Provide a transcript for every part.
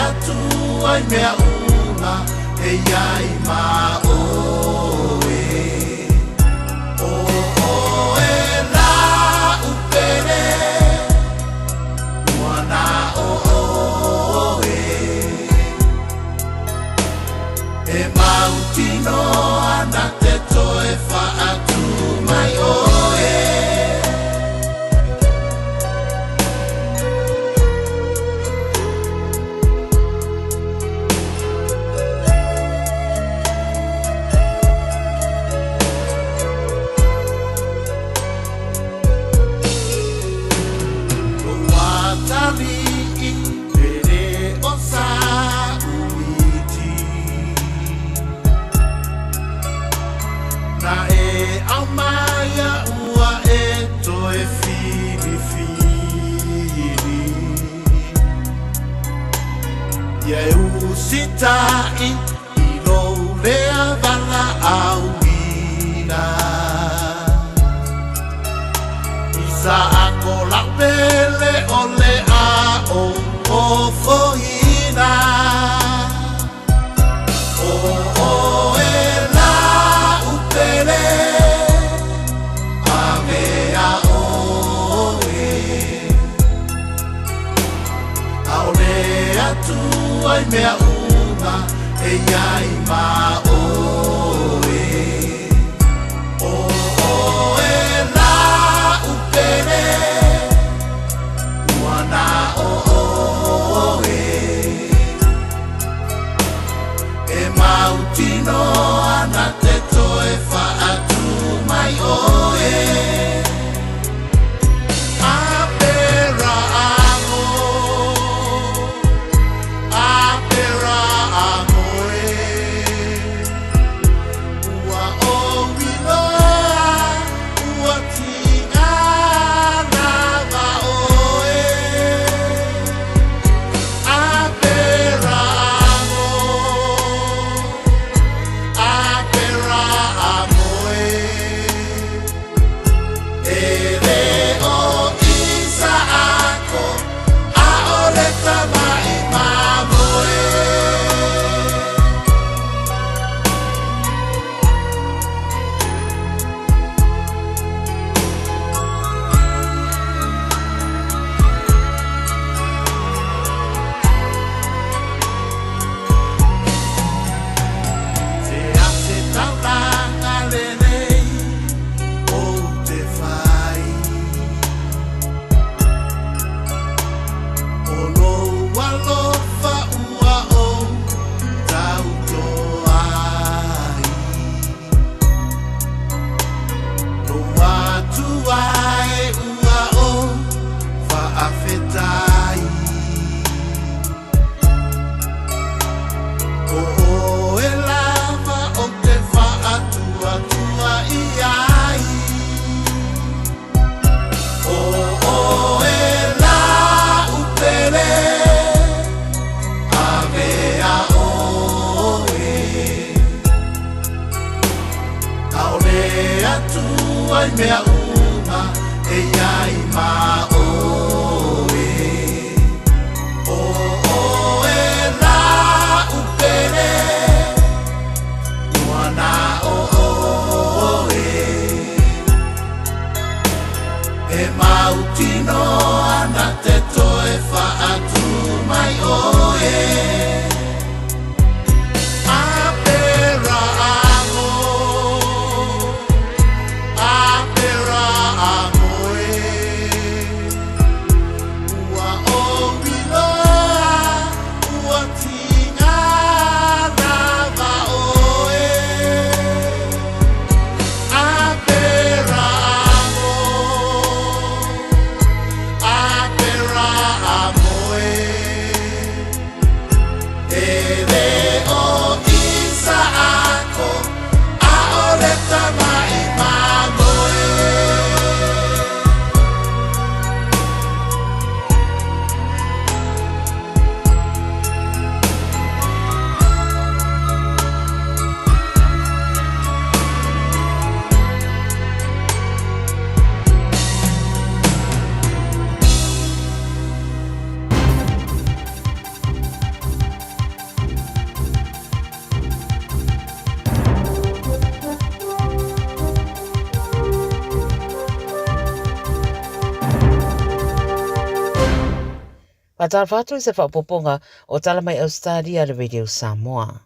Atua i mea uma e iai ma oe. O oe la upele, ua na o oe. E mautino ana te toe whaatu mai oe. Lou atalii pele o sa uiti. Na e aumaia ua e toe filifili. Ia e usitai i lou lea valaauina. I sa ako lau pele o le a o ofoina. O oe la upele, avea oe. Aole Atua i mea uma e iai ma oe. O oe la upele, ua na o oe. E mautino ana te toe whaatu mai oe. Apera amo, apera amo e. Ua ou iloa, ua tiga lava oe. Apera amo, apera amo e. E le o Isaako, a o le tamai mamoe. Se a se taulaga lenei ou te fai. O lou alofa ua ou tauto ai. Lou Atua e ua ou faafetai. O oe lava ou te faatuatua i ai. O oe la upele, avea oe. Aole Atua i mea uma e iai ma oe. O oe la upele, ua na o oe. E mautino ana te toe whaatu mai oe. Apera amo, apera amo e. Ua ou iloa, ua tiga lava oe. Apera amo, apera amo e. E le o Isaako, a o le tamai mamoe. Faatalofa atu i se faaopoopoga o Tala Mai Ausetalia a le Radio Samoa.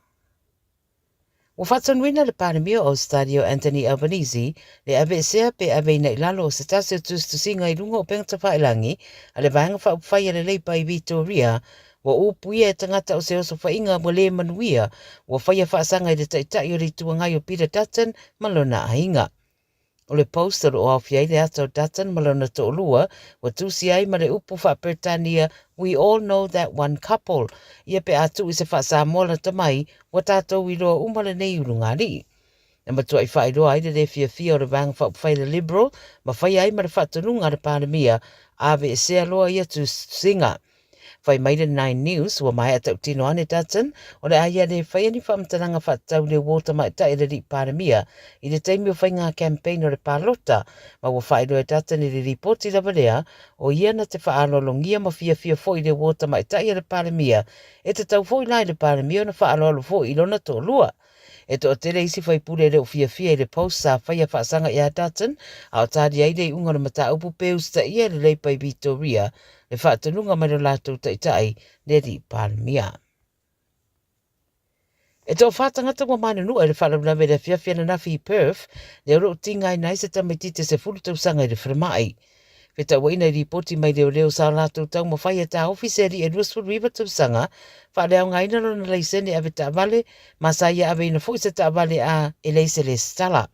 Ua faatonuina le Palemia o Ausetalia o Anthony Albanese le aveesea pe aveina i lalo o se tasi o tusitusiga i luga o upega tafailagi a le Vaega Faaupufai a le Leipa i Vitoria ua upuia e tagata o se osofaiga ua le manuia ua faia faasaga i le Taitai o le Itu Agai o Peter Dutton ma lona aiga. O le post o lo o aofia ai le ata o Dutton ma lona toalua, ua tusia ai ma le upu faa-Peretania We all know that one couple, ia pe a tuu i se faa-Samoa lata mai, ua tātou iloa uma lenei ulugalii. Na matuai faailoa ai le le fiafia o le Vaega Faaupufai a le Liberal ma faia ai ma le faatonuga a le Palemia, aveesea loa ia tusitusiga. Fai mai le Nine News, ua maea tautino ane Dutton, o le a ia le faia ni faamatalaga faatatau i le uo tamaitai a le alii Palemia i le taimi o faiga campaign o le palota, ma ua faailoa e Dutton i le lipoti lava lea, o ia na te faaaloalogia ma fiafia foi i le uo tamaitai a le Palemia, e tatau foi la i le Palemia ona faaaloalo foi i lona toalua. E toatele isi faipule e le o fiafia i le post sa faia faasaga ia Dutton, a o tali ai le iuga o le mataupu pe usitaia e le Leipa i Vitoria le faatonuga mai lo latou taitai, le alii Palemia. E toawhā tangata ua manunua i le faalavelave i le afiafi ananafi i Perth, lea o lo o tigaina ai se tamaititi 10 tausaga i le falemai. Fetauaiina i lipoti mai leoleo sa o latou taumafai e taofi se alii e 29 tausaga faaleaogaina lona laisene ave taavale ma sa ia aveina foi se taavale a e leai se lesitala.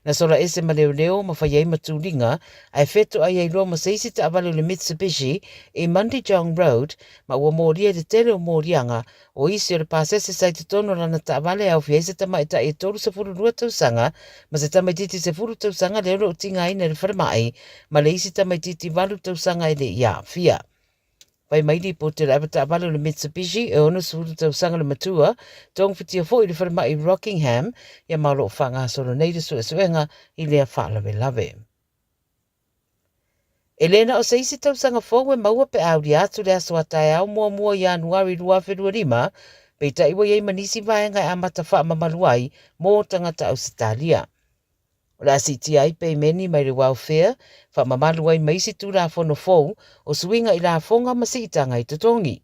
Na sola ese ma leoleo ma fai ai ma tuliga ae fetoai ai loa ma se isi taavale o le Mitsubishi i Mundijong Road ma ua molia i le tele o moliaga O isi o le pasese sa i totonu o lana taavale e aofia ai se tamaitai e 32 tausaga ma se tamaitiiti 10 tausaga lea o lo o tigaina i le falemai ma le isi tamaitiiti 8 tausaga e le i aafia. Fai mai lipoti o le avetaavale o le Mitsubishi e 60 tausaga le matua, togafiti foi i le falemai i Rockingham, ia ma o lo o faagasolo nei le suesuega i lea faalavelave. E le na o se isi tausaga fou e maua pe a aulia atu le aso a taeao muamua o Ianuari 2025, peitai ua i ai ma nisi vaega e amata faamamalu ai mō tagata Ausetalia. O le a siitia ai peimeni mai le welfare, faamamalu ai ma isi Tulafono fou o suiga i lafoga ma siitaga i totogi.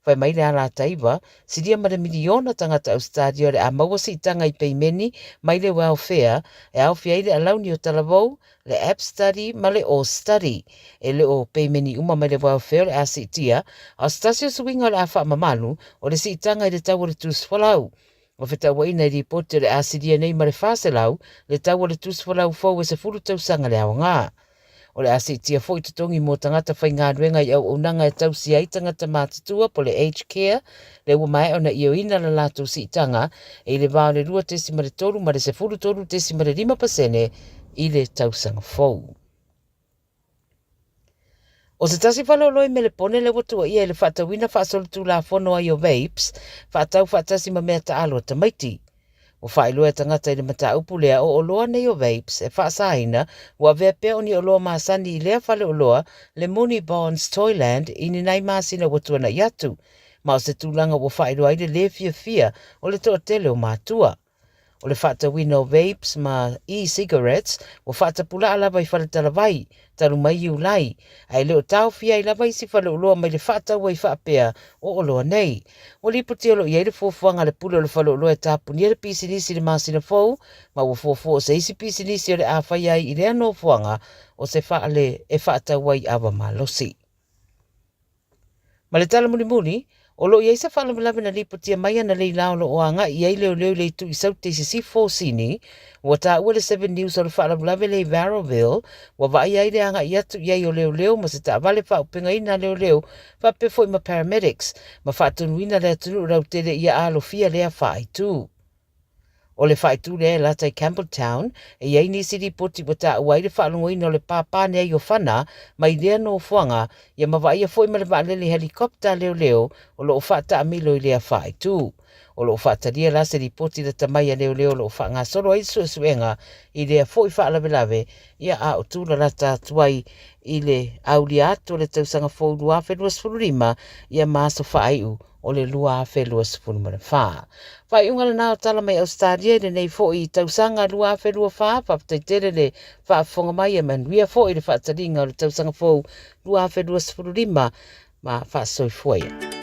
Fai mai le Alataiva, silia ma le miliona tagata Ausetalia o le a maua siitaga i peimeni mai le welfare e aofia ai le alauni o talavou, le ABSTUDY ma le Austudy. E le o peimeni uma mai le welfare o le a siitia, a o se tasi o suiga o le a faamamalu, o le siitaga i le tau o le tusifolau. Ua fetauaiina i lipoti o le a silia nei ma le 400 le tau o le tusifolau fou e 10 tausaga le aoga. O le a siitia foi totogi mo tagata faigaluega i auaunaga e tausia ai tagata matutua po le aged care, lea ua maea ona ioeina la latou siitaga e i le va o le 2.3 ma le 13.5 pasene i le tausaga fou. O se tasi faleoloa i Melepone lea ua tuuaia i le faatauina faasolitulafono ai o vapes, faatau faatasi ma mea taalo a tamaiti. Ua faailoa e tagata i le mataupu lea o oloa nei o vapes e faasaina ua avea pea o ni oloa masani i lea faleoloa le Moonee Bonds Toyland i ni nai masina ua tuanai atu, ma o se tulaga ua faailoa ai le lē fiafia o le toatele o matua. O le faatauina o vapes ma e-cigarettes ua faatapulaa lava i faletalavai talu mai Iulai, ae le o taofia ai lava isi faleoloa mai le faatau ai faapea o oloa nei. Ua lipoti o lo o i ai le fuafuaga a le pule o le faleoloa e tapunia le pisinisi i le masina fou, ma ua fuafua o se isi pisinisi o le a faia ai i lea nofoaga o se fale e faatau ai ava malosi. Ma le tala mulimuli, o lo o i ai se faalavelave na lipotia mai analeila o lo o agai i ai leoleo i le itu i Saute i sisifo o Sini. Ua taua le Seven News o le faalavelave lea i Varroville, ua vaaia ai le agai atu i ai o leoleo ma se taavale faaaupegaina a leoleo faapea foi ma paramedics, ma faatonuina le atunuu lautele ia alofia lea faaitu. O le faaitu lea e lata i Campbelltown, e i ai nisi lipoti ua taua ai le faalogoina o le pāpāne ai o Fana mai lea nofoaga, ia ma vaaia foi ma le vaalele helicopter a leoleo o lo o faataamilo i lea faaitu. O lo o faatalia la se lipoti lata mai a leoleo o lo o faagasolo ai le suesuega i lea foi faalavelave, ia a o tūlalata atu ai i le aulia atu o le tausaga fou 2025, ia ma aso faaiu o le 2024. Faaiuga lena o tala mai Ausetalia i lenei foi tausaga 2024, faafetai tele le faafofoga mai e manuia foi le faataliga o le tausaga fou 2025. Ma faasoifua ia.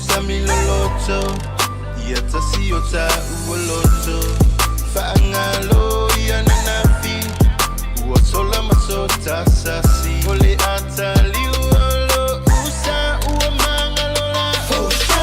sami loloto Ia tasi o tāua loto Faangalo ia nanafi Ua sola ma so tasasi O le ataliu o lo usa Ua mangalo la usa.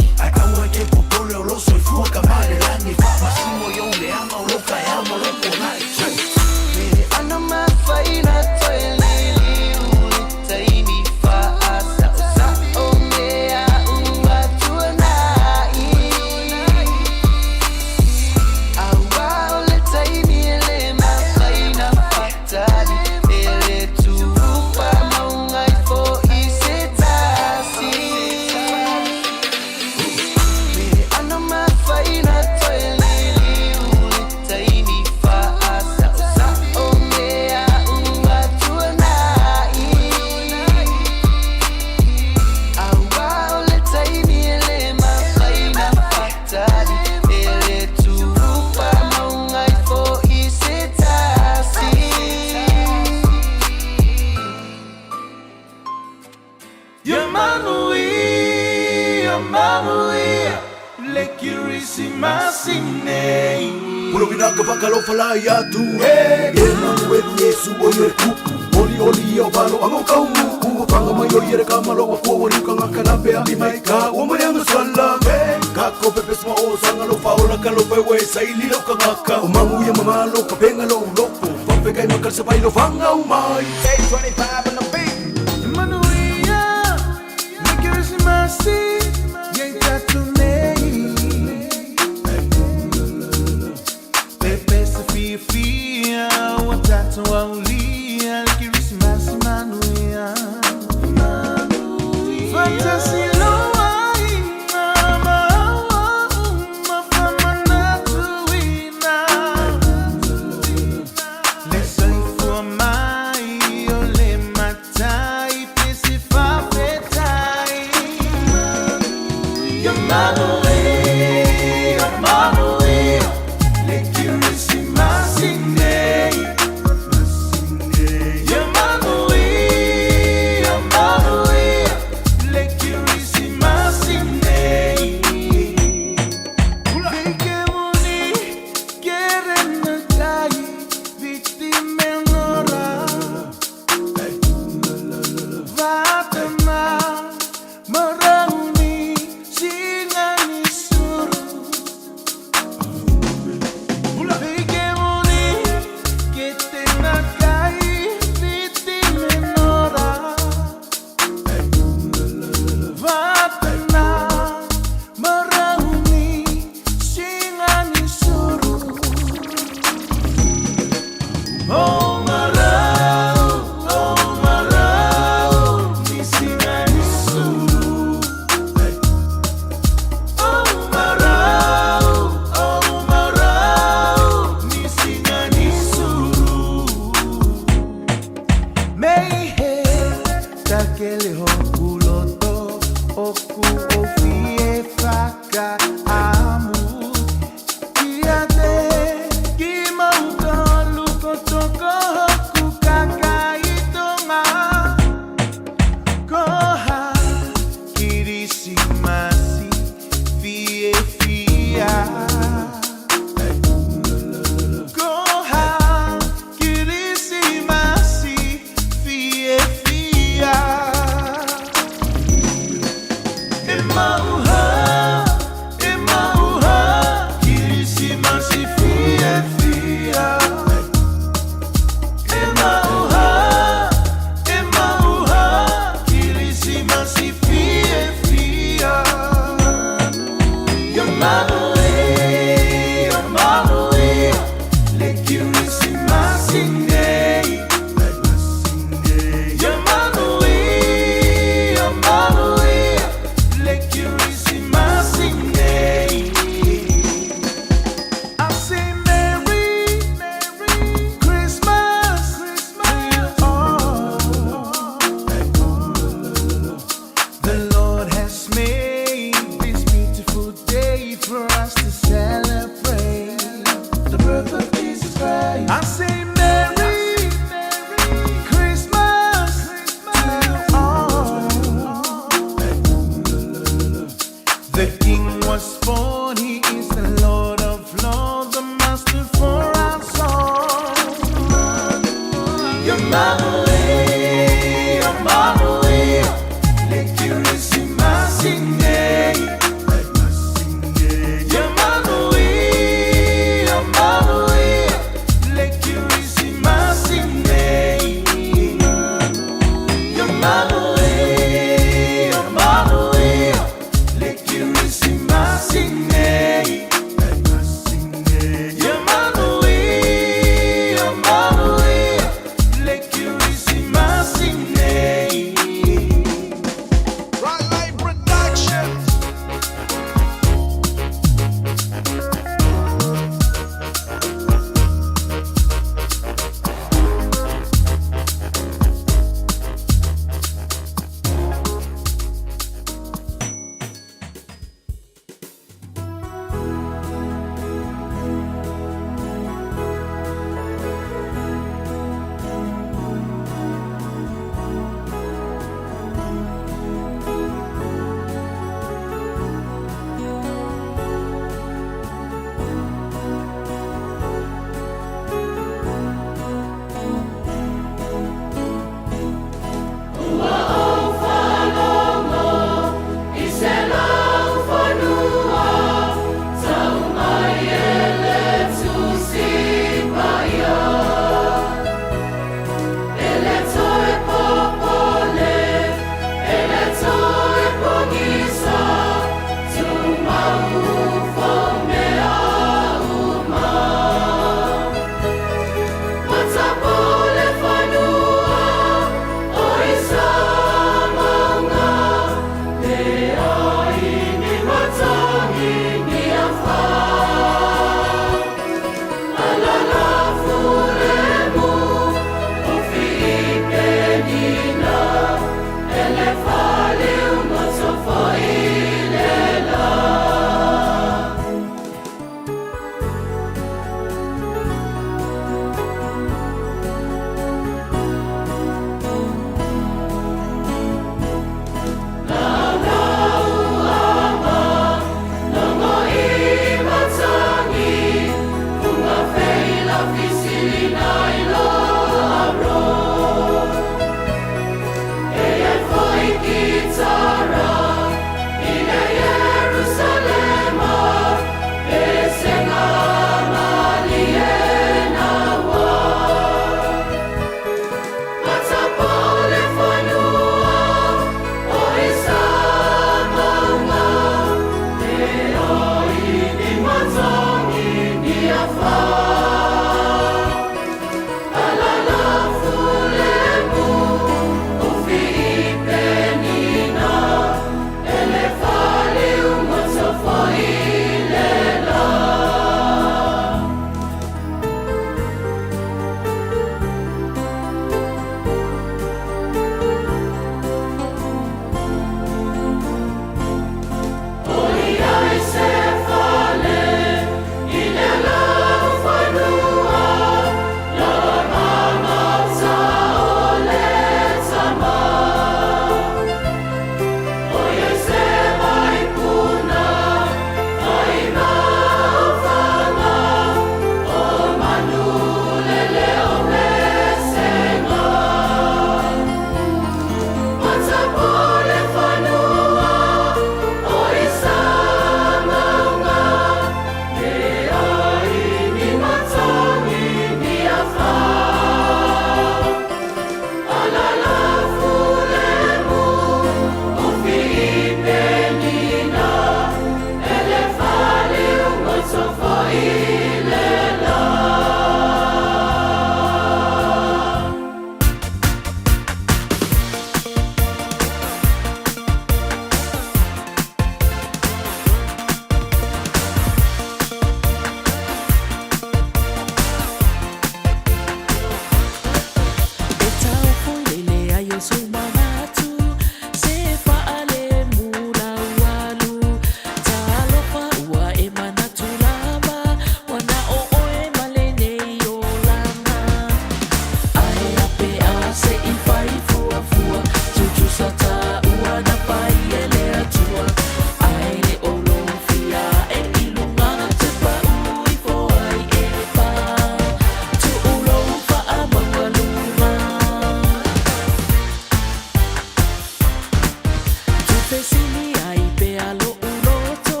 Fesili ai pea loʻu loto,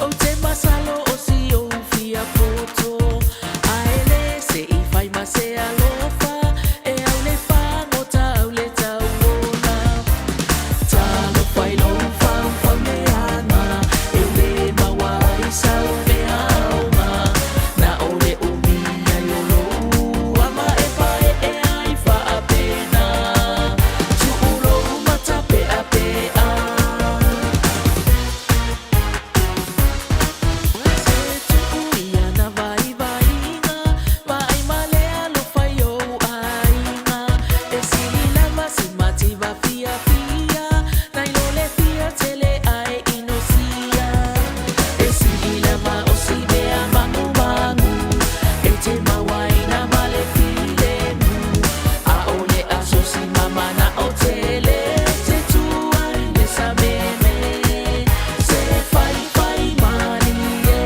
Ou te masalo o si ou fia poto. A e le se i fai ma se alofa, E au le fagota au le tauola. Talofa i lou faufau leaga, E le maua ai sau mea aoga. Na o le umi ai o lou ama e paeʻe ai faapena. Tuʻu lou matapeʻapeʻa. Se tuʻu ia na vaivaiga, Vaai ma le alofa i ou aiga. E sili lava si mativa fiafia, Nai lo le fia tele ae inosia. E sili lava o si mea magumagu, E te mauaina ma le filemu. ʻAʻole asosi ma manaʻo tele, Te tu ai le sameme, Se faifai malie.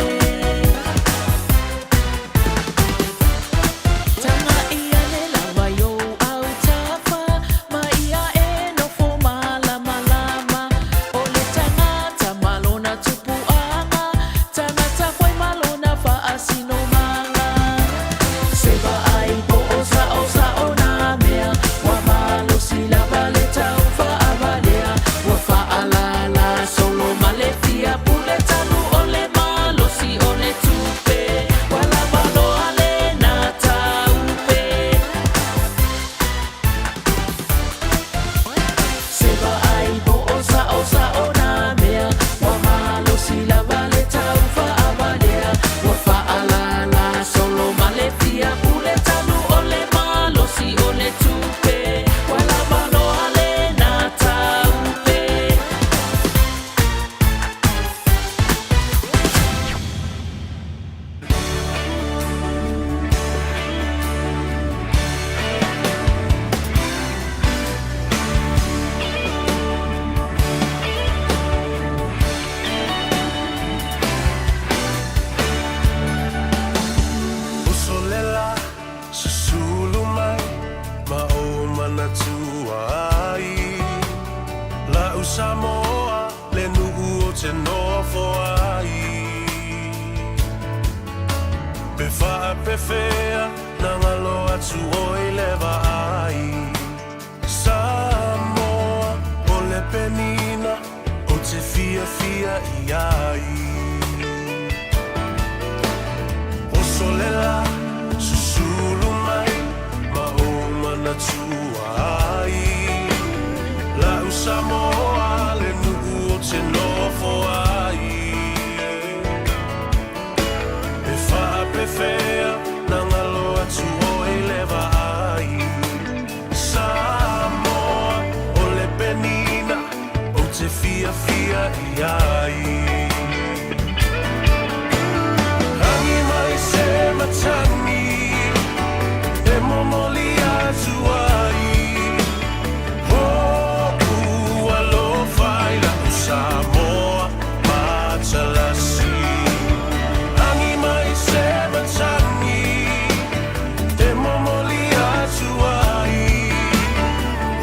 Tagai ane lava i ou autafa, Ma ia e nofo malamalama. O le tagata ma lona tupuaga, Tagata foi ma lona faasinomaga. Se vaai po o saosao nā mea, Ua malosi lava le taufaawalea. Ua faalala solo ma le fia pule talu o le malosi o le tupe. Ua lava loa lena taupe. Se vaai po o saosao nā mea, Ua malosi lava le taufaawalea. Ua faalala solo ma le fia pule talu o le malosi o le tupe. Ua lava loa lena taupe. Uso lela susulu mai ma ou manatua ai. La'u Samoa le nuu o te nofo ai. Pe faapefea na galo atu oe i le vaai. Samoa o le penina ou te fiafia i ai. Oso le la, susulu mai ma ou manatua ai. La'u Samoa le nuu ou te nofo ai. E faapefea na galo atu oe i le vaai. Samoa o le penina ou te fiafia i ai. Agi mai se matagi e momoli atu ai. Hoʻu alofa i la'u Samoa matalasi. Agi mai se matagi e momoli atu ai.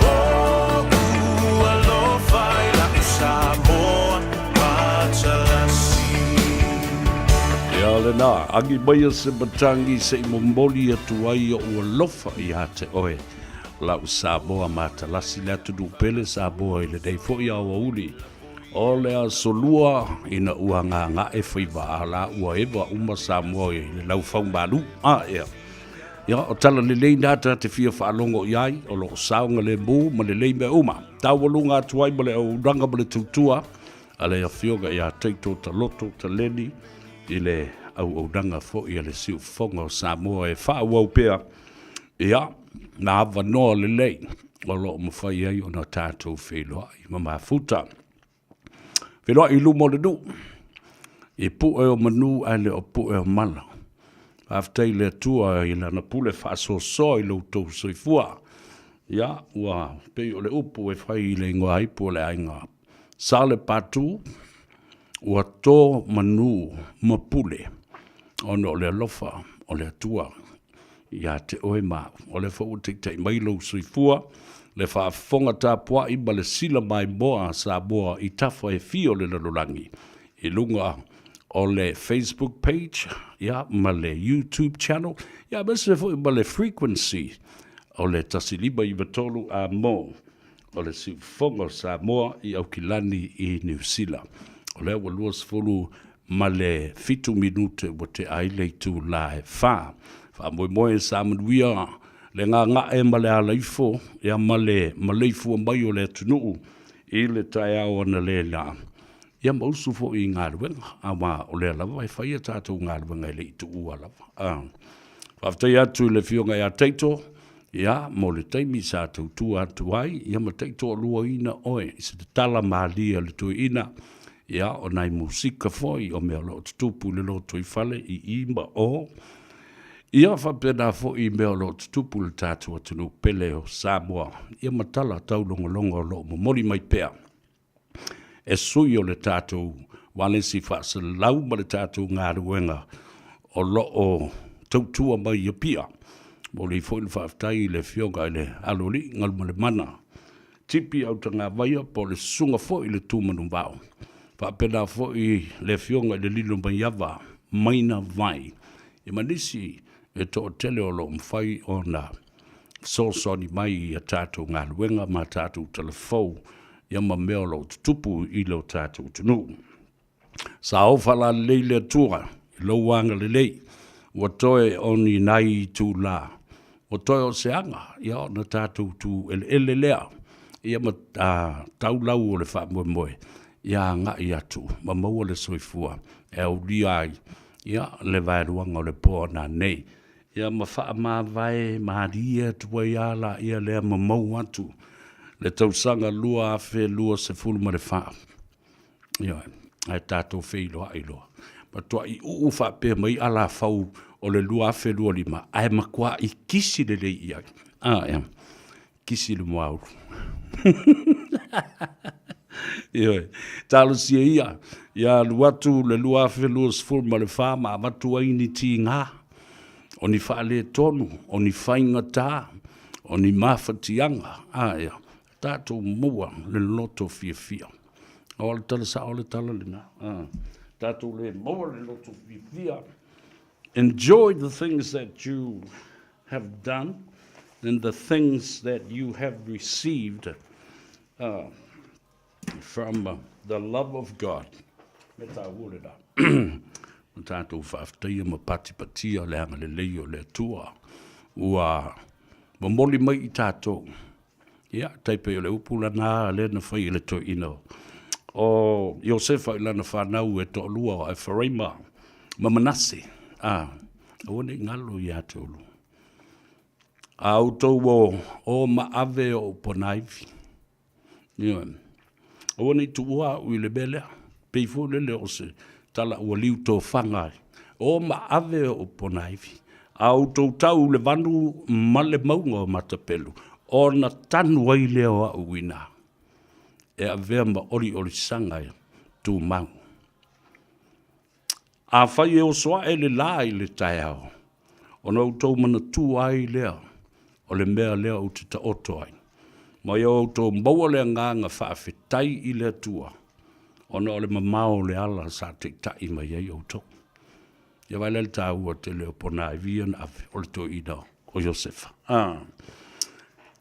Hoʻu alofa i la'u Samoa matalasi. Ia lena, agi maia se matagi se i momoli atu ai oʻu alofa iā te oe, la'u Samoa matalasi, le atunuu pele Samoa i lenei foi aoauli o le aso lua ina ua gaga'e faiva a la ua eva uma Samoa i le laufau malu. A ea. Ia, o tala lelei na ta te fia faalogo i ai, o loo saogalemu ma lelei mea uma. Taualuga atu ai ma le auaunaga ma le tautua a le Afioga ia Taito Taloto Taleni i le auaunaga foi a le Siufofoga o Samoa e faaauau pea, ia, na avanoa lelei o lo o mafai ai ona tatou feiloai ma mafuta. Feiloai i luma o le nuu, i pue o manu ae le o pue o mala. Faafetai i le Atua i Lana pule faasoasoa i lo outou soifua. Ia, ua pei o le upu e fai i le igoa ipu o le aiga Salepatu, ua to manu ma pule ona o le alofa o le Atua ia te oe ma au. O lea foi ua taitai mai lou soifua. Le faafofoga tapuai ma le sila maimoa a Samoa i tafa e fia o le lalolagi i luga o le Facebook page ia, ma le YouTube channel ia, aemaise foi ma le frequency o le 105.93 a mo o le siufofoga o Samoa i Aukilani i Niu Sila. O lea ua 27 minute ua tea ai le itula e 4. Faamoemoe sa manuia le gaga'e ma le alaifo ia ma le maleifua mai o le atunuu i le taeao analeila ia ma usu foi i galuega, aua o lea lava e fai a tatou galuega e le i tuua lava. A. Faafetai atu i le Afioga ia Taito ia mo le taimi sa tautua atu ai ia ma taitoaluaina oe i se tatala malie a le toeaina ia o nai musika foi o mea o lo o tutupu i le lotoifale i i ma o. Ia faapena foi i mea o lo o tutupu i le tatou atunuu pele o Samoa, ia ma tala taulogologo o lo o momoli mai pea e sui o le tatou ualesi faasalalau ma le tatou galuega o lo o tautua mai i Apia. Momoli foi le faafetai i le Afioga i le Aloalii Galumalemana Tipi Autagavaia po o le Susuga foi i le Tumanuvao, faapena foi le Afioga i le Lilomaiava Maina Vai, ia ma nisi e toatele o lo o mafai ona fesoasoani mai i a tatou galuega ma a tatou talafou ia ma mea o lo o tutupu i lo tatou atunuu. Sa ofa lalelei le Atua i lou agalelei, ua toe o ni nai itula, ua toe o se aga, ia ona tatou tu eleele lea, ia ma tau lau o le faamoemoe, ia agai atu ma maua le soifua e aulia ai, ia le vaeluaga o le po a nanei, ia ma faamavae malie atu ai a laia lea ma maua atu le tausaga 2024. Ioe, ae tatou feiloai loa. Matuai uu faapea mai alafau o le 2025, ae matuai kisi lelei i ai. Ah, ia. Kisi le moaulu. Ioe, talosia ia, ia alu atu le 2024 ma avatu ai ni tiga, o ni faaletonu, o ni faigata, o ni mafatiaga. Ah, ia. Tatou maua le loto fiafia. O le tala sao le tala lena. Tatou le maua le loto fiafia. Enjoy the things that you have done and the things that you have received from the love of God. Me tāua le rā. Ma tātou faafetaia ma patipatia le agalelei o le Atua. Ua momoli mai i tātou. Ia, tai pei o le upu lana lea na fai e le toeaina o Iosefa i lana fanau e toalua o Eferaima ma Manase. A, aua ne i galo ia te oulua. A outou o, o ma ave o ou ponaivi. Ioe. Aua ne i tuua au i le mea lea. Pei foi lele o se tala ua liu tofaga ai. O ma ave o ou ponaivi. A outou tau le vanu ma le mauga o Matapelu, ona tanu ai lea o au i ina, e avea ma oliolisaga e tumau. Afai e oso ae le la i le taeao, ona outou manatua ai lea o le mea lea ou te taoto ai, ma ia outou maua le agaga faafetai i le Atua, ona o le mamao o le ala sa taitai mai ai outou. Ia vaai la i le taua tele o ponaivi ia na ave, o le toeaina o Iosefa. Ah.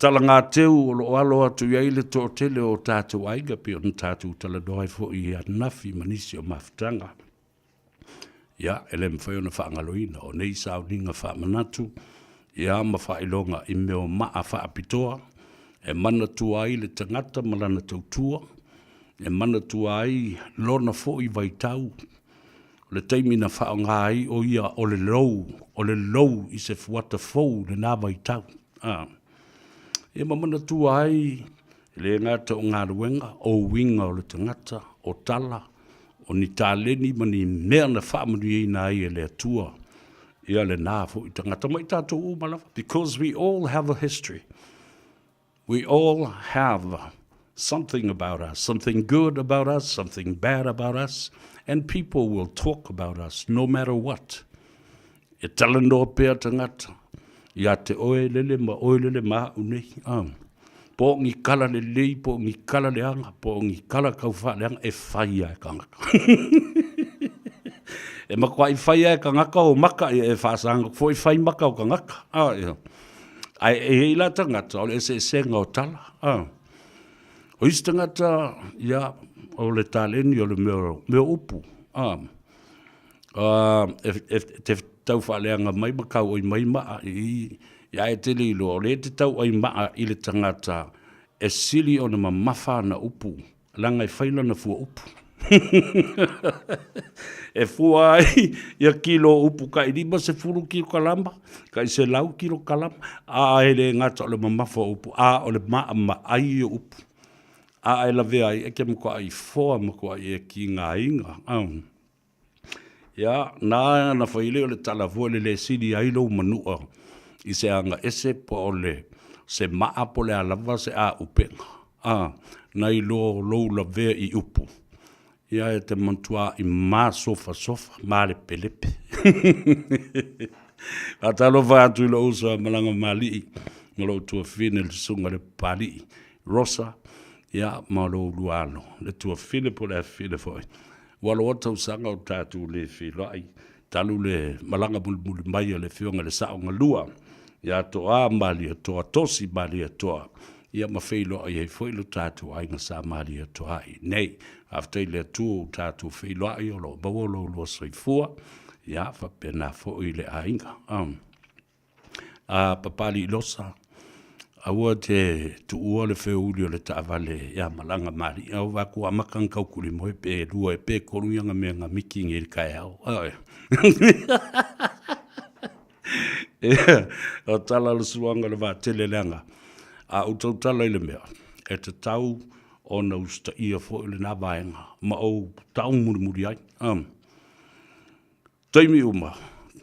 Talagateu o lo o alo atu i ai le toatele o tatou aiga pei ona tatou talanoa ai foi i ananafi ma nisi o mafutaga. Ia, e le mafai ona faagaloina o nei sauniga faamanatu ia ma faailoga i mea o maa faapitoa e manatua ai le tagata ma lana tautua, e manatua ai lona foi vaitau O le taimi na faaaoga ai o ia o le lou, o le lou i se fuata fou i lena vaitau. A. Ia ma manatua ai, e le gata o galuega, o uiga o le tagata, o tala, o ni taleni ma ni mea na faamanuiaina ai e le Atua ia lena foi tagata ma i tatou uma lava. Because we all have a history. We all have something about us, something good about us, something bad about us, and people will talk about us no matter what. E talanoa pea tagata ia te oe lele ma oe lele ma au nei. Ah. Po o ni kala lelei, po o ni kala leaga, po o ni kala taufaaleaga, e fai lava e tagata. E matuai fai lava e tagata o maka, ia e faasaga atu foi fai maka o tagata. Ae e i ai la tagata o le eseesega o tala. O isi tagata, ia, o le taleni o le mea mea o upu. E te tau faaleaga mai ma tauai mai maa i i, ia ae te le iloa, o lea e te tauai maa i le tagata e sili ona mamafa ana upu, leaga e fai lana fua upu. E fua ai ia kilo o upu tai 50 kilokalama, tai 100 kilokalama, a e le gata o le mamafa o upu, a o le maamaai o upu. A e lavea ai, e te matuai foa, matuai e tigaina. Ia, na na fai lea o le tala foi le le sili ai lou manua i se aga ese po o le se maa po o le a lava se auupega, a, nai lo lou lavea i upu, ia e te matuai masofasofa, malepelepe. Faatalofa atu i lou uso a Malaga Malii ma lou tuafafine le Susuga i le Papalii Rosa, ia ma lou lua alo, le tuafafine po o le afafine foi. Ua loa tausaga o tatou le feiloai talu le malaga mulimuli mai a le Afioga i le Sao Galua ia Toa Malietoa, Tosi Malietoa, ia ma feiloai ai foi lo tatou aiga Sa Malietoa i inei. Faafetai i le Atua ua tatou feiloai, o lo o maua lo oulua soifua, ia faapena foi le aiga. A Papalii Losa, aua te tuua le feuli o le taavale ia Malaga Malii. Au vaai atu ua amata ona taukulimoe pe lua pe tolu ia na mea na miki nei i le taeao. O tala o le suaga o le vaatele leaga a ou tautala i le mea, e tatau ona usitaia foi lena vaega ma ou tau mulimuli ai. Taimi uma,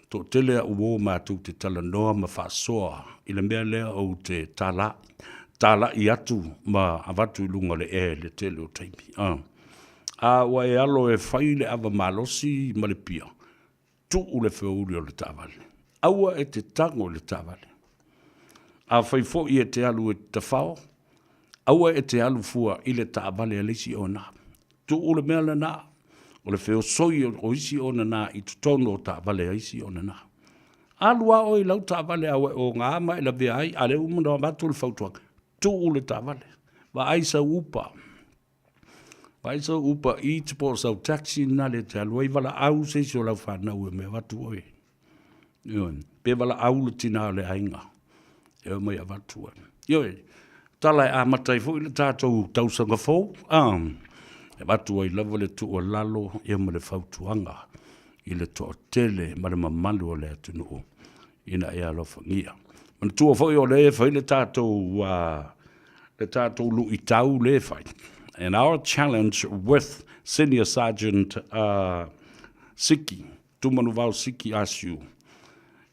toatele a'u uo matou te talanoa ma faasoa i le mea lea ou te tala, tala'i atu ma avatu i luga o le ea i le tele o taimi. A, a ua e alo e fai le ava malosi ma le pia, tuu le feouli o le taavale. Aua e te tago i le taavale. Afai foi e te alu e te tafao, aua e te alu fua i le taavale a le isi o na. Tuu le mea lena, o le feosoi o isi ona na i totonu o taavale a isi ona na. Alu lava oe i lau taavale a ua e oga ma e lavea ai, a o lea ua uma ona avatu le fautuaga, tuu le taavale, vaai sau upa, vaai sau Uber Eats po o sau taxi lena lea e te alu ai, valaau se isi o lau fanau e omai e avatu oe. Ioe, pe valaau le tina o le aiga e omai e avatu oe. Ioe, tala e amata ai foi le tatou tausaga fou, a, e avatu ai lava le tuualalo ia ma le fautuaga i le toatele ma le mamalu o le atunuu ina ia alofagia. Manatua foi o lea e fai le tatou le tatou luitau lea e fai. And our challenge with Senior Sergeant Siki, Tumanuvao Siki Asiu,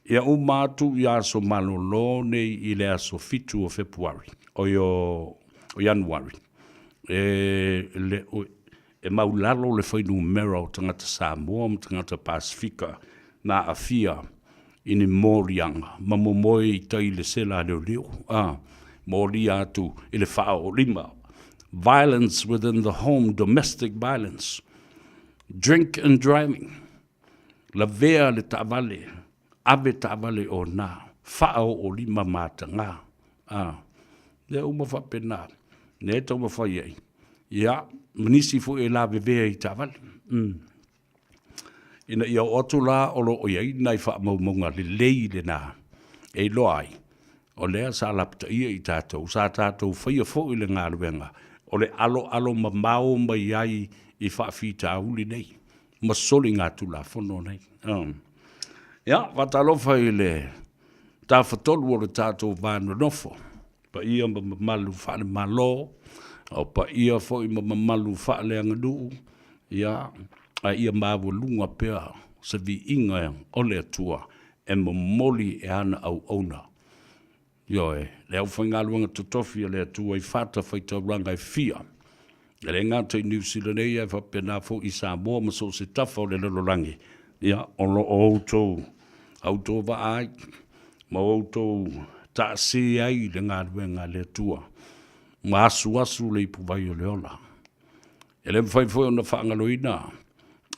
ia uma atu i aso malolo nei i le aso 7 o Fepuari, oi o Ianuari, e le, e maulalo le fuainumera o tagata Samoa ma tagata Pasefika na aafia i ni moliaga ma momoe i tai i le sela a leoleo, a molia atu i le faaoolima, violence within the home, domestic violence, drink and driving, lavea le taavale, ave taavale o na, faaoolima mataga, a, mea uma faapena, lea e taumafai ai, ia, ma nisi foi e lavevea i taavale. Ina ia oo atu la o lo o i ai nai faamaumauga lelei lena e iloa ai, o lea sa lapataia i tatou, sa tatou faia foi le galuega o le aloalo mamao mai ai i faafitauli nei ma soligatulafono nei. Ia, faatalofa i le tafatolu o le tatou va nonofo, paia ma mamalu faale-Malo, o paia foi ma mamalu faaleaganuu, ia, a ia maualuga pea se viiga o le Atua e momoli e ana auauna. Ioe, le aufaigaluega totofi a le Atua i fatafaitaulaga e fia, e le gata i Niu Sila nei ae faapena foi i Samoa ma so o se tafa o le lalolagi, ia, o lo o outou autovaa ai ma outou taasia ai le galuega a le Atua. ma asuasu le ipuvai o le ola. E le mafai foi ona faagaloina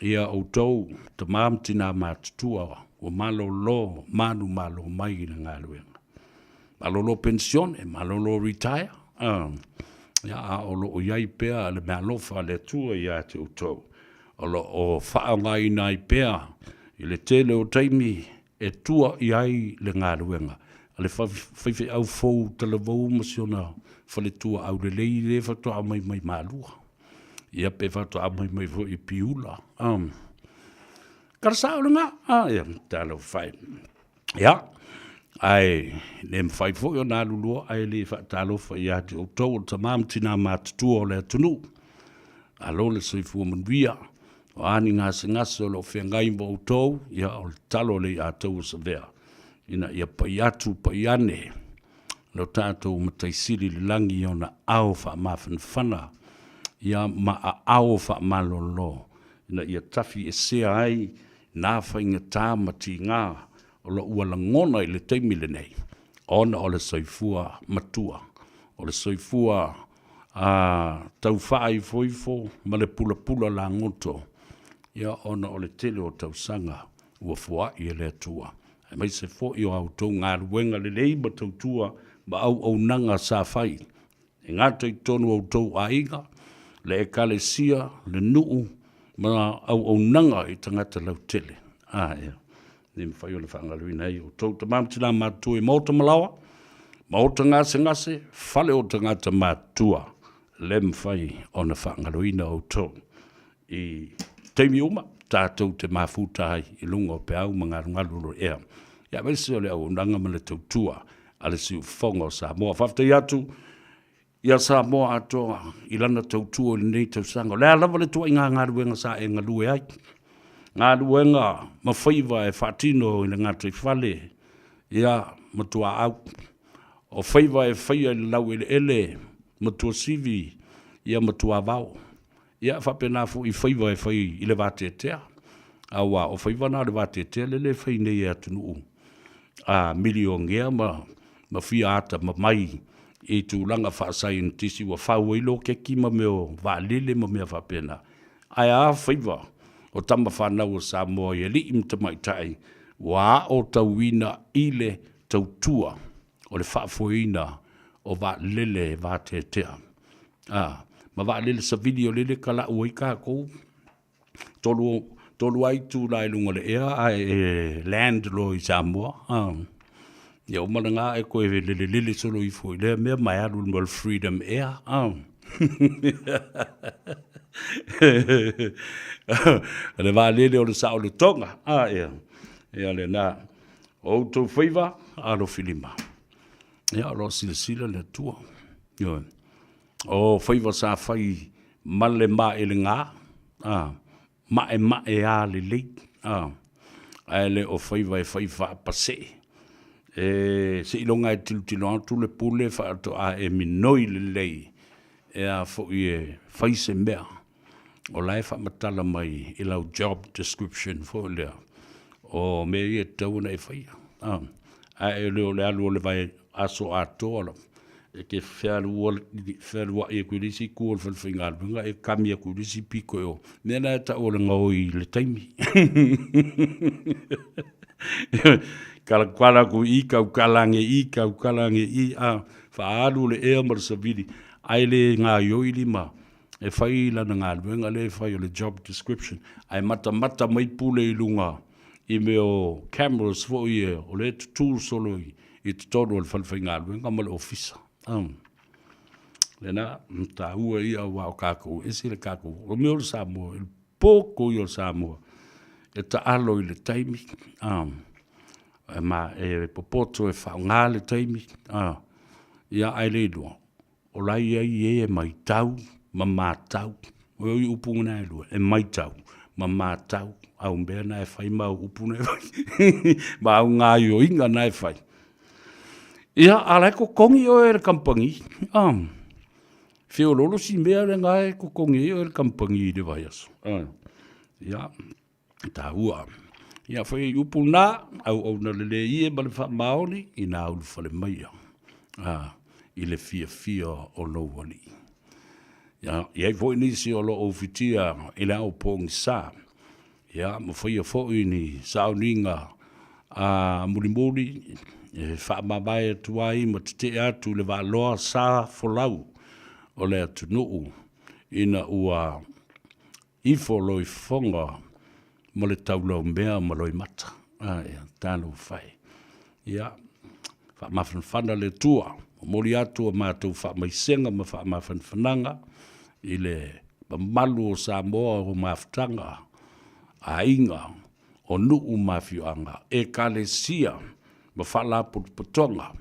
ia outou tama ma tina matutua ua malolo manumalo mai i le galuega. Malolo penisione, malolo retire, ia, a o lo o i ai pea le meaalofa a le Atua ia te outou, o lo o faaaogaina ai pea i le tele o taimi e tua i ai le galuega a le faifeau fou talavou ma si ona faletua aulelei lea faatoa aumai mai Malua, ia pe faatoa aumai mai foi i Piula. Kala sao lena, ia, talofa e. Ia, ae le mafai foi ona alu loa ae le faatalofa ia te outou o tama ma tina matutua o le atunuu. Malo le soifua manuia. O a ni gasegase o lo o feagai ma outou, ia o le talo lea ia outou o Savea, ina ia pai atu pai ane lo tatou Matai Sili i le lagi i ona ao faamafanafana, ia ma aao faamalolo, ina ia tafi esea ai nā faigata ma tigā o lo o ua lagona i le taimi lenei, ona o le soifua matua, o le soifua a tau faaifoifo ma le pulapula lagoto, ia ona o le tele o tausaga ua foai e le Atua, aemaise foi o a outou galuega lelei ma tautua ma auaunaga sa fai E gata i totonu o outou aiga, le Ekalesia, le nuu ma auaunaga i tagata lautele. A, ea, le mafai ona faagaluina ai outou tama ma tina matutua i maota malaoa, maota gasegase, fale o tagata matutua, le mafai ona faagaloina outou i taimi uma tatou te mafuta ai i luga o peau ma galugalu o le ea. Ia aemaise o le auaunaga ma le tautua a le siufofoga o Samoa. Faafetai atu ia Samoa atoa i lana tautua i lenei tausaga. O le a lava le tuaiga galuega sa e galue ai, galuega ma faiva e faatino i le gataifale, ia ma tuaau. O faiva e faia i le laueleele ma tuasivi, ia ma tuavao. Ia faapena foi i faiva e fai i le vateatea, aua o faiva na o le vateatea lele e fai nei e atunuu a milionea ma, ma fia atamamai i tulaga faasaienitisi ua fau ai loketi ma mea o vaalele ma mea faapena. Ae a faiva o tama fanau a Samoa i alii ma tamaitai ua aotauina i le tautua o le faafoeina o vaalele vateatea. A, ma vaalele savili o lele talau ai tatou, tolu lava itula i luga o le ea ae e land loa i Samoa. A, ia uma lena e toe lelelele solo ifo i lea mea ma e alu i le mea o le Freedom Air. A. O le vaalele o le saolotoga. A, ia, ia lena. O outou faiva, alofilima. Ia, o lo o silasila le Atua. Ioe. O faiva sa fai ma le maelega, a, maemaea lelei, a, ae le o faiva e fai faapasee. E seiloga e tilotilo atu le pule faatoa e minoi lelei e a foi e fai se mea o la e faamatala mai i lau job description foi lea, o mea ia e tatau ona e faia. A, ae le o le alu o le vai aso atoa lava, e te fealuai atu i le isi itu o le falefaigaluega e kami atu i le isi pito i o. Mea na e tau o le gaoi i le taimi. Talatala atu i i, tautala ane i i, tautala ane i i, a faaalu le ea ma le savili, ae le gaoioi lima e fai lana galuega lea e fai o le job description, ae matamata mai pule i luga i mea o cameras foi ia o lea e tutu solo i totonu o le falefaigaluega ma le ofisa. Lena, taua ia aua o tatou, e ese le tatou, o mea o le Samoa, le poto ia o le Samoa, e taalo i le taimi, ma e popoto e faaaoga le taimi, ia ae le iloa, O la e i ai e e matau ma matau. O i upu na e lua, e matau ma matau au mea na e fai ma au upu na e fai ma au gaoioiga na e fai. Ia, a la e totogi oe e le kamupani. Ah, feoloolo si mea lena e totogi ai oe e le kamupani i le vaiaso. Ah, ia, taua. Ia, fai upu na, auauna lelei e ma le faamaoni i nā ulufale maia. Ah, i le fiafia o lou Alii. Ia, i ai foi nisi o lo o ufitia i le ao pogisa, ia, ma faia foi ni sauniga a mulimuli e faamavae atu ai ma tetee atu i le vaaloa sa folau o le atunuu ina ua ifo loifofoga ma le taulaumea ma loimata. Ae, talofa e. Ia, faamafanafana le Atua, momoli atu a matou faamaisega ma faamafanafanaga i le mamalu o Samoa o mafutaga, aiga, o nuu ma afioaga, Ekalesia ma faalapotopotoga.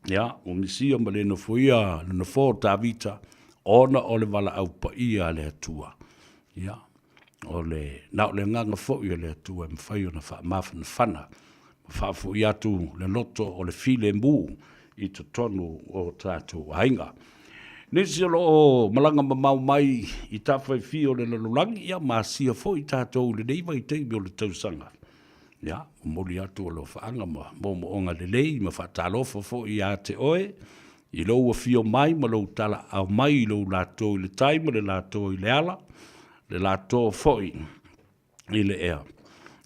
Ia, ua misia ma le nofoia le nofoa o Tavita ona o le valaau paia a le Atua. Ia, o le, na o le agaga foi o le Atua e mafai ona faamafanafana ma faafoi atu le loto o le filemu i totonu o tatou aiga. Nisi o lo o malaga mamao mai i tafa e fia o le lalolagi, ia ma asia foi tatou i lenei vaitaimi o le tausaga. Ia, momoli atu alofaaga ma moomooga lelei ma faatalofa foi ia te oe i lou afio mai ma lou talaaao mai i lou latou i le tai ma le latou i le ala, le latou foi i le ea.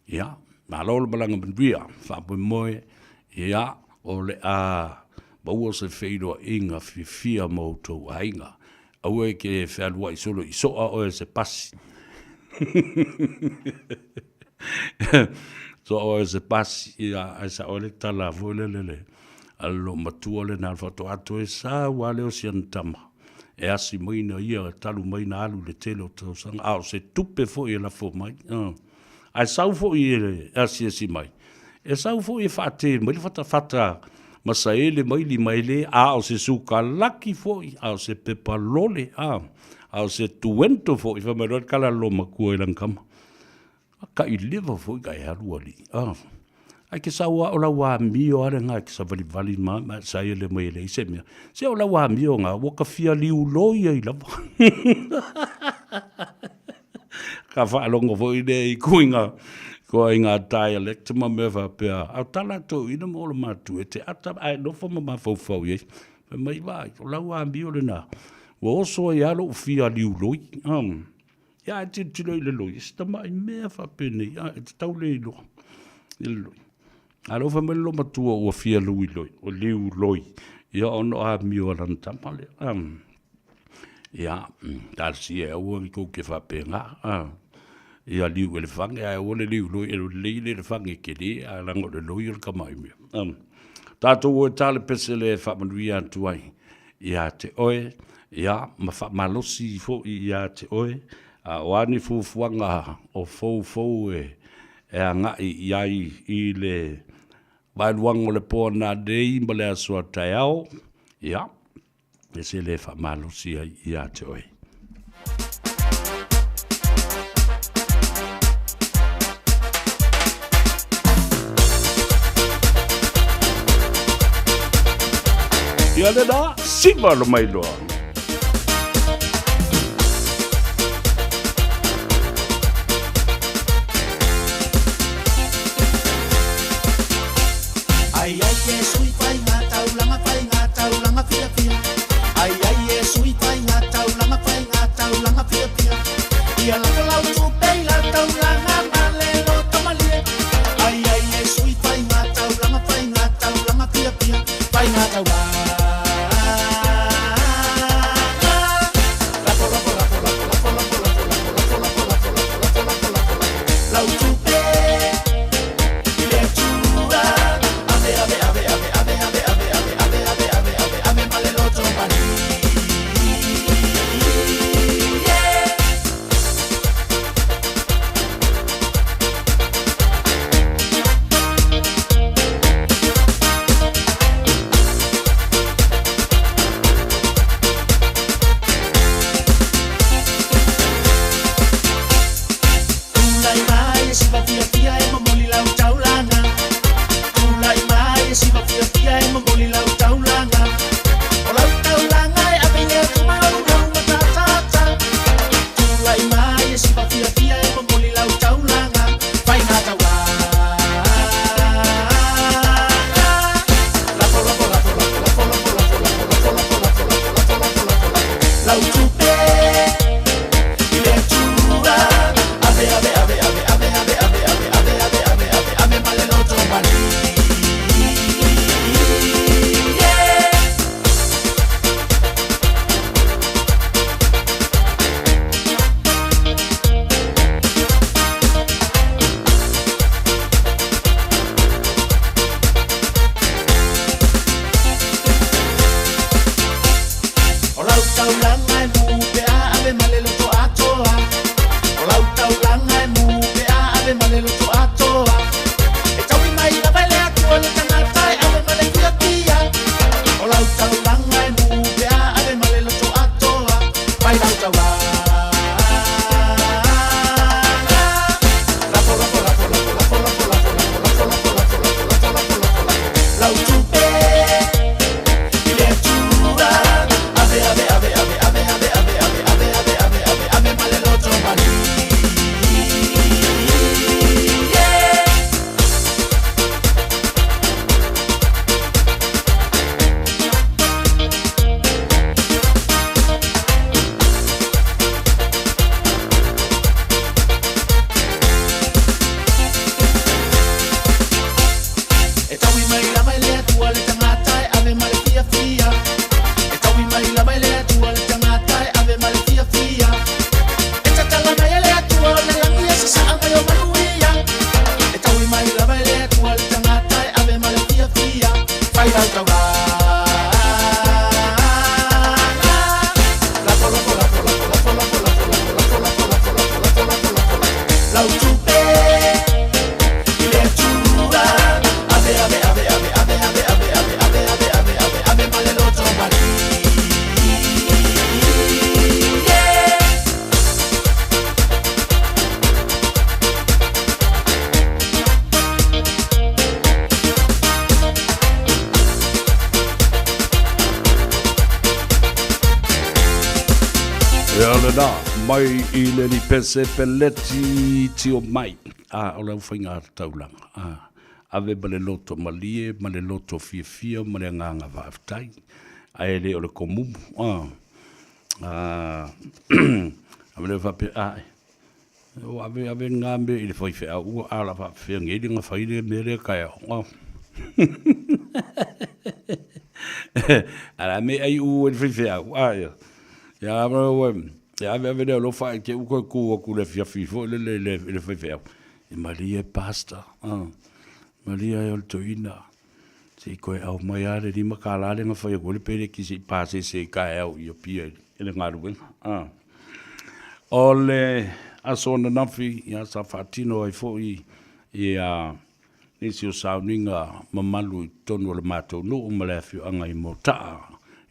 Ia, malo le malaga manuia, faamoemoe, ia, o le a maua se feiloaiga fiafia ma outou aiga. Aua e te fealuai solo i soa oe se pasi. Soa oe se pasi, ia, ae sao ai le tala foi lele le, a le loomatua lena le faatoa toe sau lava lea o si ana tama e asi mai na ia talu mai na alu i le tele o tausaga, a o se tupe foi e lafo mai. Ae sau foi e asiasi mai, e sau foi e faatē mai le fatafata ma saele mai limaele, a o se sukalaki foi, a o se pepa lole, a, a o se tuento foi, fai mai loa le tala a le loomatua i lana tama, A taileva foi ka e alu alii, a. Ae ke sau lava o lau amio lava lena e te savalivali ma ma e saele mai e leai se mea. Se o lau amio lena ua ta fia liuloi ai lava. Ka faalogo foi lea i kuiga, ituaiga dialect ma mea faapea, a o tala a toeaiina ma olomatua e te ata ae nofo ma mafaufau i ai. Fai mai, vaai, o lau amio lena, ua oso ai lava lou fia liuloi. Ia ae tilotilo i le loi, e si tamai mea faapenei, a e te tau le iloa i le loi. A o lea ua fai mai le loomatua ua fia lui loi, o liu loi, ia ona o amio a lana tama lea. Ia, talosia e aua ne i tou te faapena, ia liu elefane ae aua le liu loi, e lelei le elefane tele ae leaga o le loi o le tamai mea. Tatou o e ta le pese lea e faamanuia atu ai ia te oe, ia, ma faamalosi foi ia te oe, a o a ni fuafuaga o foufou e agai i ai i le vaeluaga o le po nanei ma le aso a taeao, ia, e se le faamalosi ai ia te oe. Ia lena, siva lo mai loa. Ai ai Iesu i whai ngā taulanga whai ngā taulanga whiawhia Ai ai Iesu i whai ngā taulanga whai ngā taulanga whiawhia Ia lako lau tupe i la taulanga ma le loto malie Ai ai Iesu i whai ngā taulanga whai ngā taulanga whiawhia Whai ngā taulanga. Lafo lafo lafo lafo lafo lafo lafo lafo lafo lafo lafo lafo lafo lafo lafo lau tupe i le Atua. Ave ave ave ave ave ave ave ave ave ave ave ave ave ma le loto malie. E taui mai lava i le Atua le tagata e ave ma le fiafia. E taui mai lava i le Atua le tagata e ave ma le fiafia. E tatala mai e le Atua o le lagi e sasaa mai o manuia. E taui mai lava i le Atua le tagata e ave ma le fiafia. Fai lau taulaga. Lafo lafo lafo lafo lafo lafo lafo lafo lafo lafo lafo lafo lafo lafo lafo lafo lau tupe i le Atua. Ave ave ave ave ave ave ave ave ave ave ave ave ave ma le loto malie. Ia lena, mai i le lipese peleti tio mai. A, o le aufaiga taulaga. A, ave ma le loto malie, ma le loto fiafia, ma le agaga faafetai. Ae le o le komumu. A, a, ave le faapea, a, o ave, ave ngā mea i le faifeau, ua a la faapefea nei le gafai le mea lea taeao. A. A la me ai u e le faifeau. A, ia. Ia, ave, ia ave, ave le alofa ai te u koe kū atu le afiafi foi le le le le faifeau. E malie pastor. A, malie ai o le toeaina. Se i koe aumai lava le $5 lea na fai atu ai le peleti se i pasese i taeao i Apia i le galuega. A. O le aso ananafi, ia, sa faatino ai foi ia nisi o sauniga mamalu i totonu o le matou nuu ma le afioaga i Mota'a,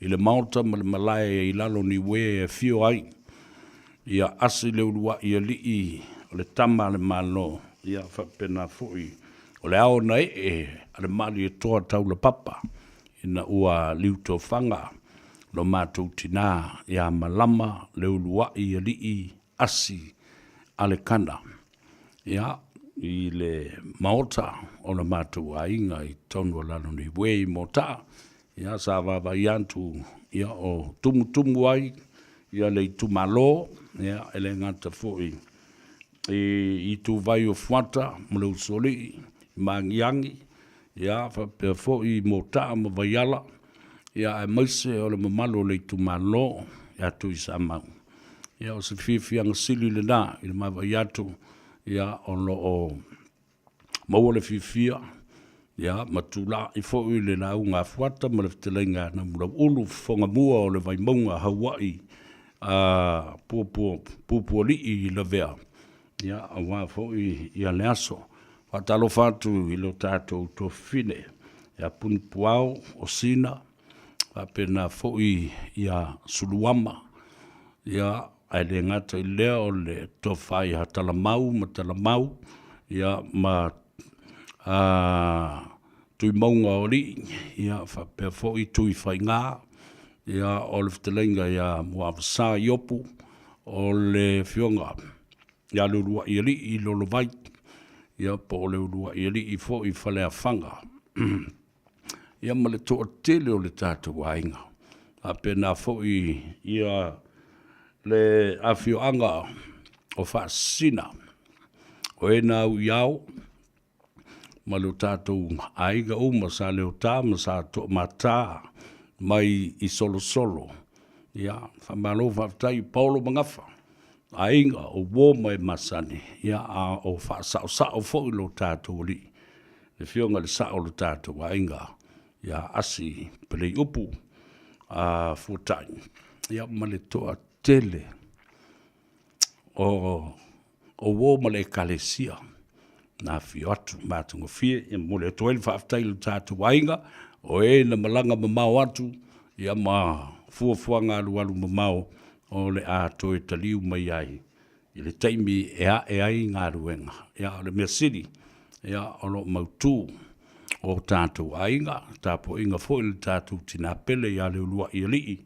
i le maota ma le malae i lalo o Niue e afio ai ia Asi le Ulua'i Alii o le Tama a le Malo, ia faapena foi o le ao na ee a le Malietoa Taulapapa ina ua liutofaga lo matou tinā ia Malama le Ulua'i Alii Asi Alekana, ia, i le maota o le matou aiga i totonu o Laloniue i Mota'a, ia, sa vaavaai atu, ia, o tumutumu ai, ia, le itumalo, ia, e le gata foi i ituvai o Fuata ma le Usoalii i Magiagi, ia, faapea foi i Mota'a ma Vaiala, ia, aemaise o le mamalu o le itumalo ia Tuisamau. Ia, o se fiafiaga sili lena i le vaavaai atu, ia, o lo o maua le fiafia, ia, ma tulai foi le lauga a Fuata ma le fetalaiga a Namulauulu, fofoga mua o le Vaimauga Haua'i a Puapua, Puapualii i Lavea, ia, aua foi ia le aso. Faatalofa atu i lo tatou tuafafine ia Punipuao o Sina, faapena foi ia Suluama, ia, ae le gata i lea o le tofa ia Talamau ma Talamau, ia, ma Tuimauga o Alii, ia, faapea foi Tuifaiga, ia, o le fetalaiga ia Muavasa Iopu, o le afioga ia Leuluaialii Lolovai, ia, po o Leuluaialii foi Faleafaga. Ia ma le toatele o le tatou aiga. Faapena foi ia le afioaga o Faasisina, o e na au i ao ma lo tatou aiga uma sa Leota ma sa Toomata mai i Solosolo. Ia, faamalo faafetai i Paolo ma Gafa, aiga o uo ma e masani, ia, a o faasaosao foi lo tatou alii, le afioga i le sao o lo tatou aiga ia Asi Peleiupu a Fuatai, ia ma le toatele o uo ma le Ekalesia na afifio atu ma matagofie. E momoli atu ai le faafetai i lo tatou aiga o e na malaga mamao atu ia ma fuafuaga alualu mamao. o le a toe taliu mai ai i le taimi e ae ai galuega. Ia, o le mea sili, ia, o lo o mautu o tatou aiga, tapuaiga foi le tatou tinā pele ia Leuluai Alii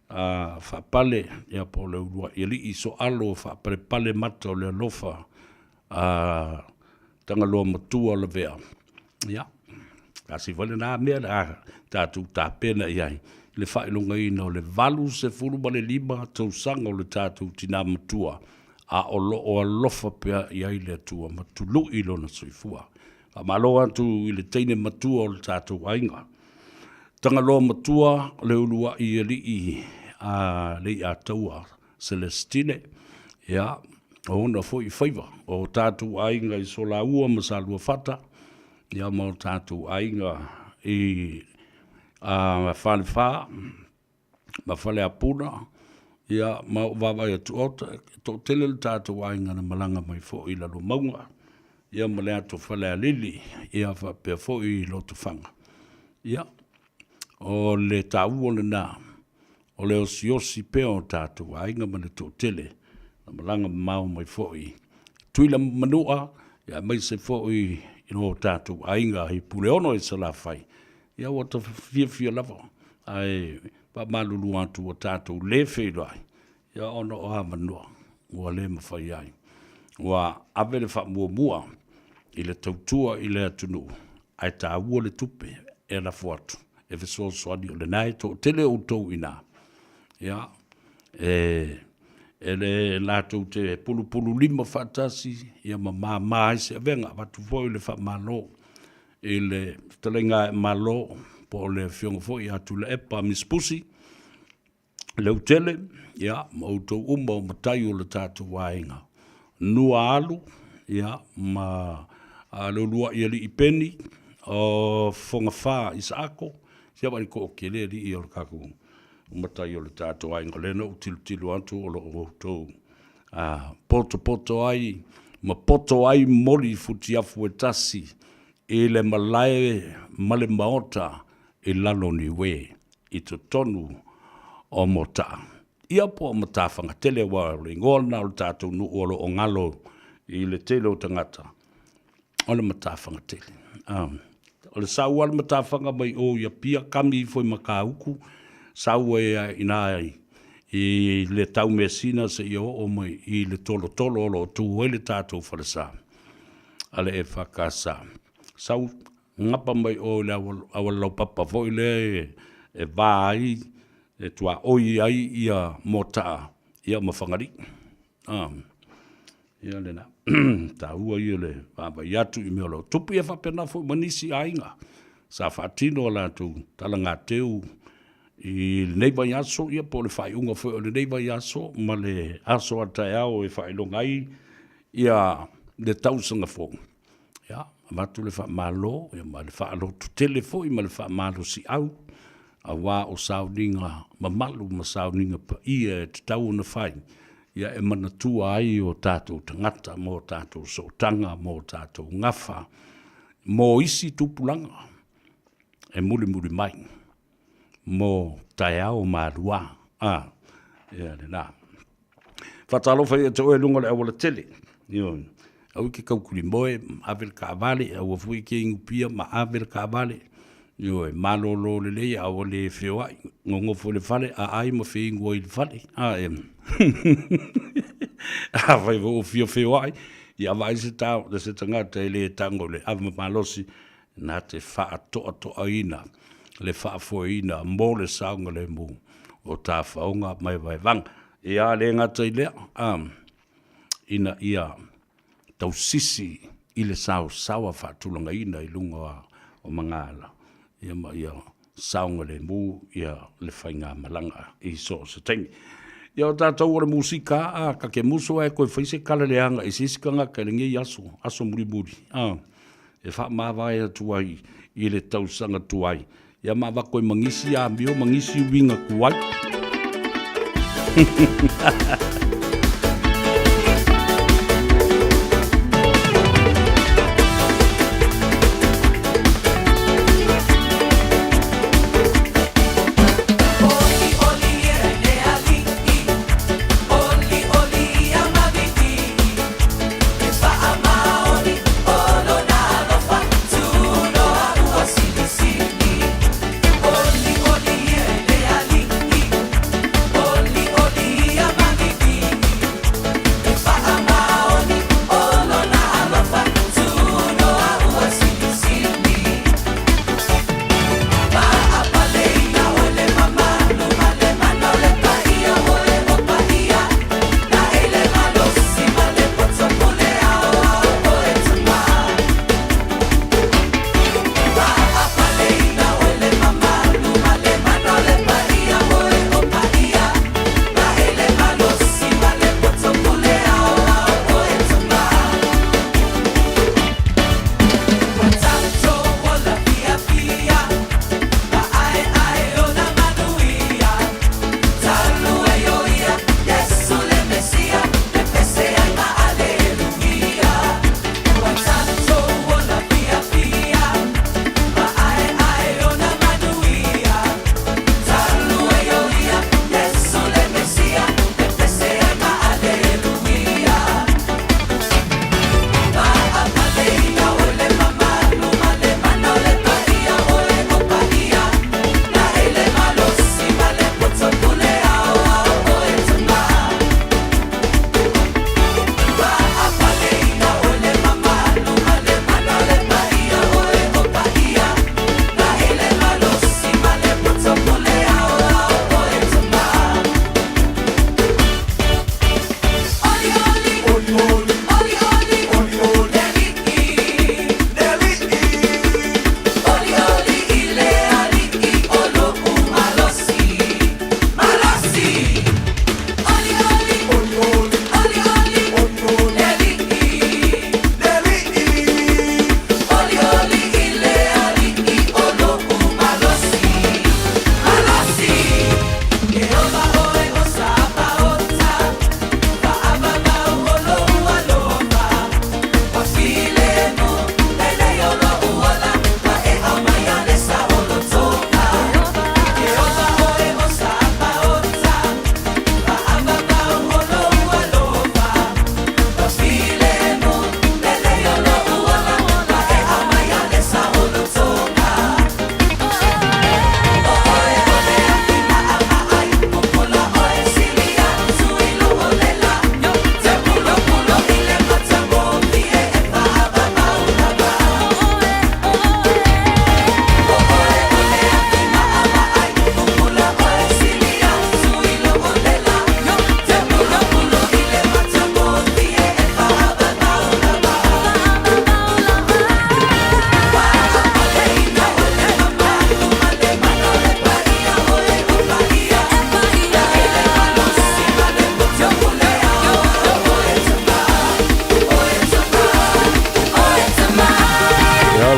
a Faapale, ia po o Leuluai Alii Soalo Faapalepale mata o le alofa a Tagaloa Matua Lavea. Ia, tasi foi lena mea le a tatou tapena i ai le faailogaina o le 85 tausaga o le tatou tinā matua, a o lo o alofa pea i ai le Atua ma tului lona soifua. Faamalo atu i le teine matua o le tatou aiga, Tagaloa Matua o le uluai alii a Leiataua Celestine, ia, o ona foi faiva, o tatou aiga i Solaua ma Saluafata, ia ma o tatou aiga i Falefa ma Faleapuna, ia ma ou vaavaai atu, o, e toatele le tatou aiga na malaga mai foi i Lalomauga, ia ma le ato Falealili, ia faapea foi i Lotofaga. Ia, o le taua lena o le osiosi pea o tatou aiga ma le toatele na malaga mamao mai foi Tutuila ma Manua, aemaise foi i o tatou aiga i Puleono i Salafai. Ia ua ta fiafia lava, ae faamalulu atu ua tatou le feiloai, ia ona o avanoa ua le mafai ai. Ua ave le faamuamua i le tautua i le atunuu, ae taua le tupe e lafo atu e fesoasoani, o lena e toatele outou i ina. Ia, e le latou te pulupululima faatasi ia ma mama ai se avega. Avatu foi le faamalo i le fetalaiga a Malo po o le afioga foi ia Tuilaepa Miss Pusi Leutele, ia, ma outou uma o matai o le tatou aiga. Nua Alu, ia, ma Leuluai Alii Peni, o Fogafa Isaako, sia vaai toatele alii o le tatou matai o le tatou aiga. O lea na ou tilotilo atu o lo o outou potopoto ai ma poto ai moli futiafu e tasi i le malae ma le maota i lalo o Niue i totonu o Motaa. Ia po o Matafagatele, aua o le igoa lena o le tatou nuu o lo o galo i le tele o tagata, o le Matafagatele. O le sau a le matafaga mai o i Apia, kami ifo i Matautu, sau ai lava i ina i le Taumeasina seia oo mai i le Tolotolo o lo o tu ai le tatou falesa a le EFKS. Sau gapa mai o i le auala laupapa foi lea e va ai, e tuaoi ai ia Moataa ia ma Fagalii. Ia lena. Taua ia le vaavaai atu i mea o lo o tupu. Ia faapena foi ma nisi aiga sa faatino a latou talagateu i lenei vaiaso, ia po o le faaiuga foi o lenei vaiaso ma le aso a taeao e faailoga ai ia le tausaga fou. Ia, avatu le faamalo ia ma le faalototele foi ma le faamalosiau aua o sauniga mamalu ma sauniga paia e tatau ona fai, ia e manatua ai o tatou tagata ma o tatou sootaga ma o tatou gafa mo isi tupulaga e mulimuli mai mo taeao maluā. A, ia lena. Faatalofa ia te oe i luga o le aualatele. Ioe. Aua e te taukulimoe ma ave le taavale, aua foi e te inupia ma ave le taavale. Ioe, malolo lelei a ua le feoai, nonofo i le fale, aai ma feinu ai i le fale. A, e. Afai foi ua fia feoai, ia vaai se ta, se tagata e le tago i le ava malosi, na te faatoatoaina le faafoeina mo le saogalemu o tafaoga ma evaevaga. Ia le gata i lea, ina ia tausisi i le saosaoa faatulagaina i luga o magaala, ia ma ia saogalemu ia le faigamalaga i so o se taimi. Ia o tatou o le musika, a ta te musu ae toe fai se tala leaga i se isi tagata i lenei aso, aso mulimuli, a, e faamavae atu ai i le tausaga tuai, ia ma avatu ai ma nisi amio ma nisi uiga tuai.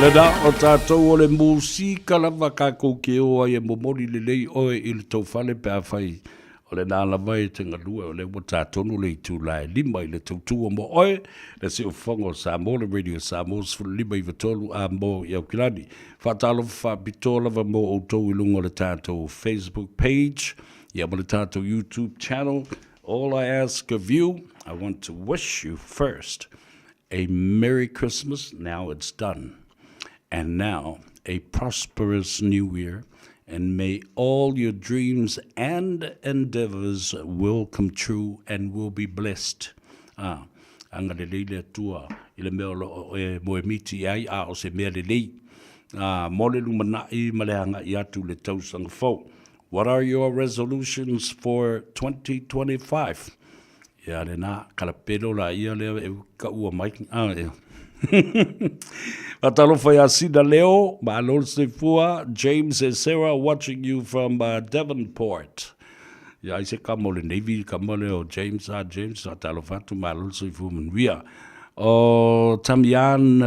lena, o tatou o le musika lava tatou te o ai e momoli lelei oe i le tou fale pe afai o lena lava e te galue, o lea ua ta tonu le itula e 5 i le tautua mo oe, le Siufofoga o Samoa, le Radio Samoa 15 93 A mo i Aukilani. Faatalofa faapitoa lava mo outou i luga o le tatou Facebook page, ia ma le tatou YouTube channel. All I ask of you, I want to wish you first a Merry Christmas, now it's done. And now, a prosperous new year, and may all your dreams and endeavors will come true and will be blessed. Ah, agalelei le Atua i le mea o lo o e moemiti i ai, a o se mea lelei. Ah, mo le lumanai ma le agai atu i le tausaga fou. What are your resolutions for 2025? Ia lena, kalapelo la ia lea e kaua mai. Ah, ia. Faatalofa ia Sina Leo, malo le soifua, James and Sarah watching you from Devonport. Ia ai se kama o le Navy, kama lea o James, ah, James, faatalofa atu, malo le soifua manuia. O Tamian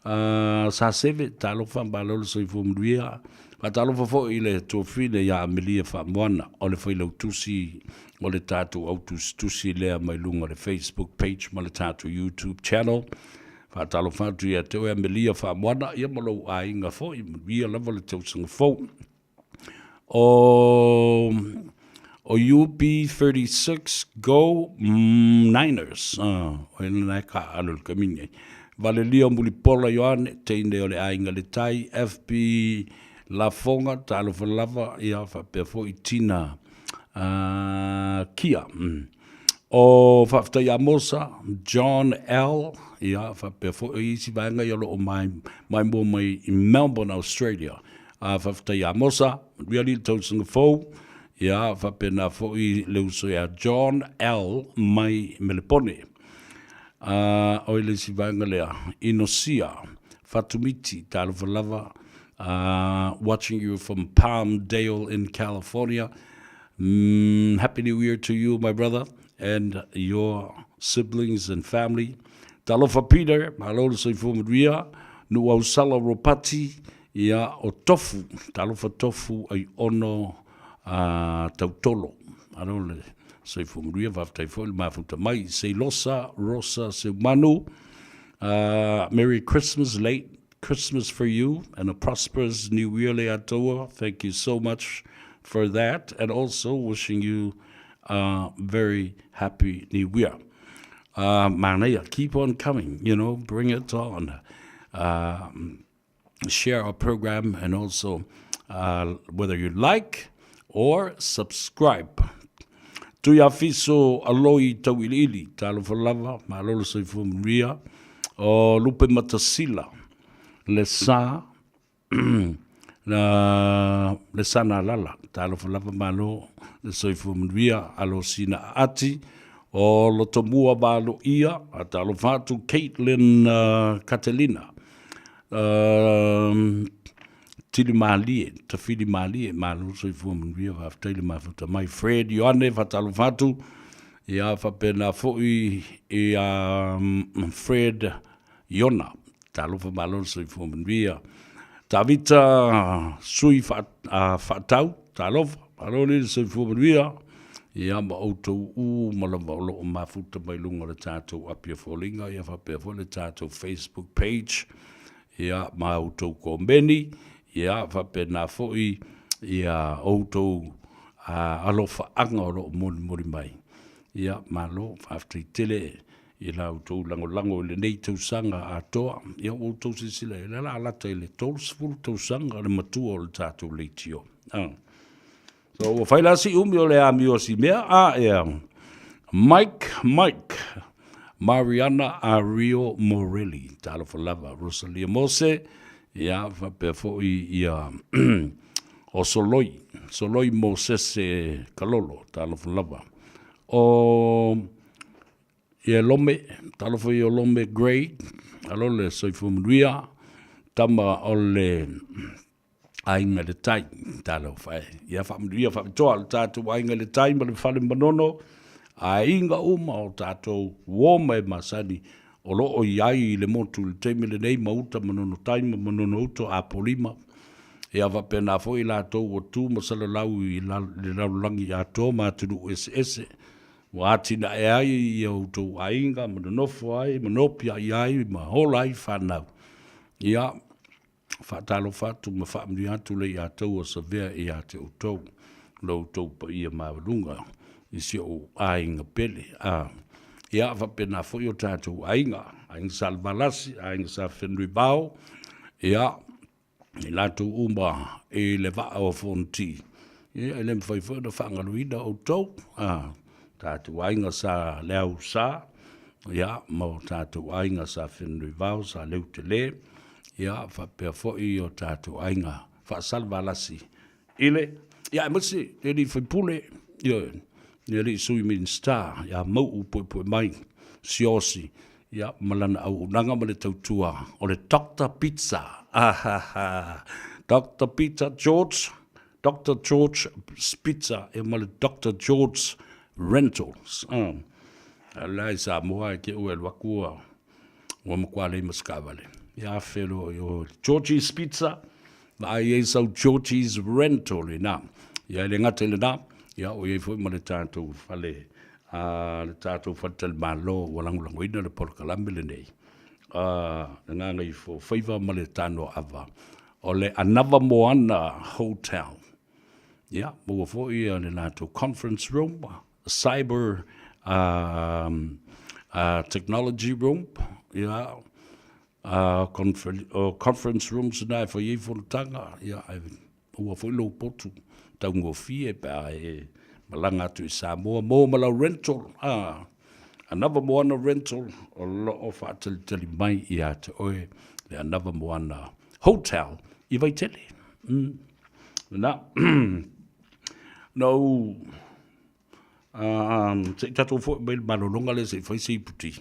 Saseve, talofa, malo le soifua manuia. Faatalofa foi i le tuafine ia Amelia Faamoana, o le failautusi o le tatou au tusitusi lea mai luga o le Facebook page ma le tatou YouTube channel. Faatalofa atu ia te oe Amelia Faamoana, ia ma lou aiga foi, manuia lava le tausaga fou. O o UB36 Go Niners. Ah, o ina nai ka alo le kami nei. Valelia Mulipola Ioane, teine o le aiga le tai, FB Lafoga, talofa lava, ia faapea foi Tina Kia. O Faafetai Amosa, John L, ia faapea foi isi vaega ia o lo o mai, maimoa mai i Melbourne, Australia. Faafetai Amosa, manuia alii le tausaga fou, ia faapena foi le uso ia John L mai Melepone. O i le isi vaega lea, Inosia Fatumiti, talofa lava, watching you from Palmdale in California. Happy New Year to you, my brother, and your siblings and family. Talofa Peter, malo le soifua manuia, Nuuausala Ropati, ia o Tofu, talofa Tofu ai ono Tautolo. Malo le soifua manuia, faafetai foi le mafuta mai. Seilosa Rosa Seumanu, Merry Christmas, late Christmas for you and a prosperous new year le Atoa. Thank you so much for that and also wishing you a very happy new year. Manaia, keep on coming, you know, bring it on. Share our program and also whether you like or subscribe. Tuiafiso Aloi Tauiliili, talofa lava, malo le soifua manuia. O Lupe Matasila, le sa, na, le sa na lala, talofa lava, malo le soifua manuia, alo sina ati. O Lotomua Valoia, talofa atu Caitlin Catalina. Tili malie, tawhiri malie, malo soifua manuia, faafetai le mafuta mai. Fred Ioane, faatalofa atu, ia faapena foi ia Fred Iona, talofa malo le soifua manuia. Tavita Sui Faatau, talofa, malo le soifua manuia, ia ma outou uma lava o lo o mafuta mai luga o le tatou Apia Foliga, ia faapea foi le tatou Facebook page, ia ma outou komeni, ia faapena foi ia outou alofaaga o lo o molimoli mai. Ia malo, faafetai tele i la outou lagolago i lenei tausaga atoa. Ia ua outou silasila i ai, o le a lata i le 30 tausaga le matua o le tatou leitio. So ua fai la si umi o le amio si mea a ea. Mike, Mike, Mariana Ario Morelli, talofa lava, Rosalia Mose, ia faapea foi ia o Soloi, Soloi Mosese Kalolo, talofa lava. O Ia Lome, talofa ia Lome Gray, alo le soifua manuia, tama o le aiga i le tai, talofa e. Ia faamanuia faapitoa le tatou aiga i le tai ma le fale manono, aiga uma o tatou uo ma e masani o lo o i ai i le motu i le taimi lenei ma uta ma Manono Tai ma Manono Uto, Apolima, ia faapena foi i latou ua tu ma salalau i le lalolagi atoa ma atunuu eseese ua atinae ai ia outou aiga ma nonofo ai ma nopiai ai ma ola ai fanau. Ia, faatalofa atu ma faamanuia atu le ia outou o savea ia te outou, lo outou paia maualuga i si ou aiga pele. A, ia, faapena foi o tatou aiga, aiga Sa Levalasi, aiga Sa Fenunuivao, ia, i latou uma i le vaa o Fonoti, ia, e le mafai foi ona faagaloina outou, a, tatou aiga Sa Leausa, ia, ma o tatou aiga Sa Fenunuivao, Sa Leutele, ia, faapea foi o tatou aiga Faasalevalasi i le, ia, aemaise le alii faipule, ioe, le alii Sui Minisita ia Mauu Puepuemai Siaosi, ia, ma lana auaunaga ma le tautua o le Doctor Pizza. Ahaha. Doctor Pizza George, Doctor George Spitzer, ia ma le Doctor George Rentals. A la i Samoa e te ue alu atu ua ua matua leai ma se taavale. Ia afe loa i o Georgie's Pizza, vaai ai sau Georgie's Rental i ina. Ia e le gata i lena, ia o i ai foi ma le tatou fale, a le tatou faletalimalo ua lagolagoina le polokalame lenei, a le Gagaifofaiva ma le Tanoaava, o le Anava Moana Hotel. Ia, maua foi le latou conference room, cyber technology room, ia, conference rooms na e fai ai fonotaga, ia, ae maua foi lou potu taugofie pe a e malaga atu i Samoa mo ma lau rental, Anava Moana Rental o lo o faatalitali mai ia te oe le Anava Moana Hotel i Vaitele. Na, na ou Se i tatou foi mai le malologa lea se i fai se iputi.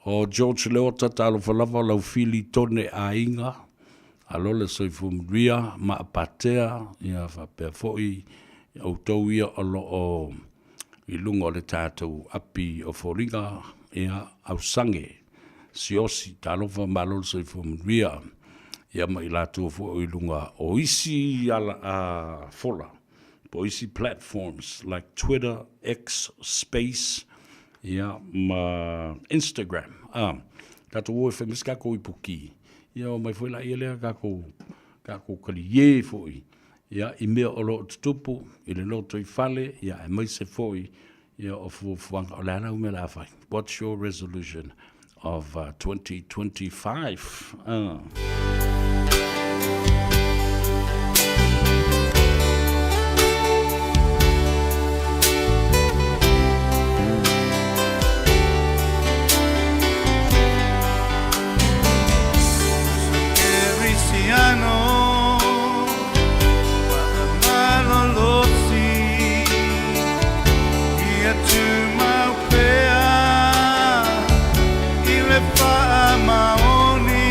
O George Leota, talofa lava, o lau fili tone aiga, alo le soifua manuia ma Apatea, ia faapea foi outou ia o lo o i luga o le tatou api o foliga, ia Ausage, Siaosi, talofa malo le soifua manuia, ia ma i latou foi o i luga o isi ala, fola. po o isi platforms like Twitter, X, Space, ia, ma Instagram. Ah, tatou o e fai mai se tatou ipuki, ia omai foi laia lea tatou, tatou kaliē foi, ia, i mea o lo o tutupu i le lotoifale, ia, aemaise foi, ia, o fuafuaga, o le a lau mea o le a fai? What's your resolution of 2025? Ia tumau pea i le faamaoni.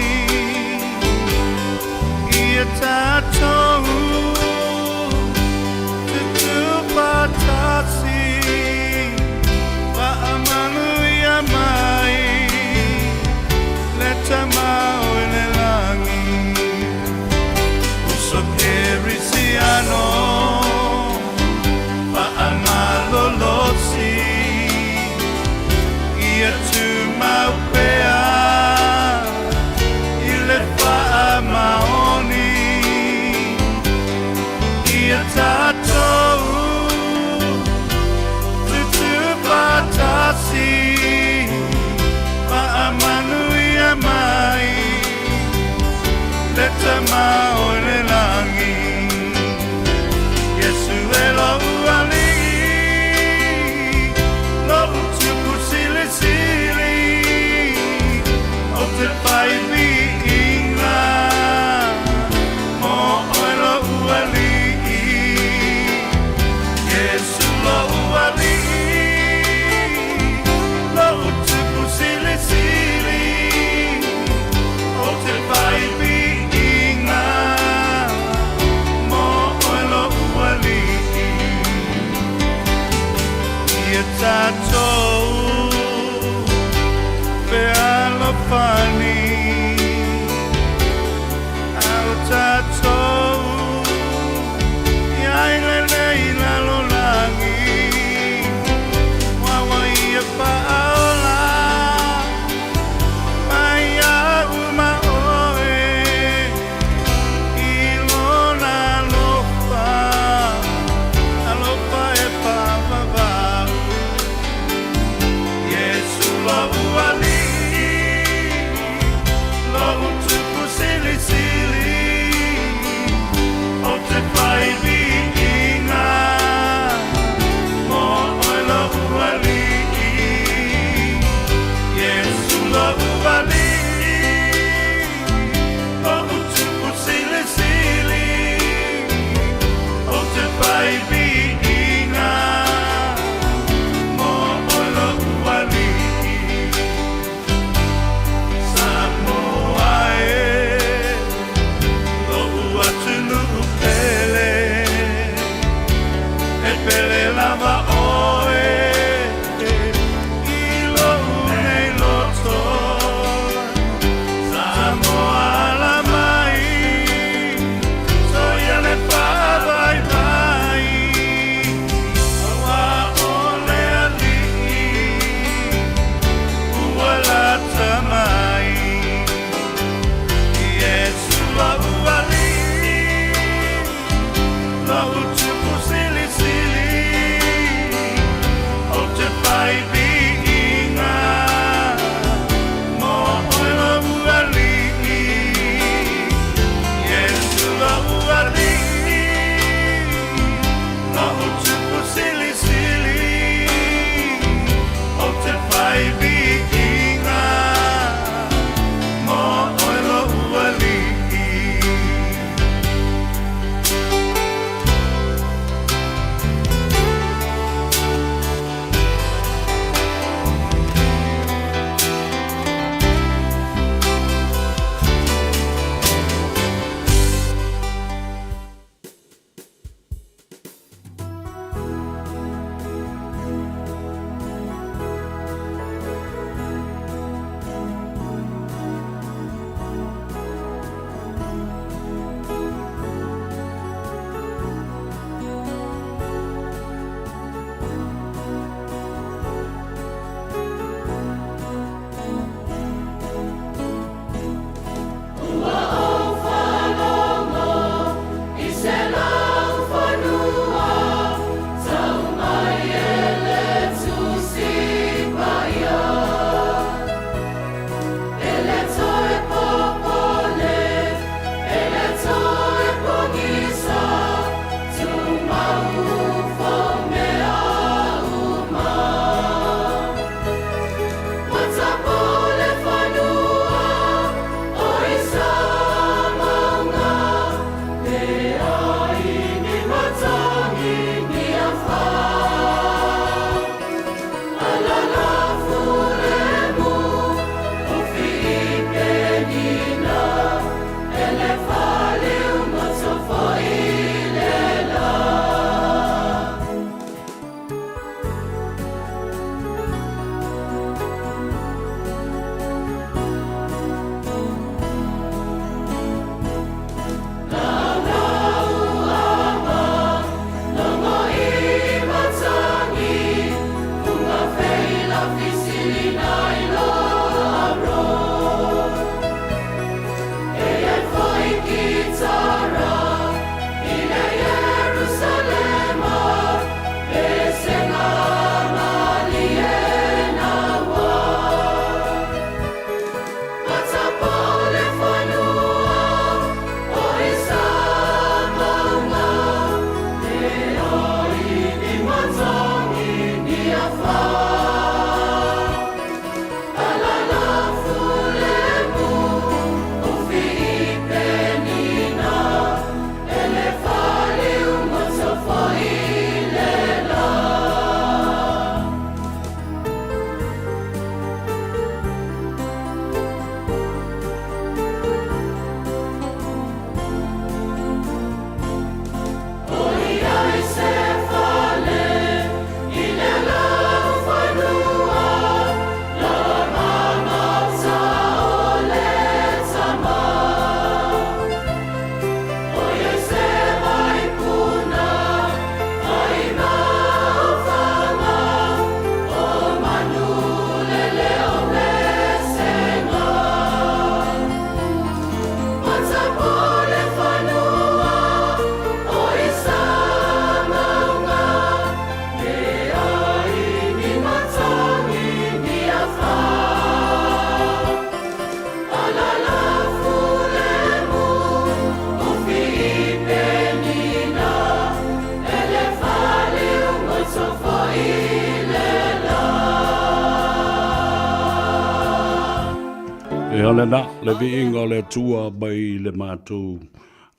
Ia lena, le viiga o le Atua mai le matou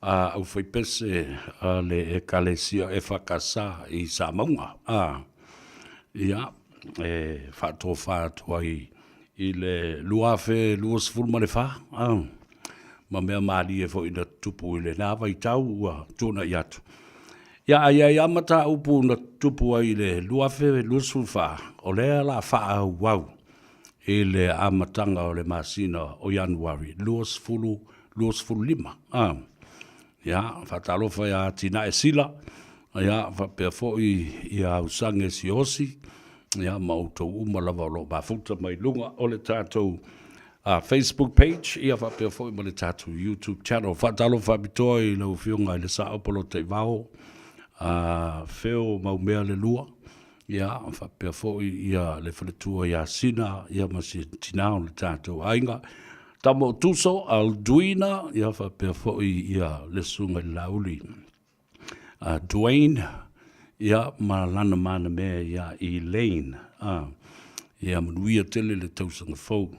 a aufaipese a le Ekalesia EFKS i Samauga. A, ia, e faatofa atu ai i le 2024, a, ma mea malie foi na tutupu i lena vaitau ua tuanai atu. Ia, a i ai lava mataupu na tutupu ai i le 2024, o lea o le a faaauau i le amataga o le masina o Ianuari 2025. A, ia, faatalofa ia Atinae Sila, ia, faapea foi ia Ausage Siaosi, ia, ma outou uma lava o lo o mafuta mai luga o le tatou Facebook page, ia faapea foi ma le tatou YouTube channel. Faatalofa faapitoa i lau Afioga i le Sao Polotaivao, Feo Maumea le Lua, ia faapea foi ia le faletua ia Sina ia ma si tina o le tatou aiga. Tama o Tuso, Alduina, ia faapea foi ia le susuga i le Laauli Dwayne, ia ma lana manamea ia Elaine. Ia manuia tele le tausaga fou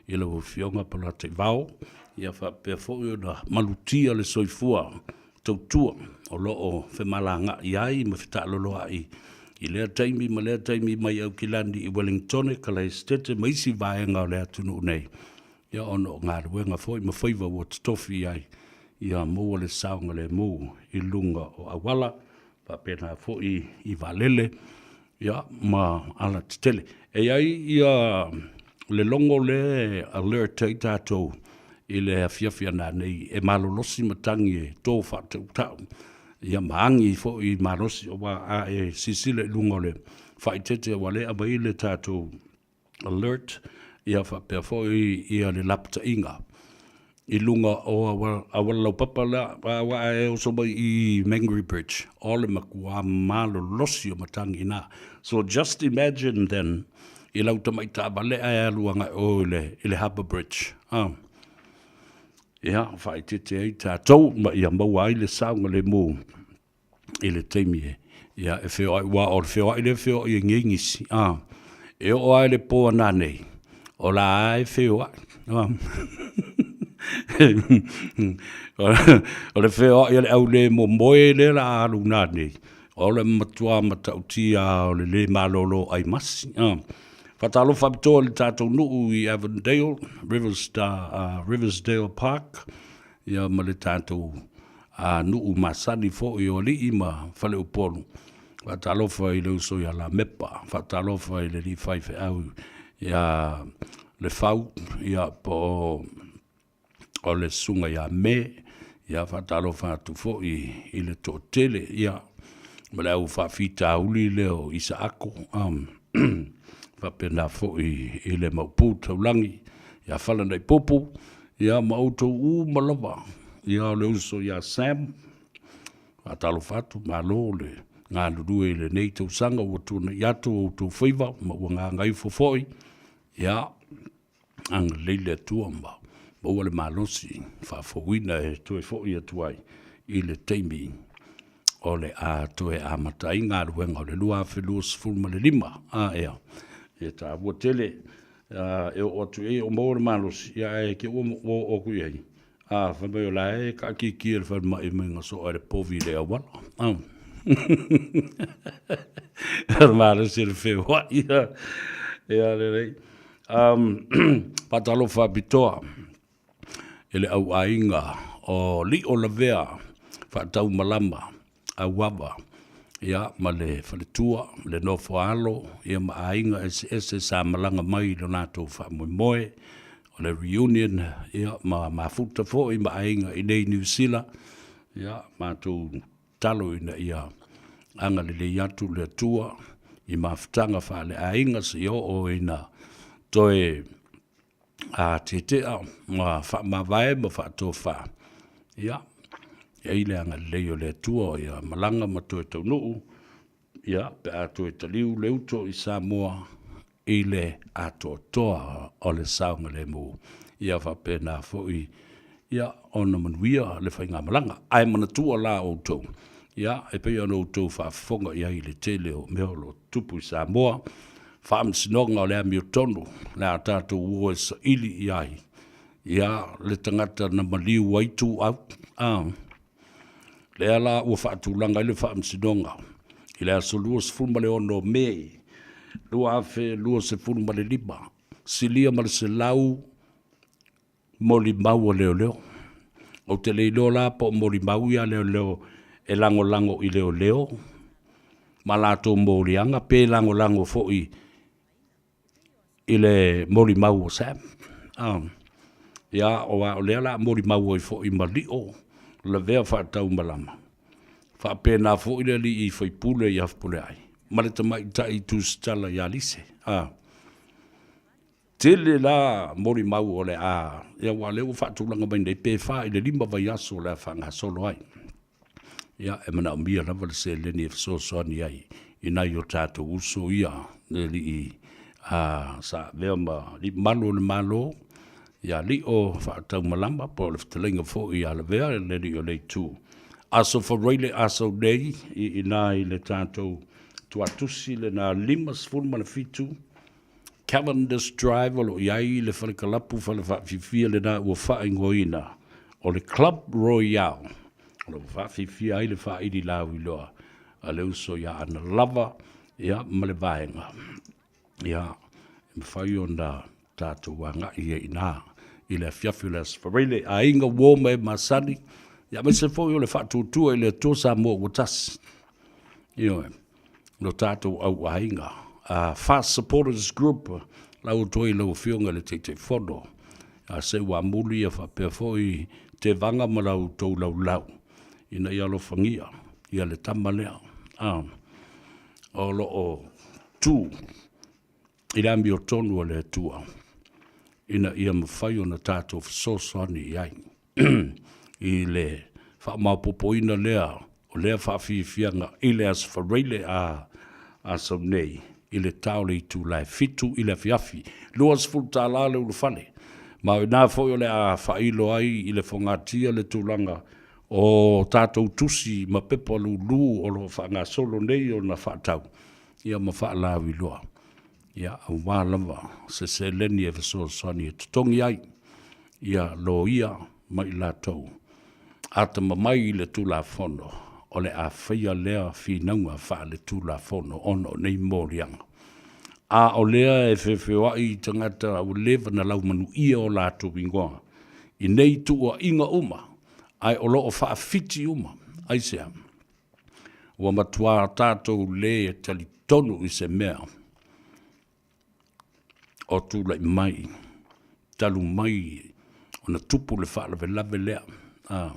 i lau Afioga Polataivao, ia faapea foi ona malutia le soifua tautua o lo o femalagaai ai ma fetaaloloai i lea taimi ma lea taimi mai Aukilani i Wellingtone, Kalaesetete ma isi vaega o le atunuu nei, ia ona o galuega foi ma faiva ua totofi ai ia maua le saogalemu i luga o auala, faapena foi i vaalele ia ma alatetele. E i ai ia le logo lea e alert ai tatou i le afiafi a nanei e malolosi matagi e to faatautau ia ma agi foi malosi aua a e silasila i luga o le faaeteete ua le aumai le tatou alert ia faapea foi ia le lapataiga i luga o auala laupapa la, aua a e oso mai i Mangere Bridge, o le matua malolosi o matagi ina. So just imagine then, i lau tamai taavale ae alu agai o i le, i le Harbour Bridge. Ah. Ia, faaeteete ai tatou ma ia maua ai le saogalemu i le taimi e, ia, e feoai, aua o le feoai lea e feoai ai nei nisi, a, e oo lava i le po a nanei, o la lava e feoai. O le feoai a le au le momoe lea o le a alu nanei, o le matua matautia lava o le le malolo ai masi. Faatalofa faapitoa i le tatou nuu i Avondale, Riversdale Park, ia ma le tatou a nuu masani foi o alii ma faleupolu. Faatalofa i le uso ia Lamepa, faatalofa i le alii faifeau ia Lefau, ia po o o le susuga ia Me, ia faatalofa atu foi i le toatele, ia ma le au faafitauli lea o Isaako, faapena foi i le Maopu Taulagi ia Falanaipupu, Ia ma outou uma lava, ia o le uso ia Sam, faatalofa atu, malo le galulue i lenei tausaga ua tuanai atu o outou faiva ma ua gagaifo foi, ia agalelei le Atua ma maua le malosi faafouina e toe foi atu ai i le taimi o le a toe amata ai galuega o le 2025. A ea, e taua tele e oo atu i ai o maua le malosi, ia ae te ua oo atu i ai, a fai mai o la e taatitia le falemai mai na soa e le povi i le auala. O le malosi o le feoai. Ia lelei. Faatalofa faapitoa i le au aiga o Li'olavea Faataumalama Auava, ia, ma le faletua, le nofo a alo, ia ma aiga eseese sa malaga mai i lo latou faamoemoe, o le reunion, ia, ma mafuta foi ma aiga i nei Niu Sila, ia, matou tatalo ina ia agalelei atu le Atua i mafutaga faaleaiga seia oo ina toe a tietea ma faamavae ma faatofa, ia, e i ai le agalelei o le Atua ia malaga ma toe taunuu, ia, pe a toe taliu le uto i Samoa i le atoatoa o le saogalemu. Ia faapena foi ia ona manuia le faigamalaga. Ae manatua la outou, ia, e pei ona outou faafofoga i ai i le tele o mea o lo o tutupu i Samoa, faamasinoga o le amiotonu, le a tatou o e saili i ai. Ia, le tagata na maliu ai Tuuau, a. Lea la ua faatulaga ai le Faamasinoga i le aso 26 o Me 2025, silia ma le 100 molimau a leoleo. Ou te le iloa la po o molimau ia a leoleo e lagolago i leoleo ma latou moliaga pe lagolago foi i le molimau o Sam. Ia, aua o lea o le a molimau ai foi ma Lio Lavea Faataumalama, faapena foi le alii faipule ia Fepuleai ma le tamaitai Tusitala ia Lise. Tele la molimau o le a, ia aua o lea ua faatulaga mai nei, pe 4 i le 5 vaiaso o le a faagasolo ai. Ia, e manaomia lava le seleni e fesoasoani ai i nai o tatou uso ia, le alii a sa avea ma alii malu o le Malo, ia Lio Faataumalama po o le fetalaiga foi ia Lavea le alii o le Itu. Aso Faraile aso nei i ina i le tatou Tuatusi lena 57 Cavendish Drive o lo o i ai le fale kalapu fale faafiafia lena ua faaigoaina o le Club Royale o lo o faafiafia ai le faaili lauiloa a le uso ia Analava ia ma le vaega ia e mafai ona tatou agai ai i ina i le afiafi o le Aso Faraile. Aiga uo ma e masani, ia aemaise foi o le faatuatua i le Atua Samoa ua tasi. Ioe. Lo tatou au aiga, Fast Supporters Group, lau atu ai lau Afioga i le Taitaifono, a Seuamuli ia faapea foi Tevaga ma la outou laulau, ina ia alofagia ia le tama lea, o lo o tu i le amiotonu a le Atua, ina ia mafai ona tatou fesoasoani i ai i le faamaopoopoina lea o lea faafiafiaga i le Aso Faraile a Asau nei i le ta o le itula e 7 i le afiafi. $20 le ulufale, ma o i ina foi o le a faailo ai i le fogatia le tulaga o tatou tusi ma pepa lulu o lo o faagasolo nei ona faatau ia ma faalauiloa, ia aua lava se seleni e fesoasoani e totogi ai ia loia ma i latou atamamai i le Tulafono o le a faia lea finauga faale-Tulafono ona o nei moliaga. A o lea e feofeoai i tagata ua leva na laumanuia o latou igoa i nei tuuaiga uma, ae o lo o faafiti uma. Aisea? Ua matuā tatou lē talitonu i se mea o tulai mai talu mai ona tupu le faalavelave lea. A,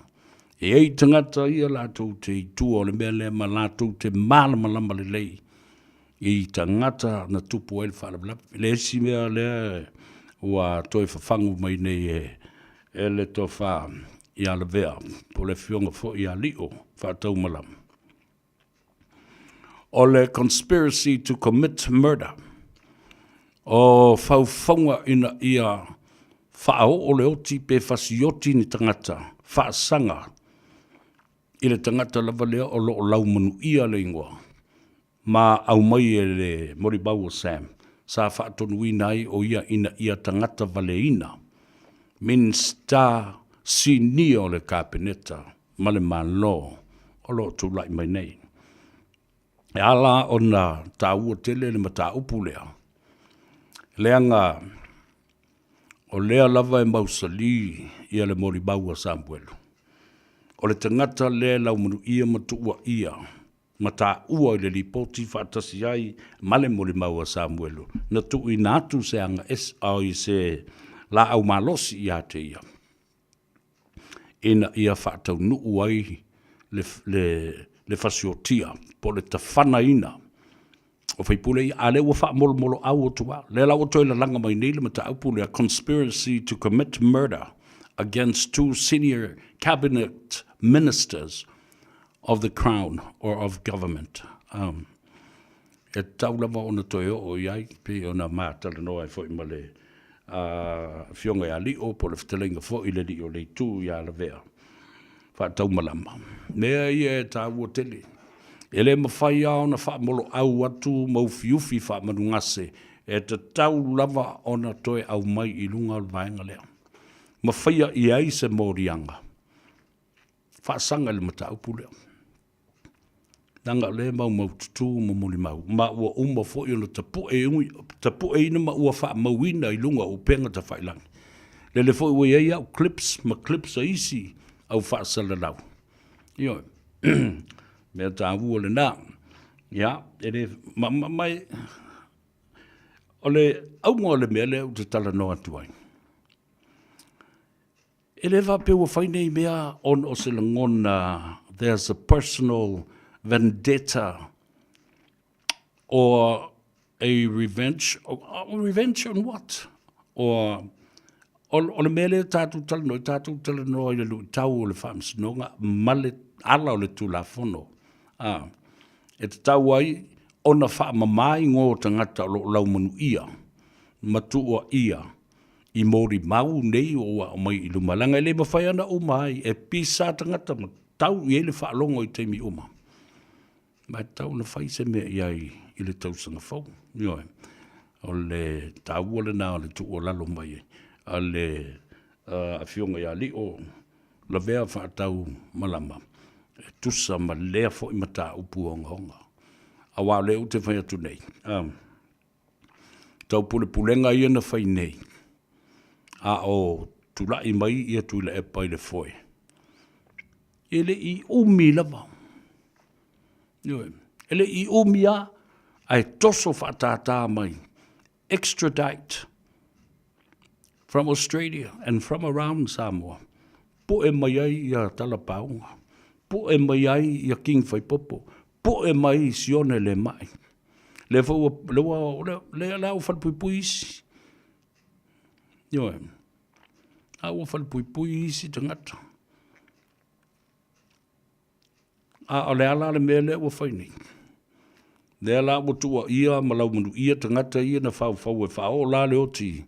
e i ai tagata ia latou te i tua o le mea lea ma latou te malamalama lelei i tagata na tupu ai le faalavelave. Le isi mea lea ua toe fafagu mai nei e le tofa ia Lavea po o le afioga foi ia Lio Faataumalama, o le conspiracy to commit murder, o faufauga ina ia faaoo le oti pe fasioti ni tagata faasaga i le tagata lava lea o lo o laumanuia le igoa ma aumai e le molimau o Sam sa faatonuina ai o ia ina ia tagata valeina Minisita Sinia o le Kapeneta ma le Malo o lo o tulai mai nei. E ala ona taua tele le mataupu lea, leaga o lea lava e mausali ia le molimau a Samuelu, o le tagata lea e laumanuia ma tuuaia ma taua i le lipoti faatasi ai ma le molimau a Samuelu, na tuuina atu se aga ese, oi, se laau malosi ia te ia, ina ia faataunuu ai le, le, le fasiotia po o le tafanaina o faipule ia, a lea ua faamolomoloau atu lava. Lea la ua toe lalaga mai nei le mataupu lea, conspiracy to commit murder against two senior cabinet ministers of the Crown or of Government. Um, e tatau lava ona toe oo i ai, pei ona matalanoa ai foi ma le uh, afioga ia Lio, po o le fetalaiga foi le alii o le itu ia Lavea, faataumalama. Mea ia e taua tele. E le mafai lava ona faamoloau atu ma ufiufi faamanugase, e tatau lava ona toe aumai i luga o le vaega lea. ma faia i ai se moliaga faasaga i le mataupu lea. Leaga o lea e maumaututu ma molimau, ma ua uma foi ona tapueina ma ua faamauina i luga o upega tafailagi. Lele foi ua i ai au clips ma clips a isi au faasalalau. Ioe. Mea taua lena. Ia, e le, ma, ma, ma e, o le auga o le mea lea ou te talanoa atu ai, e le faapea ua fai nei mea ona o se lagona, there's a personal vendetta or a revenge, revenge on what? Or, o le mea lea tatou talanoa, tatou talanoa i le luitau o le faamasinoga ma le ala o le Tulafono. A, e tatau ai ona faamama igoa o tagata o lo o laumanuia ma tuuaia i molimau nei ua aumai i luma, leaga e le mafai ona uma ai, e pisa tagata ma tau i ai le faalogo i taimi uma. Ma e tatau ona fai se mea i ai i le tausaga fou. Ioe. O le taua lena o le tuualalo mai a le Afioga ia Lio Lavea Faatau Malama e tusa ma lea foi mataupu ogaoga. Aua o lea ou te fai atu nei, taupulepulega ia na fai nei, a o tulai mai ia Tuilaepa i le foe, e le i umi lava. Ioe, e le i umi lava, ae toso faatātā mai, extradite from Australia and from around Samoa, poe mai ai ia Talapauga, poe mai ai ia King Faipopo, poe mai Sione Lemai. Lea foi ua, lea ua, lea, lea ua falepuipui isi. Ioe. A ua falepuipui isi tagata. A o le a la le mea lea ua fai nei? Lea la ua tuuaia ma laumanuia tagata ia na faufau e faaoo la le oti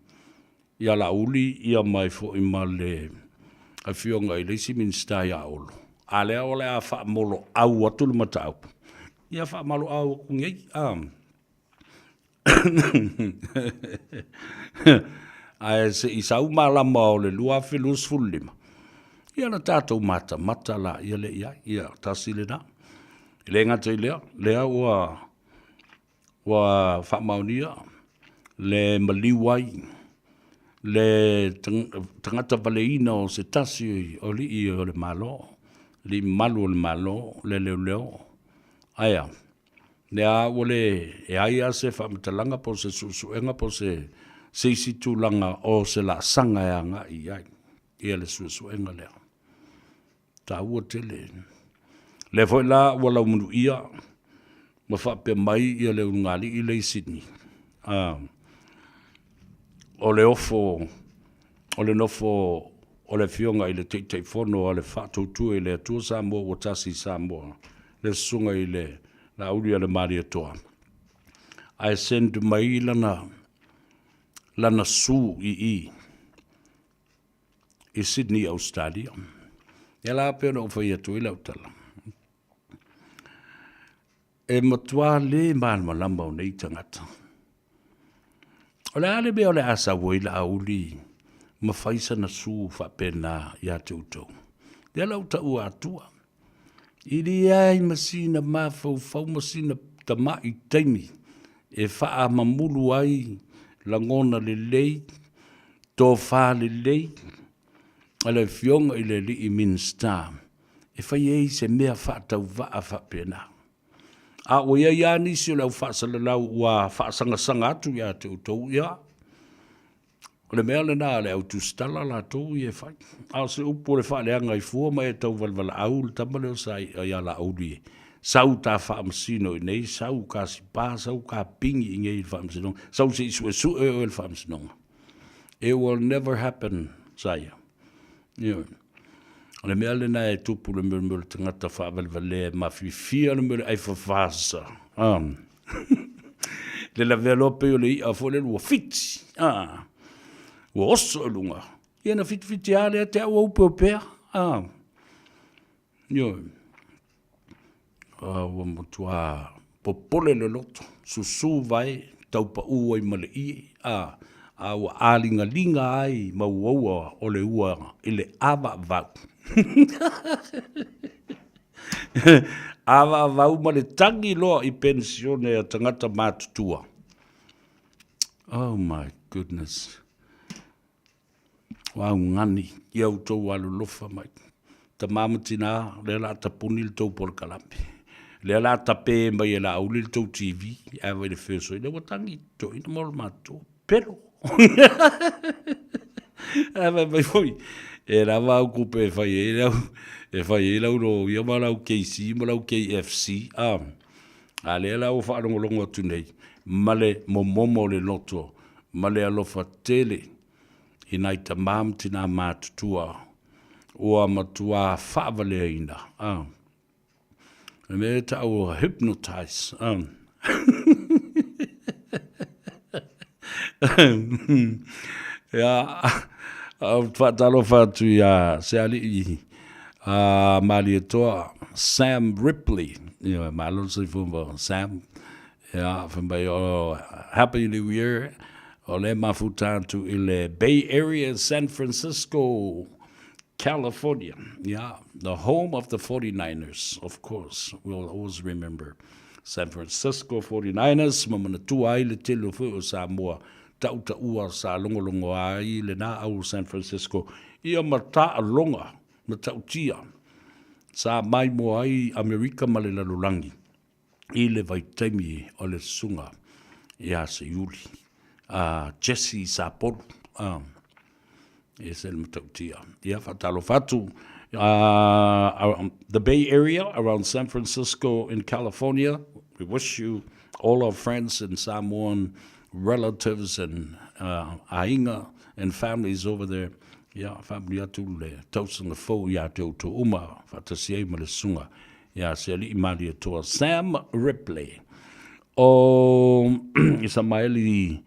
ia Laauli ia mai foi ma le afioga i le isi Minisita ia Olo. A lea o le a faamoloau atu le mataupu. Ia faamaloau atu nei. A. Ae se i sau malama o le 2025, ia ona tatou matamata laia lea i ai. Ia, tasi lena. E le gata i lea, lea ua, ua faamaonia le maliu ai le tagata valeina o se tasi o alii o le Malo, alii mamalu o le Malo, le leoleo. Ae a? Lea ua le e ai lava se faamatalaga po o se suesuega po o se se isi tulaga o se laasaga e agai i ai ia le suesuega lea. Taua tele. Lea foi la ua laumanuia ma faapea mai ia le ulugalii lea i Sydney, o le ofo, o le nofo o le Afioga i le Taitaifono a le Faatuatua i le Atua Samoa ua Tasi i Samoa, le Susuga i le Laaulialemalietoa, ae send mai lana, lana su i i, i Sydney, Australia. Ia la pei ona ou fai atu ai lau tala. E matua le malamalama o nei tagata. O le a le mea o le a sau ai Laauli ma fai sana su faapena ia te outou? Lea la ua taua atua. I leai ma sina mafaufau ma sina tamai taimi e faamamulu ai lagona lelei, tofa lelei a le Afioga i le alii Minisita e fai ai se mea faatauvaa faapena. A ua i ai lava nisi o le au faasalalau ua faasagasaga atu ia te outou, ia, o le mea lena a le au tusitala latou ia e fai. A o se upu o le faaleaga i fua ma e tau valevalaau le tama lea o Sai'a ia Laauli e sau ta faamasino i inei, sau kasipa, sau kapigi i inei i le faamasinoga, sau se i suesue oe e le faamasinoga. It will never happen, Saia. Ioe. O le mea lena e tupu le mea o le tagata faavalevalea e mafiafia le mea o le aifafasa. Ah. Le lavea loa pei o le i'a foi lele ua fiti. Ah. Ua oso i luga. Ia na fitifiti lava lea te au ua upeupea. Ah. Ioe. Ua matua popole le loto, susu vae, tau pau ai ma le ie, a. A ua āligaliga ai ma uaua o le ua i le ʻāwaʻawaʻu. ʻĀwaʻawaʻu ma le tagi loa i penisione a tagata matutua. Oh my goodness. O augani i a outou alolofa mai. Tamā ma tinā, lea la tapuni le tou polokalame. Lea la tapē mai e Laauli le tou TV, ae vai le feosoi, lea ua tagi toeaina ma le matua. Pelo! Ae fai mai foi, e lava au kupe e fai ai lau, e fai ai lau lōia ma lau KC ma lau KFC, a. A lea la ua faalogologo atu nei, ma le momomo o le loto, ma le alofa tele i nai tamā ma tinā matutua ua matuā faavaleaina, a. Le mea e ta'u o hypnotize, a. Ia, ou te faatalofa atu iā se ali'i a Malietoa, Sam Ripley. Ia, malo le soifua ma Sam. Ia, fai mai, oh, Happy New Year. O lea e mafuta atu i le Bay Area, San Francisco, California. Ia, the home of the 49ers, of course. We'll always remember San Francisco 49ers, ma manatua ai le tele o foi o Samoa taʻutaʻua sa logologo ai lenā au o San Francisco ia ma taaloga matautia sa maimoa ai Amerika ma le lalolagi i le vaitaimi o le susuga iā Seiuli, a Jesse Sapolu, a e ese le matautia. Ia, faatalofa atu, the Bay Area around San Francisco in California, we wish you all our friends and Samoan relatives and aiga and families over there, ia, faamanuia atu le tausaga fou iā te outou uma, faatasi ai ma le susuga Ia se Alii Malietoa Sam Ripley. O Isamaeli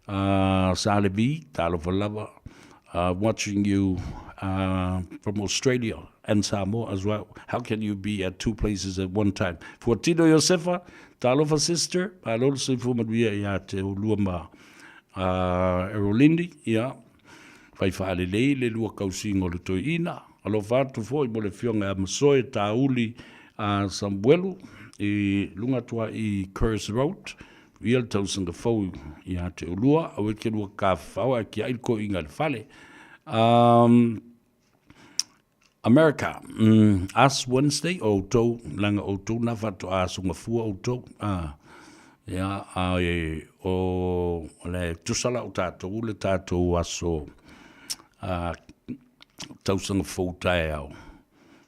Salevi, talofa lava, watching you from Australia and Samoa as well. How can you be at two places at one time? Fuatino Iosefa, talofa sister, malo le soifua manuia ia te olua ma Erolindi, ia, Fai faalelei le lua kausiga o le toeaina. Alofa atu foi mo le Afioga ia Masoe Tauli a Samuelu i luga atu ai i Kerrs Road, ia le tausaga fou ia te oulua, aua e te lua tafafao ae tiai le toeaina i le fale. Um, America, Ash Wednesday, o outou, leaga o outou na faatoa aso gafua outou, a, ia, a e, o le tusa la o tatou le tatou aso a, tausaga fou taeao,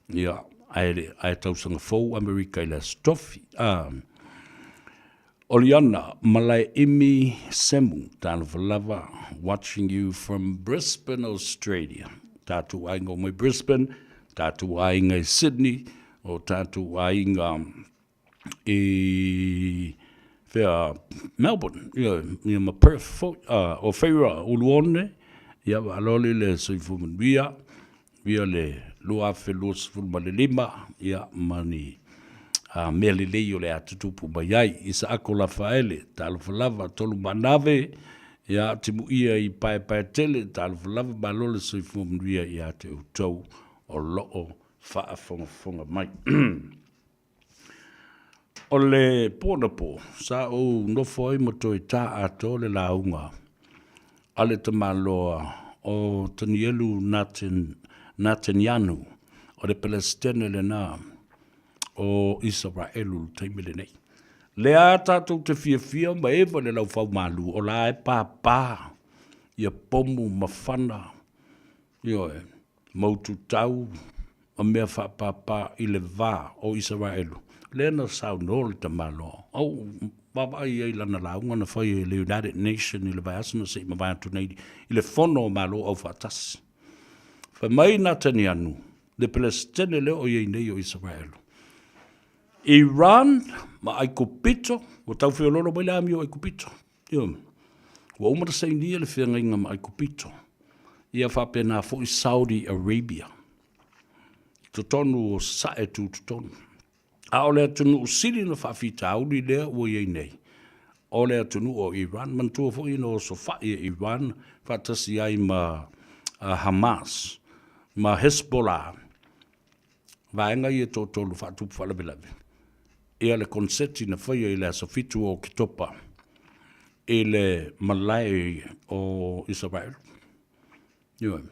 ia, ae, ae tausaga fou Amerika i le Aso Tofi, a. Oliana Malaeimi Semu, talofa lava, watching you from Brisbane, Australia. Tātou aiga o mai Brisbane, tātou aiga i Sydney, o tātou aiga i whea, Melbourne, ia, ia ma Perth foi, o Wheira, Uluone, ia waaloli le soifua manuia, Ia le 2025, ia, ma ni mea lelei o le a tutupu mai ai. Isaako Lafaele, talofa lava, Tolu Manave, ia, Timuia i Paepaetele, talofa lava, malo le soifua manuia ia te outou o loo faafogafoga mai. O le po anapo, sa ou nofo ai ma toe tā atoa le lauga a le tamaloa o Tanielu Natenianu, o le Pelesitene lena o Isaraelu i le taimi lenei. Lea tatou te fiafia ma eva le laufaumalu o la e pāpā ia pomu mafana, ioe, maututau ma mea faapāpā i le va o Isaraelu, lea na saunoa le tamaloa. Ou vaavaai ai i lana lauga na fai e le United Nation i le vaiaso na se i mavae atu nei i le Fono o Malo Aufaatasi. Fai mai Natanianu, le Pelesitene lea o i ai nei o Isaraelu, Iran ma Aikupito, ua tau feoloolo mai le amio o Aikupito. Ioe. Ua uma ona sainia le feagaiga ma Aikupito, ia faapena foi Saudi Arabia, i totonu o Sasae Tutotonu. A o le atunuu sili ona faafitauli lea ua i ai nei, o le atunuu o Iran. Manatua foi na osofai e Iran faatasi ai ma Hamas ma Hezbollah, vaega ia e toatolu faatupu faalavelave, ia le konseti na faia i le aso 7 o Oketopa i le malae o Isaraelu. Ioe.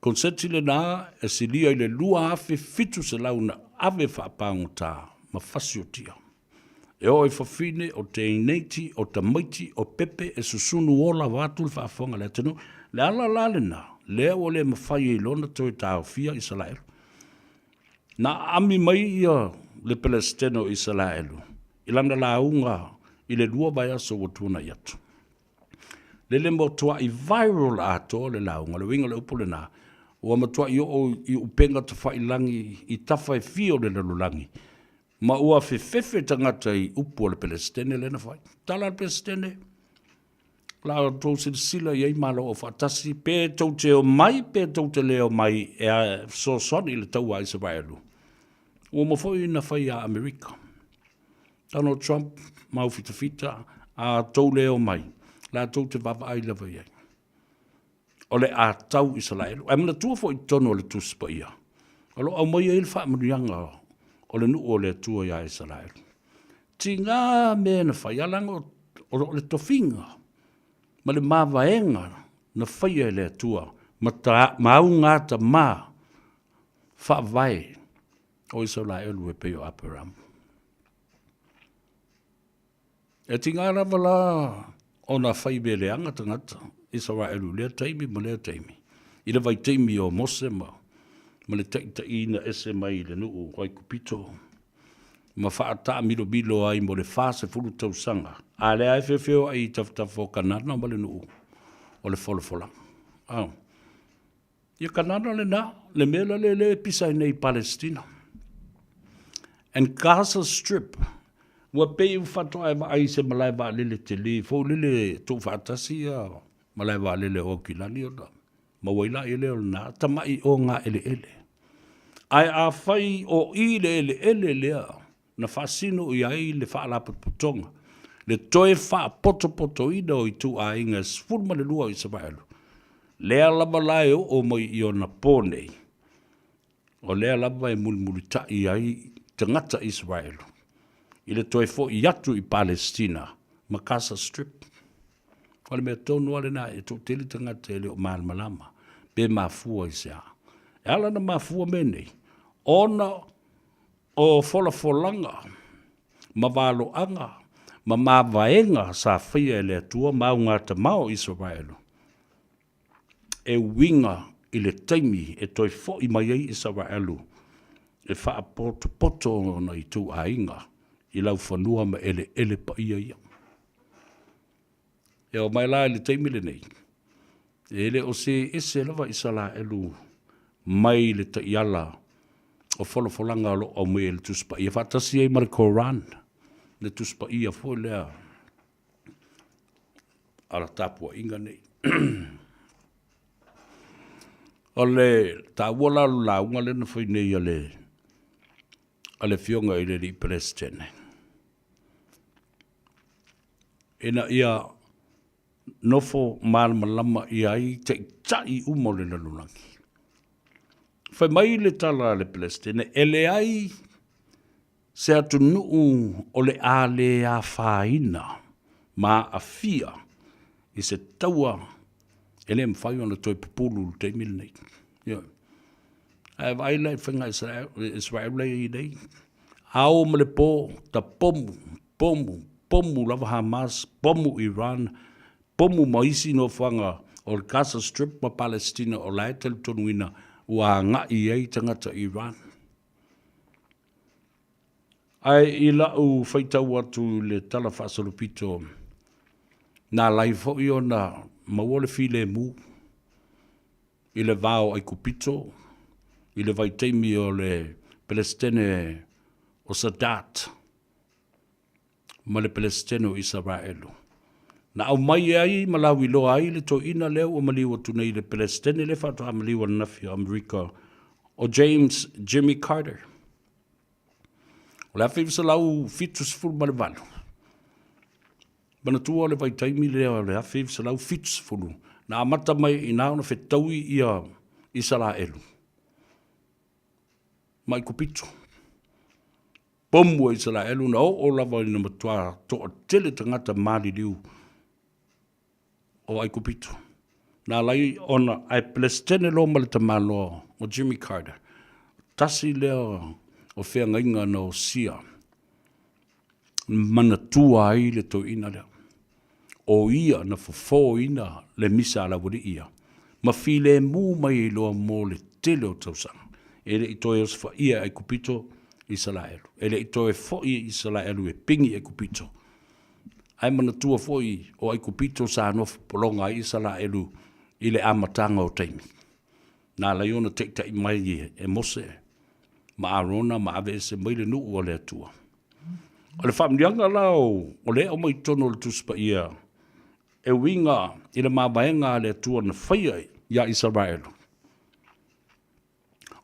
Konseti lena e silia i le 2,700 na ave faapagota ma fasiotia. E oo i fafine o teineiti, o tamaiti, o pepe e susunu ola vaeatu le faafofoga a le atunuu. Le ala la lena, lea ua le mafai ai loa ona toe taofia Isaraelu. Na aami mai ia le Peresetene o Isaraelu i lana lauga i le 2 vaiaso ua tuanai atu. Lele matuai viral atoa le lauga, le uiga o le upu lena, ua matuai oo i upega tafailagi i tafa e fia o le lalolagi, ma ua fefefe tagata i upu a le Peresetene lea na fai. Tala a le Peresetene, o le a outou silasila i ai Malo Aufaatasi, pe tou te omai pe tou te le omai e fesoasoani i le taua a Isaraelu, ua uma foi ona fai ia Amerika. Donald Trump ma au fitafita, a tou le omai, latou te vaavaai lava i ai. O le a tau Isaraelu. Ae manatua foi i totonu o le Tusi Paia, o lo o aumaia ai le faamanuiaga o le nuu o le Atua ia Isaraelu. Tiga mea na fai, a leaga o le tofiga ma le mavaega na faia e le Atua ma, ta, ma augatama faavae o Isaraelu e pei o Aperamo. E tiga lava la ona fai mea leaga tagata Isaraelu i lea taimi ma lea taimi, i le vaitaimi o Mose ma, ma le taitaiina ese mai i le nuu o Aikupito ma faataamilomilo ai mo le 40 tausaga, a lea e feofeoai i tafatafa o Kanana ma le nuu o le folafolaga. Oh. Ia Kanana lena, le mea la lea e pisa ai nei i Palestina. And Gaza Strip, ua pei ua faatoa e vaai i se malae vaalele tele foi lele tuufaatasi ia malae vaalele o Aukilani ona maua ai laia lea o lena tamai ogaeleele. Ae afai o i le eleele lea na faasino i ai le Faalapotopotoga, le toe faapotopotoina o ituaiga e 12 o Isaraelu, lea lava la e oo mai i ona po nei, o lea lava e mulimulitai ai tagata Isaraelu i le toe foi atu i Palestina ma Gaza Strip. O le mea tonu lava lena, e toatele tagata e le o malamalama pe mafua i se a. E ala ona mafua mea nei, ona O folafolaga ma valoaga ma mavaega sa faia e le Atua ma augatama o Isaraelu, e uiga i le taimi e toe foi mai ai Isaraelu e faapotopoto ona ituaiga i laufanua ma eleele paia ia. E oo mai la i le taimi lenei, e le o se ese lava Isaraelu mai le taiala o folafolaga o lo o aumaia e le Tusi Paia faatasi ai ma le Koran, le Tusi Paia foi lea a la tapuaiga nei. O le taua la o le lauga lea na fai nei a le a le Afioga i le Alii Peresetene, ina ia nofo malamalama i ai taitai uma o le lalolagi. Fai mai le tala a le Peresetene, e leai se atunuu o le a le afaina ma aafia i se taua e le mafai ona toe pupulu i le taimi lenei. Ioe. Ae vaai la i faiga Israel la e i ai nei, ao ma le po, ta pomu, pomu, pomu lava Hamas, pomu Iran, pomu ma isi nofoaga o le Gaza Strip ma Palestina o la e talitonuina ua agai i ai tagata Iran. Ae i lau faitau atu i le Tala Faasolopito, na ala ai foi ona maua le filemu i le va o Aikupito i le vaitaimi o le Peresetene o Sadat ma le Peresetene o Isaraelu. Na aumai ai ma lauiloa ai le toeaina lea ua maliu atu nei i le Peresetene lea faatoa maliu ananafi o Amerika o James Jimmy Carter. O le 1978. Manatua o le vaitaimi lea o le 1970, na amata mai i ina ona fetaui ia Isaraelu ma Aikupito. Pomu e Isaraelu na oo lava ina matua toatele tagata maliliu o Aikupito. Na ala ai ona ae Peresetene loa ma le tamaloa o Jimmy Carter. Tasi lea o feagaiga na osia manatua ai le toeaina lea. O ia na fofoina le misa a le aualii ia ma filemu mai ai loa mo le tele o tausaga. E le i toe osofaia e Aikupito Isaraelu. E le i toe foi Isaraelu e pigi Aikupito. Ae manatua foi o Aikupito sa nofo pologa ai Isaraelu i le amataga o taimi. Na ala ai ona taitai mai e Mose ma Arona ma aveese mai le nuu a le Atua. O le faamanuiaga la o lea e aumai i totonu o le Tusi Paia e uiga i le mavaega a le Atua na faia ia Isaraelu.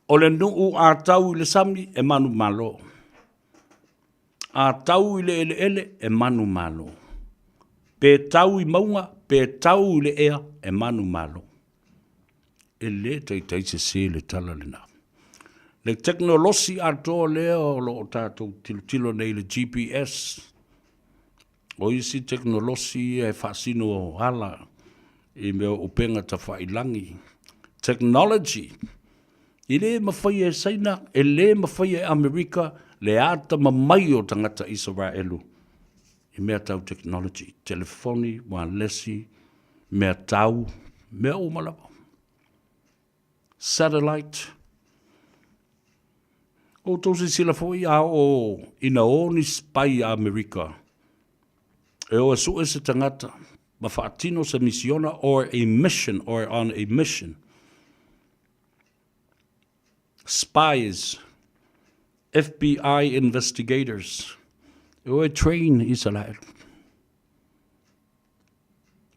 O le nuu a tau i le sami e manumalo. A tau i le eleele e manumalo. Pe tau i mauga, pe tau i le ea e manumalo. E le taitai sese le tala lena. Le tekonolosi atoa lea o lo o tatou tilotilo nei i le GPS, o isi tekonolosi ia e faasino ala i mea o upega tafailagi, technology, e le mafaia e Saina, e le mafaia e Amerika le atamamai o tagata Isaraelu i mea tau technology, telefoni, ualesi, mea tau, mea uma lava. Satellite. O outou silasila foi a oo ina o ni spy a Amerika e o e sue se tagata ma faatino se misiona or a mission or on a mission. Spies, FBI investigators, e o e train Israel.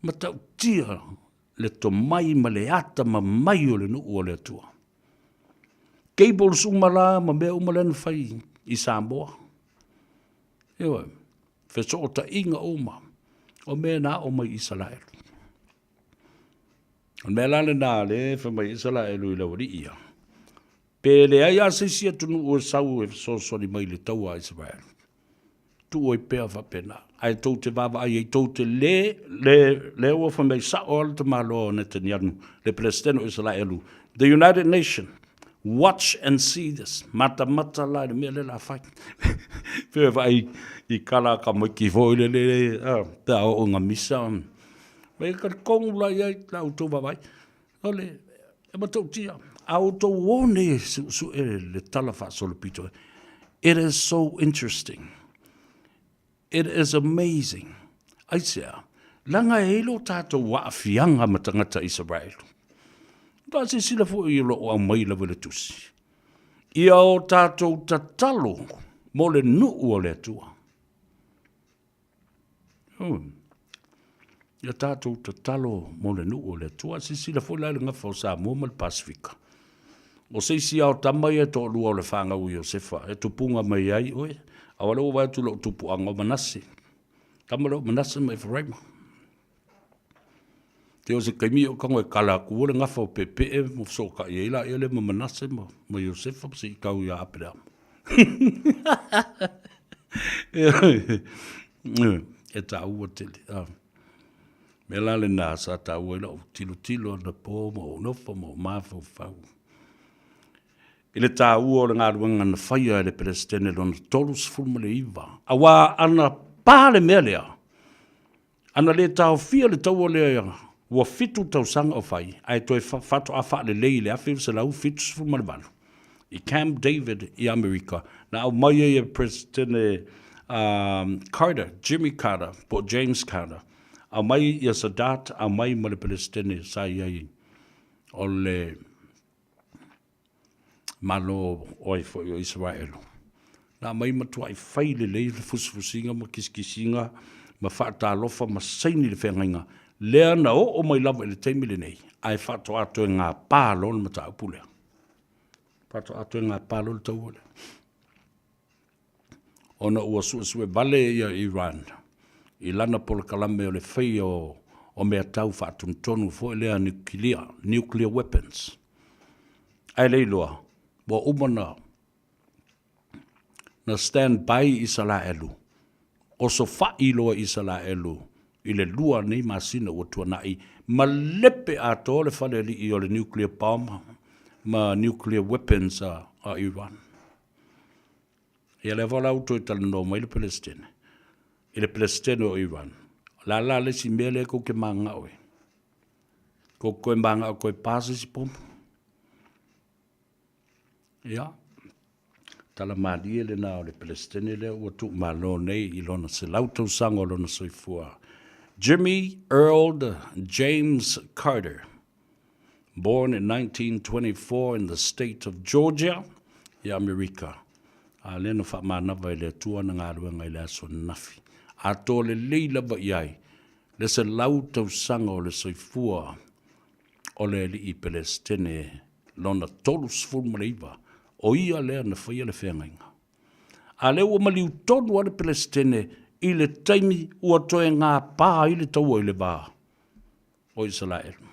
Matautia le tomai ma le atamamai o le nuu o le Atua. Cables uma la ma mea uma lea na fai i Samoa. Ioe, fesootaiga uma, o mea na aʻo mai Isaraelu. O le mea la lena lea e fai mai ai Isaraelu i le aualii ia, pe leai lava se isi atunuu e sau e fesoasoani mai i le taua a Isaraelu, tuu ai pea faapena. Ae tou te vaavaai ai, tou te le, le, lea ua fai mai sao lava le tamaloa o Netanyahu, le Peresetene o Isaraelu, the United Nation, watch and see this, matamata la i le mea lea o le a fai. Pei e vaai i kala a tamaiti foi lele, pe a oo ina misa, e talitonu la i ai la outou vaavaai. O le, e matautia, a outou o nei e suesue le tala faasolopito, it is so interesting. It is amazing. Aisea? Leaga e i ai lo tatou aafiaga ma tagata Isaraelu. Faatoa silasila foi o lo o aumai lava i le tusi. Ia o tatou tatalo mo le nuu o le Atua. Oh. Ia tatou tatalo mo le nuu o le Atua. Silasila foi la i le gafa o Samoa ma le Pasifika. O se isi ao tama ia e toalua o le fanau o Iosefa, e tupuga mai ai oe. Aua lea ua vaai atu i lou tupuaga o Manase. Tama lea o Manase ma Eferaima. Te o se taimi o tago e kala atu le gafa o peepee ma fesootai ai laia lea ma Manase ma, ma Iosefa ma se i tau ia Aperama. E taua tele. Ah. Mea la lena sa taua i lau tilotilo anapo ma ou nofo ma ou mafaufau. I le taua o le galuega na faia e le Peresetene lona 39, auā ana pa le mea lea, ana le taofia le taua lea ua fitu tausaga o fai, ae toe faatoa faalelei i le 1978 i Camp David i Amerika, na aumai ai e Peresetene Carter, Jimmy Carter po o James Carter, aumai ia Sadat, aumai ma le Peresetene sa i ai o le Malo o ai foi o Isaraelu. Na aumai matuai fai lelei le fusifusiga ma kisikisiga ma faatalofa ma saini le feagaiga lea na oo mai lava i le taimi lenei, ae faatoa toe gapa loa le mataupu lea. Faatoa toe gapa loa le taua lea. Ona ua suesue vale ia Iran. i lana polokalame o le faia o, o mea tau faatonutonu foi lea niukilia, nuclear weapons. Ae le iloa, ua uma na, na stand by Isalaelu, osofa'i loa Isalaelu i le lua nei masina ua tuana'i, malepe atoa le falealii o le nuclear bomb ma nuclear weapons a, a Iran. Ia lea foi la ua toe talanoa mai le Peresetene i le Peresetene o Iran. O le a la le isi mea lea tou te mananao ai? Tou te toe mananao e toe pa se isi pomu? Ia, tala malie lena o le Peresetene lea ua tuumalo nei i lona 100 tausaga o lona soifua. Jimmy Earl James Carter. Born in 1924 in the state of Georgia, i Amerika, a lea na faamanava e le Atua ana galuega i le aso ananafi. Atoa lelei lava i ai le 100 tausaga o le soifua o le alii Pelesitene lona 39, o ia lea na faia le feagaiga. A lea ua maliu tonu lava le Pelesitene i le taimi ua toe gapa ai le taua i le va o Isaraelu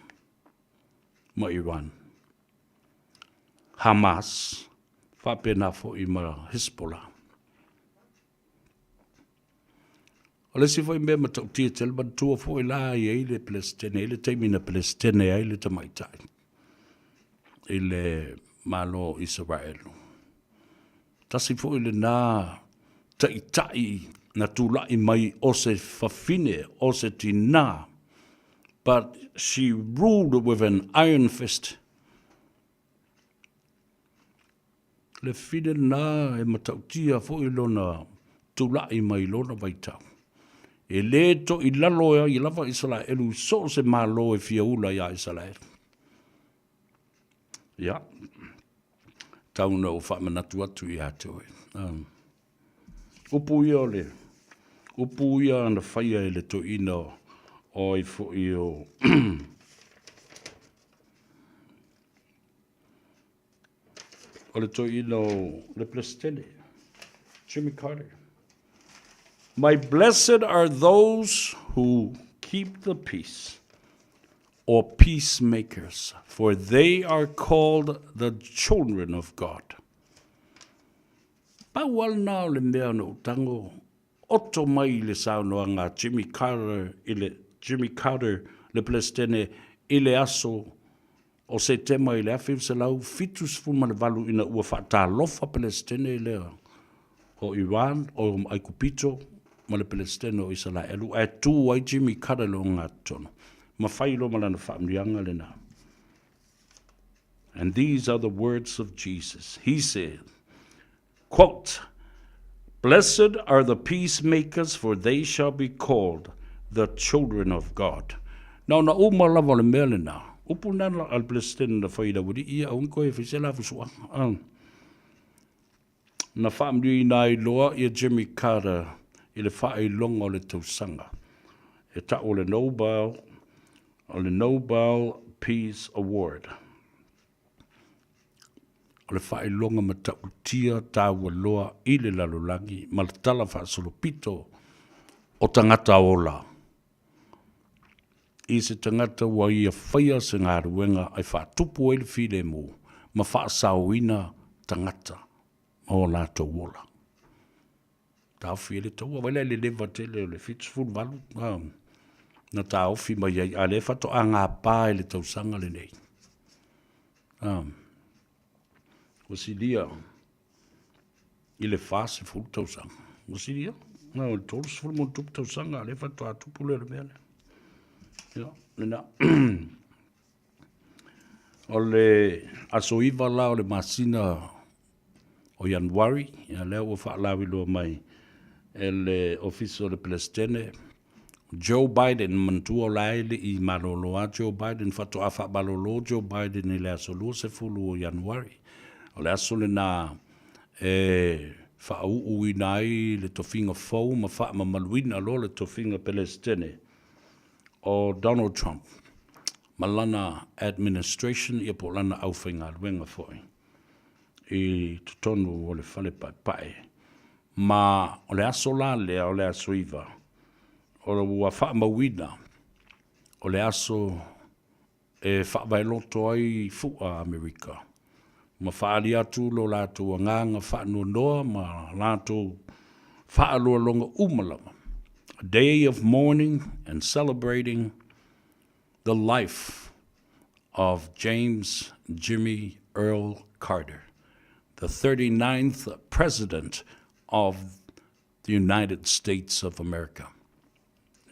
ma Iran, Hamas, faapena foi ma Hezbollah. O le isi foi mea matautia tele, manatua foi la e i ai le Peresetene, i le taimi na Peresetene ai le tamaitai i le Malo o Isaraelu. Tasi foi lena taitai na tulai mai o se fafine, o se tinā, but she ruled with an iron fist. Le fine lena e matautia foi lona tulai mai lona vaitau. E le toilalo ai lava Isaraelu i so o se Malo e fia ula iā Isaraelu. Ia, tau na ou faamanatu atu ia te oe. Um, upu ia o le, upu ia na faia e le toeaina o ai foi o o le toeaina o le Peresetene, Jimmy Carter. My blessed are those who keep the peace, or peacemakers, for they are called the children of God. Pau lava lena o le mea na ou tago oto mai i le saunoaga a Jimmy Carter i le Jimmy Carter le Peresetene i le aso o Setema i le 1978 ina ua faatalofa Peresetene lea o Iran, o Aikupito ma le Peresetene o Isaraelu, ae tu ai Jimmy Carter i le ogatotonu ma fai loa ma lana faamanuiaga lena. And these are the words of Jesus. He said, quote, Blessed are the peacemakers, for they shall be called the children of God. Na ona uma lava o le mea lena, upu lena a le Peresetene na fai i le aualii ia, aua ne i toe fai se lafusuaga. Na faamanuiaina ai loa ia Jimmy Carter i le faailoga o le tausaga e tau o le Nobel, o le Nobel Peace Award. O le faailoga matautia taua loa i le lalolagi ma le tala faasolopito o tagata ola i se tagata ua ia faia se galuega e faatupu ai le filemu ma faasaoina tagata ma o latou ola. Taofi ai le taua, vaai la i le leva tele o le 78 na taofi mai ai, a o lea faatoa gapa i le tausaga lenei. Ua silia i le 40 tausaga. Ua silia, na o le 30 ma ona tupu tausaga, a o lea faatoa tupu lea o le mea lea. Ia, lena. O le aso 9 la o le masina o Ianuari, ia lea ua faalauiloa mai e le Ofisa o le Peresetene, Joe Biden, manatua o la e le i malolo lava Joe Biden, faatoa faamalolo Joe Biden i le aso 20 o Ianuari. O le aso lena e faauuina ai le tofiga fou ma faamamaluina loa le tofiga Peresetene o Donald Trump ma lana administration ia po o lana aufaigaluega foi i totonu o le fale paepae. Ma o le aso la lea o le aso 9, O ua faamauina o le aso e faavaeloto ai fu'a Amerika ma faaali atu lo latou agaga faanoanoa ma latou faaloaloga uma lava. A day of mourning and celebrating the life of James Jimmy Earl Carter, the 39th President of the United States of America.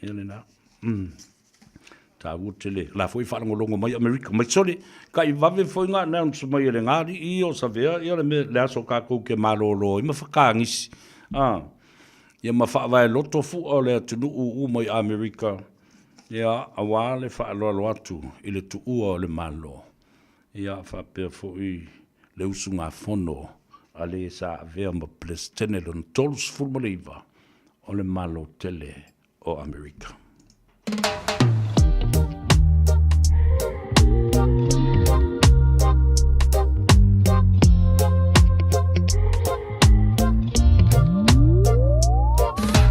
Ia lena. Mm. Tāua tele. La foi whaalongolongo mai Amerika. Mai sole, ka i vave foi ngā announce mai e le ngāri i o sawea, ia le me le aso kākou ke malōlō i ma whakaangisi. Ah. Ia ma whaavae loto fua o le atunuu u mai Amerika. Ia, awā le whaaloalo atu i le tuua o le malo. Ia, faapea foi le usugafono a le sa avea ma Peresetene lona 39 o le Malo tele o Amerika.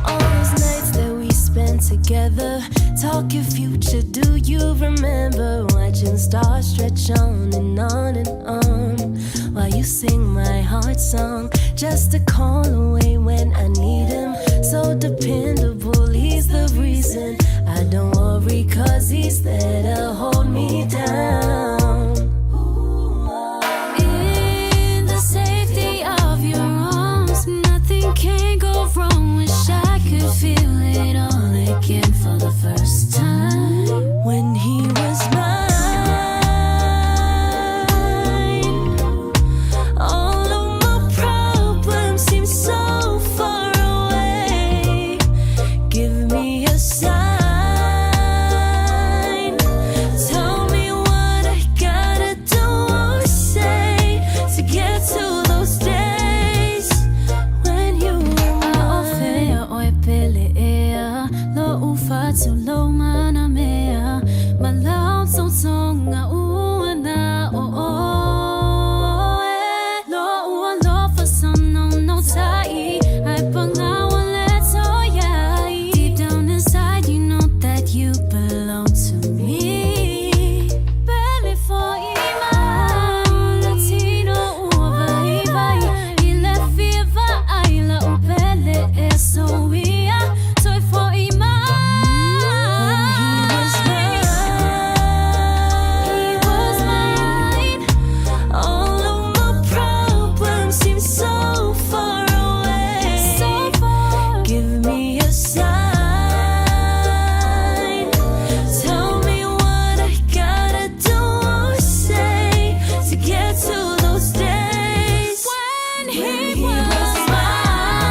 All those nights that we spent together Talking future, do you remember Watching stars stretch on and on and on While you sing my heart song Just a call away when I need him So dependable, he's the reason I don't worry cause he's there to hold me down In the safety of your arms Nothing can go wrong Wish I could feel it all again for the first time When he was mine All of my problems seem so far away Give me a sign Tell me what I gotta do or say To get to those days When you were mine oe pele ea Lo u whatu lo mea Ma lau tonga ua na o oe Lo ua lofa no no tai Ai pangawa le toiai Deep down inside you know that you belong to me Pele fo ima Latino ua vai vai I le fia va ai la u pele e so ia Toi fo ima When he was mine All of my problems seem so far away. So far. Give me a sign. Tell me what I gotta do or say to get to those days. When he was mine.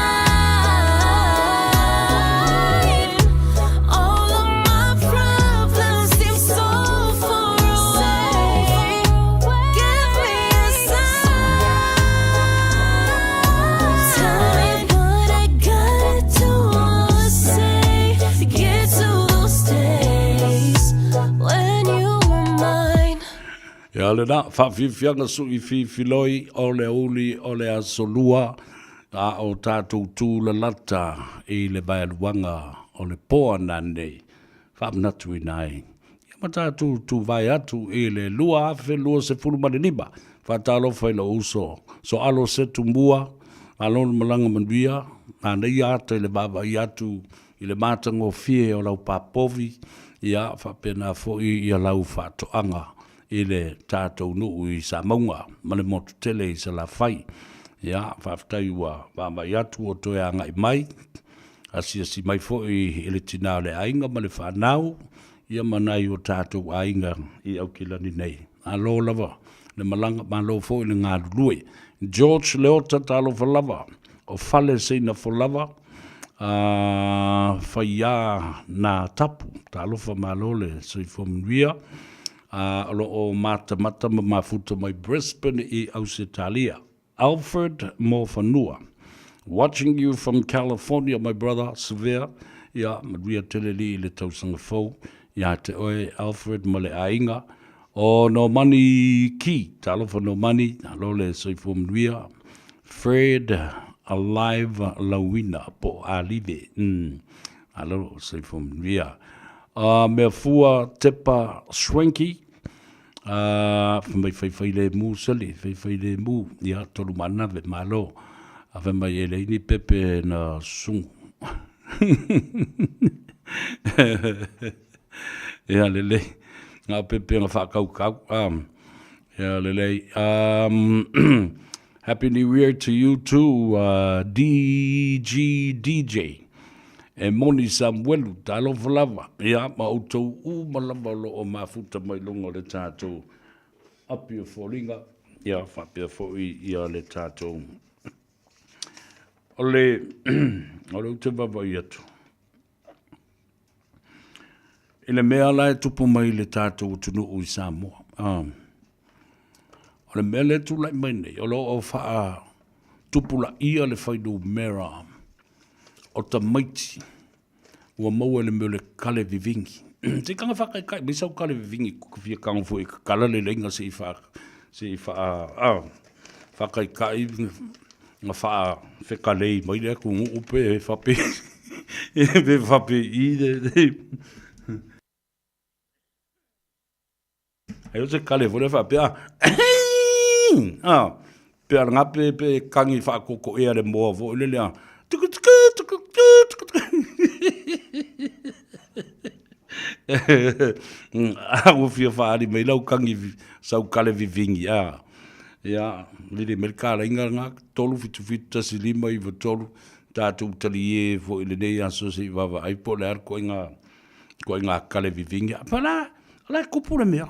All of my problems seem so far away. Give me a sign. Tell me what I gotta do or say to get to those days when you were mine. Ia lena, faafiafiaga suʻi fifiloi o le aoauli o le aso lua, a o tatou tu lalata i le vaealuaga o le po ananei, faamanatuina ai. Ia ma tatou tuvae atu i le 2025. Faatalofa i lou uso Soalo Setumua, malo le malaga manuia, manaia ata i le vaavaai atu i le matagofie o lau papovi, ia faapena foi ia lau faatoaga i le tatou nuu i Samauga ma le motu tele i Salafai. Ia, faafetai ua vaavaai atu ua toe agai mai, asiasi mai foi i le tina o le aiga ma le fanau, ia ma nai o tatou aiga i Aukilani nei. Malo lava le malaga, malo foi le galulue. George Leota, talofa lava, o Fale Seinafo lava, a faiā nā tapu, talofa malo le soifua manuia, a o lo o matamata ma mafuta mai Brisbane i Ausetalia. Alfred Mofanua, watching you from California my brother, Severe, ia manuia tele lii i le tausaga fou ia te oe Alfred ma le aiga o Nomani Ki, talofa Nomani, alo le soifua manuia, Fred Alive Lauina po o Alive, mm. Malo, soifua manuia. Mea fua Tepa Schwenke, fai mai faifai lemu sali, faifai lemu, ia, Tolumaanave, malo. A fai mai e leai ni pepe na susugu. Ia lelei, na o pepe na faakaukau. Ia lelei. Happy New Year to you too, DGDJ. E moni Samuelu, talofa lava. Ia, ma outou uma lava o lo o mafuta mai luga o le tatou api o foliga. Ia, faapea foi ia le tatou... O le, o le ou te vaavaai atu. I le mea la e tupu mai i le tatou atunuu i Samoa, o le mea lea e tulai mai nei, o lo o faatupulaia le fuainumera o tamaiti ua maua i le mea o le kale vivigi. Se i taga faataitai mai sau kale vivigi ou te fia tago foi e tatala le laina se i faataitai na faafetalei mai le atunuu pe faapei pe faapei le Ai o se kale foi lea faapea a pe a lena pe pe kagi faatotoea le moa foi lele a tuku tuku tuku tuku tuku a ua fia faaali mai lau kagi sau kale vivigi a Ia, vili mai le kalaiga lena, 3 7 7 1 5 9 3, tatou talie foi i lenei aso se i vaavaai po o le a le ituaiga, ituaiga kale vivigi. Pa la, o la e tupu le mea.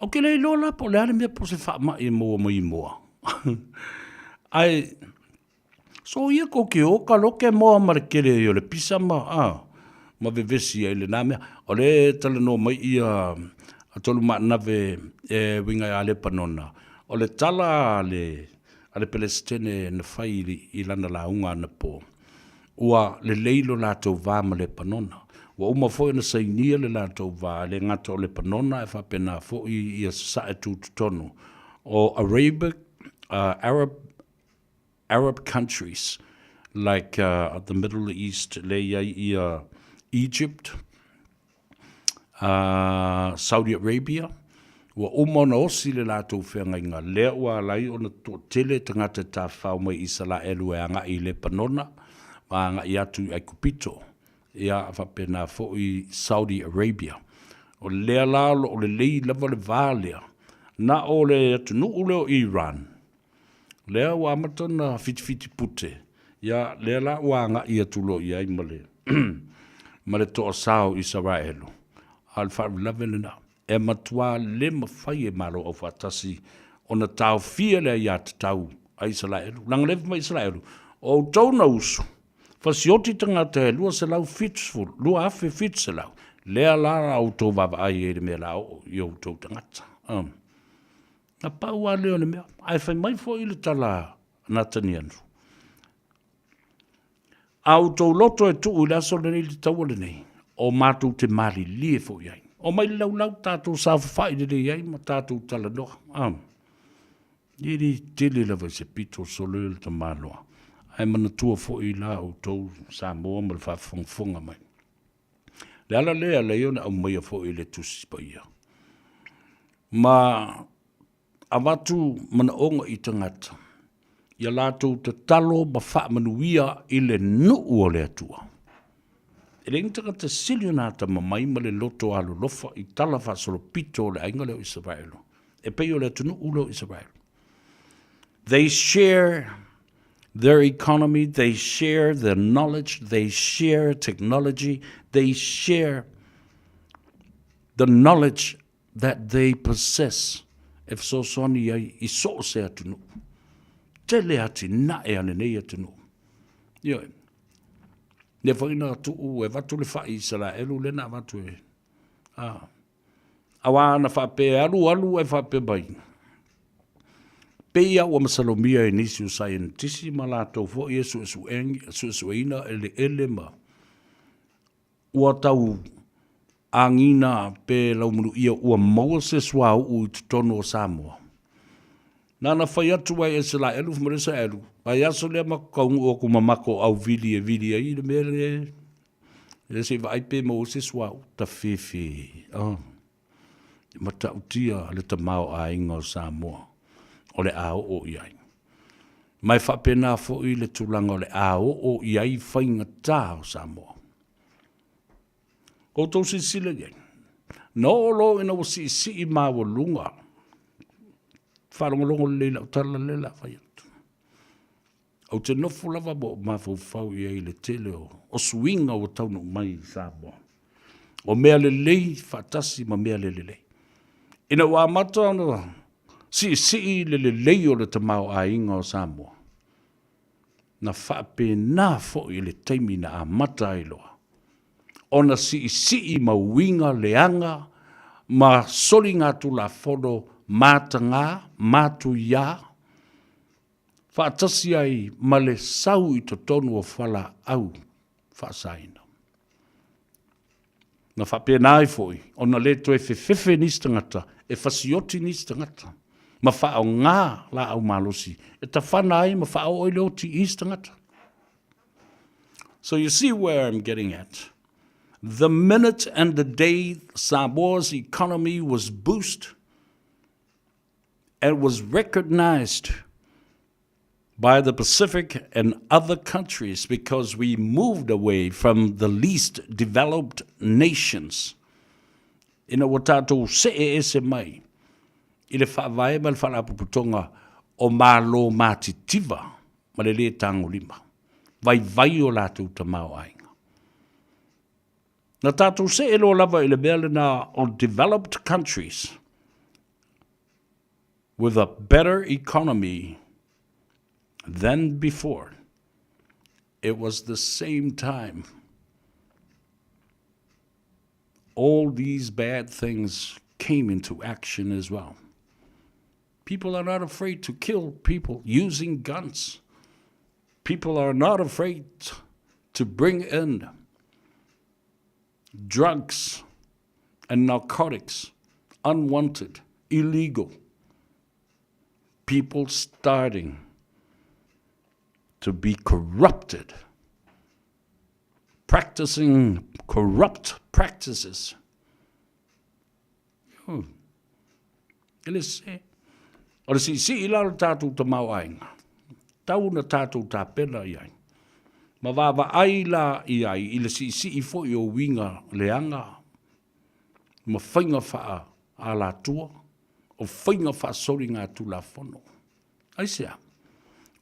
Ou te le iloa la po o le a le mea po o se faamai e maua mai i moa. Ae Soia kou te o ka loke moa ma le kele ai o le pisa ma, a, ma vevesi ai lena mea. O lea e talanoa mai ia a Tolumaanave e uiga ia Lepanona, o le tala a le, a le Pelesitene na fai i lana lauga anapo, ua lelei lo latou va ma Lepanona. Ua uma foi ona sainia le latou va, e le gata o Lepanona ae faapena foi ia Sasae Tutotonu o Arabic, Arab Arab countries like the Middle East lea i ai ia Egypt, Saudi Arabia, ua uma ona osi le latou feagaiga lea ua ala ai ona toatele tagata e tafafao mai Isalaelu e agai i Lepanona ma agai atu i Aikupito, ia faapena foi Saudi Arabia. O lea la o lo o lelei lava le va lea, na o le atunuu lea o Iran, Lea ua amata ona fitifiti pute, ia, lea la ua agai atu loa i ai ma le, ma le toasā o Isaraelu. A o le faalavelave lena, e matuā le mafai e Malo Aufaatasi ona taofia le aiatatau a Isaraelu. Leaga o lea e fai mai Isaraelu, o outou na usu, fasioti tagata e 270, 2,700, lea la a outou vaavaai ai i le mea o le a oo i outou tagata. Na pau lava lea o le mea. Ae fai mai foi le tala a Natanianu, A outou loto e tuu i le aso lenei le taua lenei, o matou te malilie foi ai. Omai le laulau tatou saofafai lelei ai ma tatou talanoa. Ah. E le tele lava i se pito solo le tamaloa. Ae manatua foi la outou Samoa ma le faafogafoga mai. Le ala lea lea ona aumaia foi i le Tusi Paia. Ma avatu manaoga i tagata, ia latou tatalo ma faamanuia i le nuu o le Atua. E leai ni tagata sili ona atamamai ma le loto alolofa i tala faasolopito o le aiga lea o Isaraelu, e pei o le atunuu lea o Isaraelu. They share their economy, they share their knowledge, they share technology, they share the knowledge that they possess e fesoasoani ai i so o se atunuu. Tele atinae a lenei atunuu. Ioe. Lea foi na tuu e avatu le fai i Isaraelu lea na avatu e... Ah. Aua ana faapea e alu alu ae faapea mai, pei lava ua masalomia e nisi o saienitisi ma latou foi e suesueina eleele ma ua tau agiga pe laumanuia ua maua se suauu i totonu o Samoa. Na ona fai atu ai e Isaraelu, fai mai le Isaraelu, vaiaso lea matou taunuu atu ma matou auvili e vili ai le mea lea. Ia se i vaai pe maua se suauu tafefe. Oh. E matautia le tamaoaiga o Samoa o le a oo i ai. Ma e faapena foi le tulaga o le a oo i ai faigata o Samoa. Outou silasila i ai, na oo loa ina ua siisii maualuga, faalogologo lelei i lau tala lea o le a fai atu. Ou te nofo lava ma ou mafaufau i ai i le tele o suiga ua taunuu mai i Samoa. O mea lelei faatasi ma mea le lelei. Ina ua amata ona siisii le lelei o le tamaoaiga o Samoa, na faapena foi i le taimi na amata ai loa ona siisii ma uiga leaga ma soligatulafono mataga, matuia, faatasi ai ma le sau i totonu o fualaau faasaina. Na faapena ai foi ona le toe fefefe nisi tagata e fasioti nisi tagata ma faaaoga laau malosi e tafana ai ma faaoo ai le oti i isi tagata. So you see where I'm getting at. The minute and the day Samoa's economy was boosted and was recognized by the Pacific and other countries because we moved away from the least developed nations. Ina ua tātou see ese mai i le faavae ma le faalapotopotoga o Malo matitiva ma le lē tagolima, vaivai o latou tamaoaiga. Na tātou see loa lava i le mea lena o developed countries with a better economy than before. It was the same time all these bad things came into action as well. People are not afraid to kill people using guns. People are not afraid to bring in drugs and narcotics, unwanted, illegal. People starting to be corrupted, practicing corrupt practices. Oh. E le se. O le siisii la o le tatou tamaoaiga, tau na tatou tapena i ai. Ma vaavaai la i ai i le siisii foi o uiga leaga ma faiga faa-alatua, o faiga faasoligatulafono. Aisea?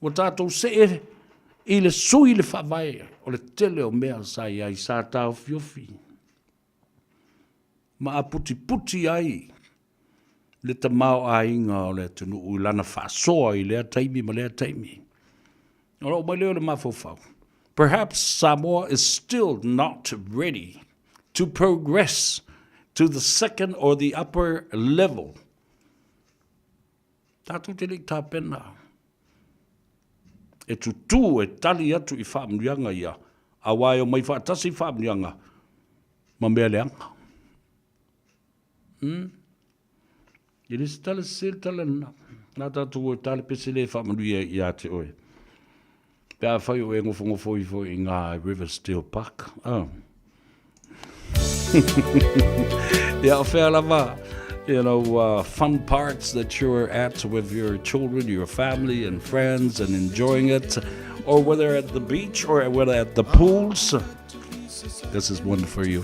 Ua tatou see i le sui le faavae o le tele o mea sa i ai, sa taofiofi ma aputiputi ai le tamaoaiga o le atunuu i lana faasoa i lea taimi ma lea taimi. Ona oo mai lea o le mafaufau, perhaps Samoa is still not ready to progress to the second or the upper level. Tatou te le i tapena e tutū e tali atu i faamanuiaga ia, aua e omai faatasi faamanuiaga ma mea leaga. Hmm? E le se tala sese le tala lena. Na tatou o e tala pese le faamanuia ia te oe. Pe afai o e nofonofo ifo i ngā Riversdale Park. Oh. Ia, o whea lava, you know, fun parks that you're at with your children, your family and friends and enjoying it, or whether at the beach or whether at the pools, this is one for you.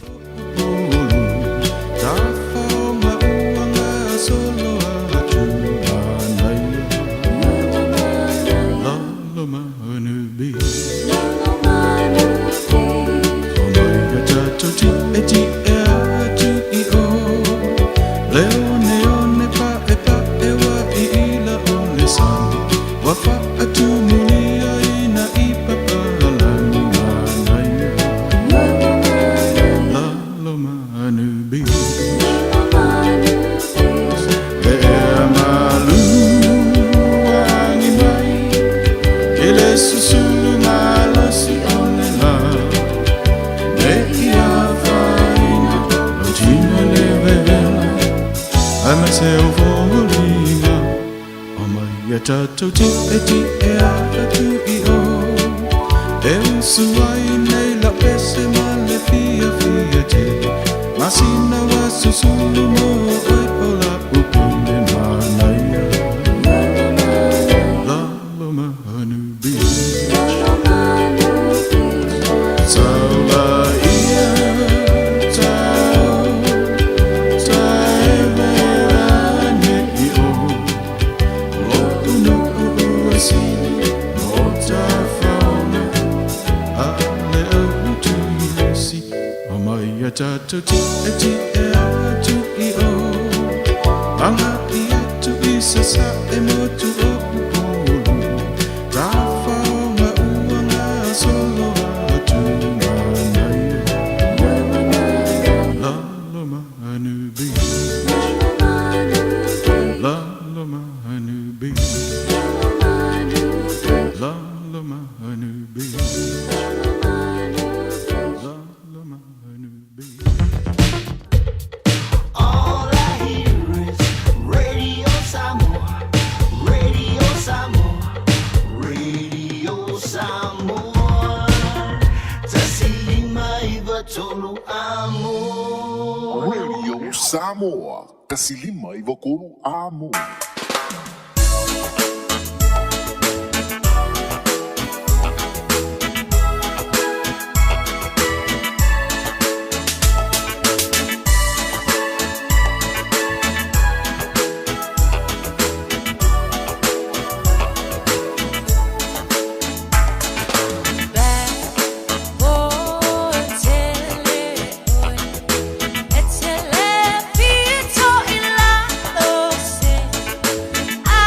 fiafia tele Masina wa susulu mo oe o la upele manaia Lalomanu Beach Saula ia tau Tae nei o Lotu nu'u ua sili mo tafaoga A le au tuisi O mai a tatou ti'eti'e atu i o Aga'i atu i Sasa'e motu o Upolu Tafaoga ua gasolo atu manaia Lalomanu Beach Lalomanu Beach Lalomanu Beach Lalomanu Beach All I hear is Radio Samoa, Radio Samoa, Radio Samoa. Tasilima tolu amo. Radio Samoa, tasilima i vakolu amo. I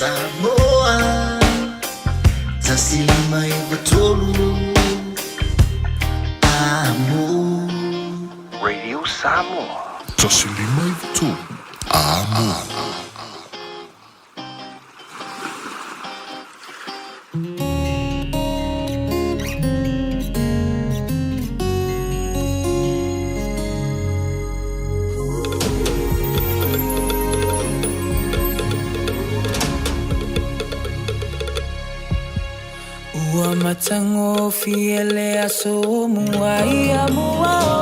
Samoa 1593 Amo. Radio Samoa. 1593 Amo. Ua matagofie le aso o mua ia mua o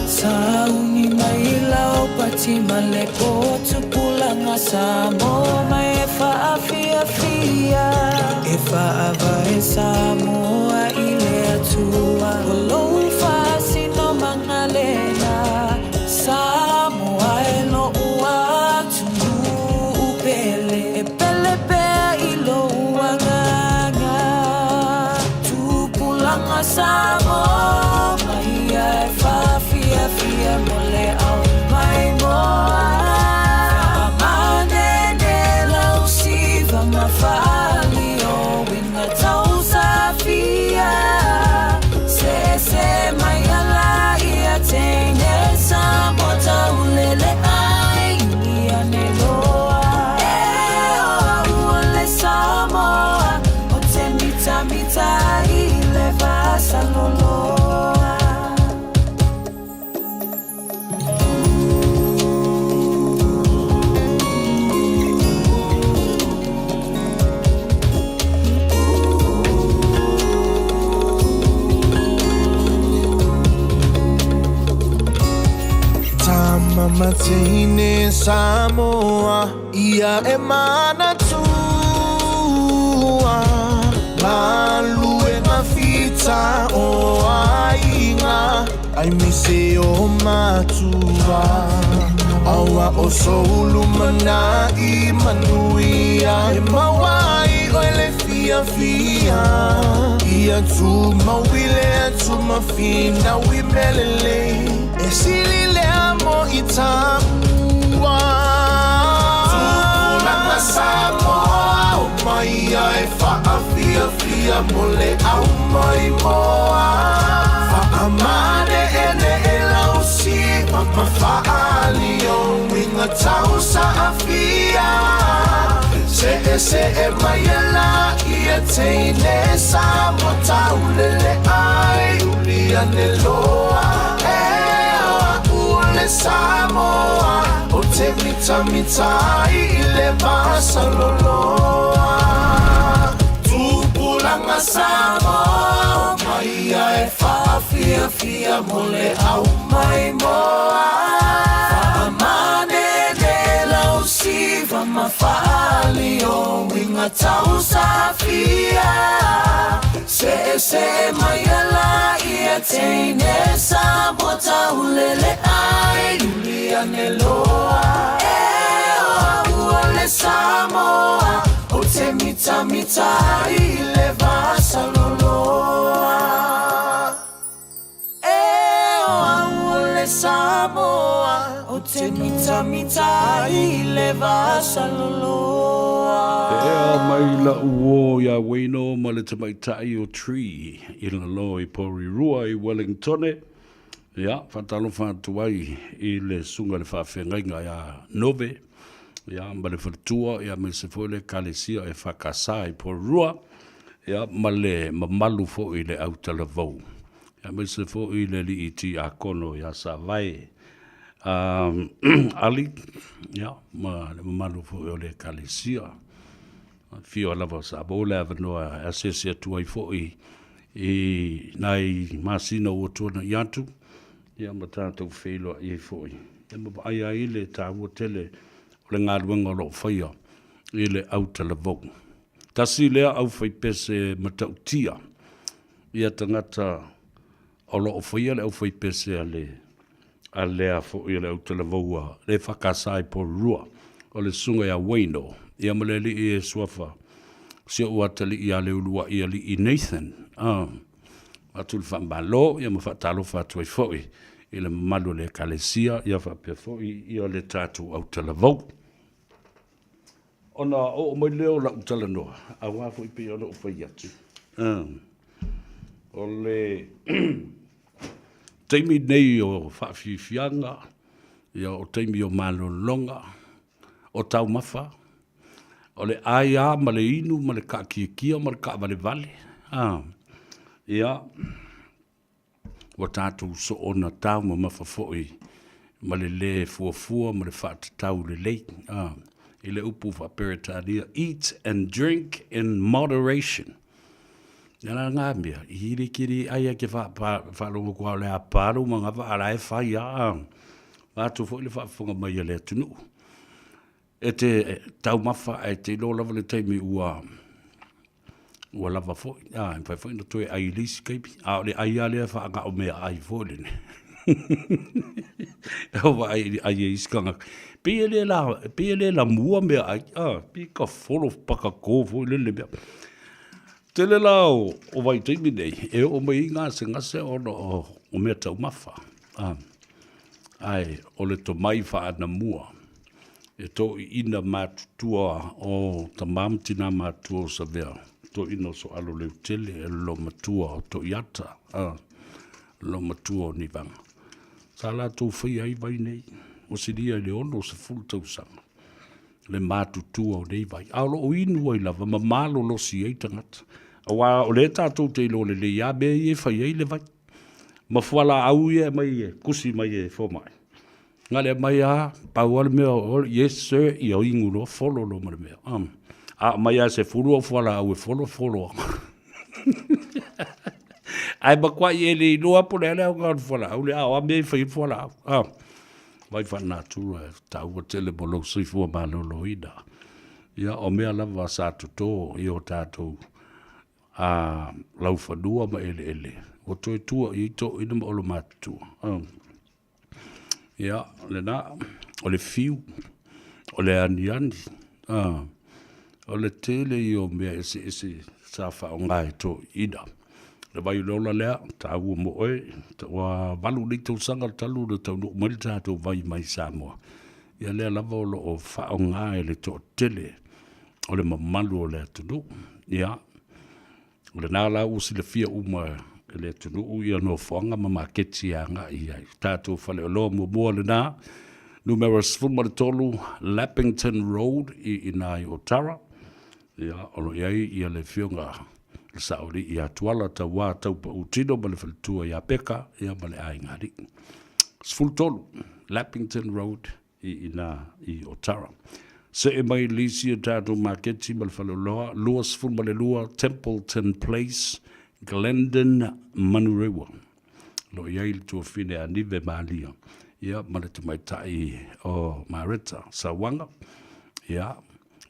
Sauni mai lau pati ma le po tupulaga Samoa mai e faafiafia E faavae Samoa i le Atua O lou faasinomaga lena Samoa e lo'u atunuu pele E pele pea i lou agaga Tupulaga Samoa mai ia e faafiafia mo le ao maimoa Faamanene lau siva ma faali o uiga tausafia Seese mai ala ia teine Samoa taulele ai uli ane loa E o au o le Samoa O te mitamita ai i le va saloloa. Tama ma teine Samoa ia e manatua Galuega fita o aiga Aemaise o matua Aua o sou lumanai manuia E maua ai oe le fiafia Ia tumau i le atu ma finau i mea lelei E sili lea mo i tāua Tupulaga Samoa o mai ia e faafiafia mo le au maimoa Faamane'ene'e lau siva ma faaali o uiga tausaafia Se'ese'e mai e laia teine Samoa taulele ai uli ane loa E o a'u o le Samoa Ou te mitamita ai i le va saloloa Tupulaga Samoa Omai ia e faafiafia mo le au maimoa Faamanene lau siva ma faali o uiga tausafia Seese mai ala ia teine Samoa taulele ai uli ane loa E o au o le Samoa Ou te mitamita ai i le va saloloa E o au o le Samoa Ou te mitamita ai i le va saloloa. E ea mai la'u uō iā Wayno ma le tamaitai o Tree i lalo i Porirua i Wellingtone. Ia, faatalofa atu ai i le susuga i le faafeagaiga iā Nove, ia, ma le faletua, ia, aemaise foi le Ekalesia EFKS i Porirua, ia, ma le mamalu foi i le autalavou, aemaise foi le alii tiakono iā Savae Ali, ia, ma le mamalu foi o le Ekalesia. Afio lava o Samoa le avanoa e asiasi atu ai foi i nai masina ua tuanai atu, ia ma tatou feiloai ai foi. Ia ma vaai ai le taua tele o le galuega o lo o faia i le autalavou. Tasi lea aufaipese matautia ia tagata o lo o faia le aufaipese a le a lea foi o le autalavou le EFKS i Porirua, o le susuga ia Wayno, ia ma le alii e suafa si ou atalii ia Leulua'i alii Nathan. Ah, atu le faamalo, ia ma faatalofa atu ai foi i le mamalu o le Ekalesia, ia faapea foi ia le tatou autalavou. Ona oo mai lea o lau talanoa, aua foi pei ona ou fai atu, o le taimi nei o faafiafiaga, ia o taimi o malologa, o taumafa, o le ai lava ma le inu ma le taatiatia ma le taavalevale, ia, ua tatou soona taumamafa foi ma le lē fuafua ma le faatatau lelei, a, i le upu faa-Peretania, eat and drink in moderation. Ia la lena mea, i le ke le ai a ke faalogo atu lava o le a pa lou manava a o la e fai lava, a. Vaeatu foi le faafofoga mai a le atunuu. E te taumafa ae te iloa lava le taimi ua ua lava foi, a, e mafai foi ona toe ai i le isi taimi, a o le ai lava lea faanao meaai foi lele e vaai i le ai a isi tagata, pei e le la, pei e le lamua meaai, a, pei e tafolo patagō foi lele le mea. Tele la o vaitaimi nei e oo mai ai gasegase ona o meataumafa, a, ae o le tomai faa-anamua e toeaiina matutua o tama ma tina matutua o Savea, toeaiina o Soalo Leutele, o le loomatua o Toiata, a, le loomatua o Nivaga. Sa latou faia ai vai nei, ua silia i le 60 tausaga le matutua o nei vai, a o lo o inu ai lava ma malolosi ai tagata. Aua o lea tatou te iloa lelei lava mea ia e fai ai le vai, ma fualaau ia e aumai e tusi mai e fomai. Na le aumai lava, pau lava le mea, o le yes sir, ia inu loa folo loa ma le mea. A aumai lava e 10 au fualaau e folo, folo lava. Ae matuai e le iloa po o le a le aoga o le fualaau lea, a o a mea e fai ai le fualaau. Vai faalenatura e taua tele mo lou soifua maloloina. Ia, o mea lava sa toto i o tatou laufanua ma eleele, ua toe tua i ai toeaiina ma olomatutua. Ia, o lena, o le fiu, o le aniani, a, o le tele ia o mea eseese sa faaaoga e toeaiina. Le vai o le ola lea, taua mo oe, ua 8 nei tausaga talu ona taunuu mai le tatou vai mai Samoa, ia lea lava o lo o faaaoga e le toatele o le mamalu o le atunuu. Ia, O lena la ua silafia uma e le atunuu ia nofoaga ma maketi e agai i ai. Tatou faleoloa muamua lena, numera 13 Leppington Road i ina i Otara. Ia, o lo o i ai ia le afioga le Saoalii ia Tuala Tauā Taupautino ma le faletua ia Peka ia ma le aiga alii. 13 Leppington Road i ina i Otara. Se'e mai le isi o tatou maketi ma le faleoloa, 22 Templeton Place, Glendon, Manurewa. O lo o i ai le tuafine a Nive Malia, ia, ma le tamaitai o Mareta Sauaga. Ia,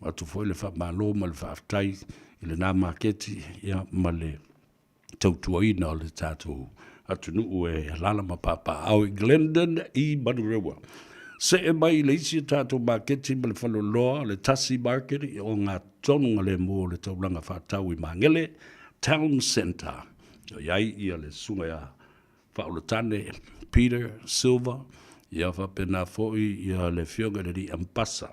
avatu foi le faamalo ma le faafetai i lena maketi, ia, ma le tautuaina o le tatou atunuu e alaala ma papaaao i Glendon i Manurewa. Se'e mai i le isi o tatou maketi ma le faleoloa, le Tasi Market i ogatotonu o le taulaga faatau i Magele Town Centre. O i ai ia le susuga ia Faaulutane Peter Silva, ia faapena foi ia le afioga i le alii Ambasa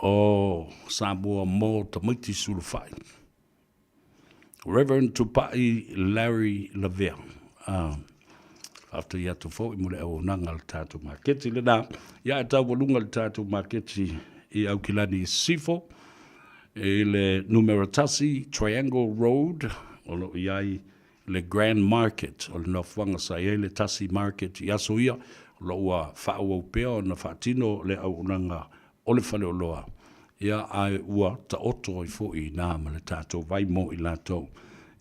o Samoa mo tamaiti sulufai. Reverend Tupai Larry Lavea. Faafetai atu foi mo le auaunaga a le tatou maketi lena. Ia ae taualuga le tatou maketi i Aukilani i Sisifo i le numera 1 Triangle Road o lo o i ai le Grand Market o le nofoaga sa i ai le Tasi Market i aso ia, o lo o ua faaauau pea ona faatino le auaunaga o le faleoloa, ia ae ua taoto ai foi i ina ma le tatou vai mo i latou,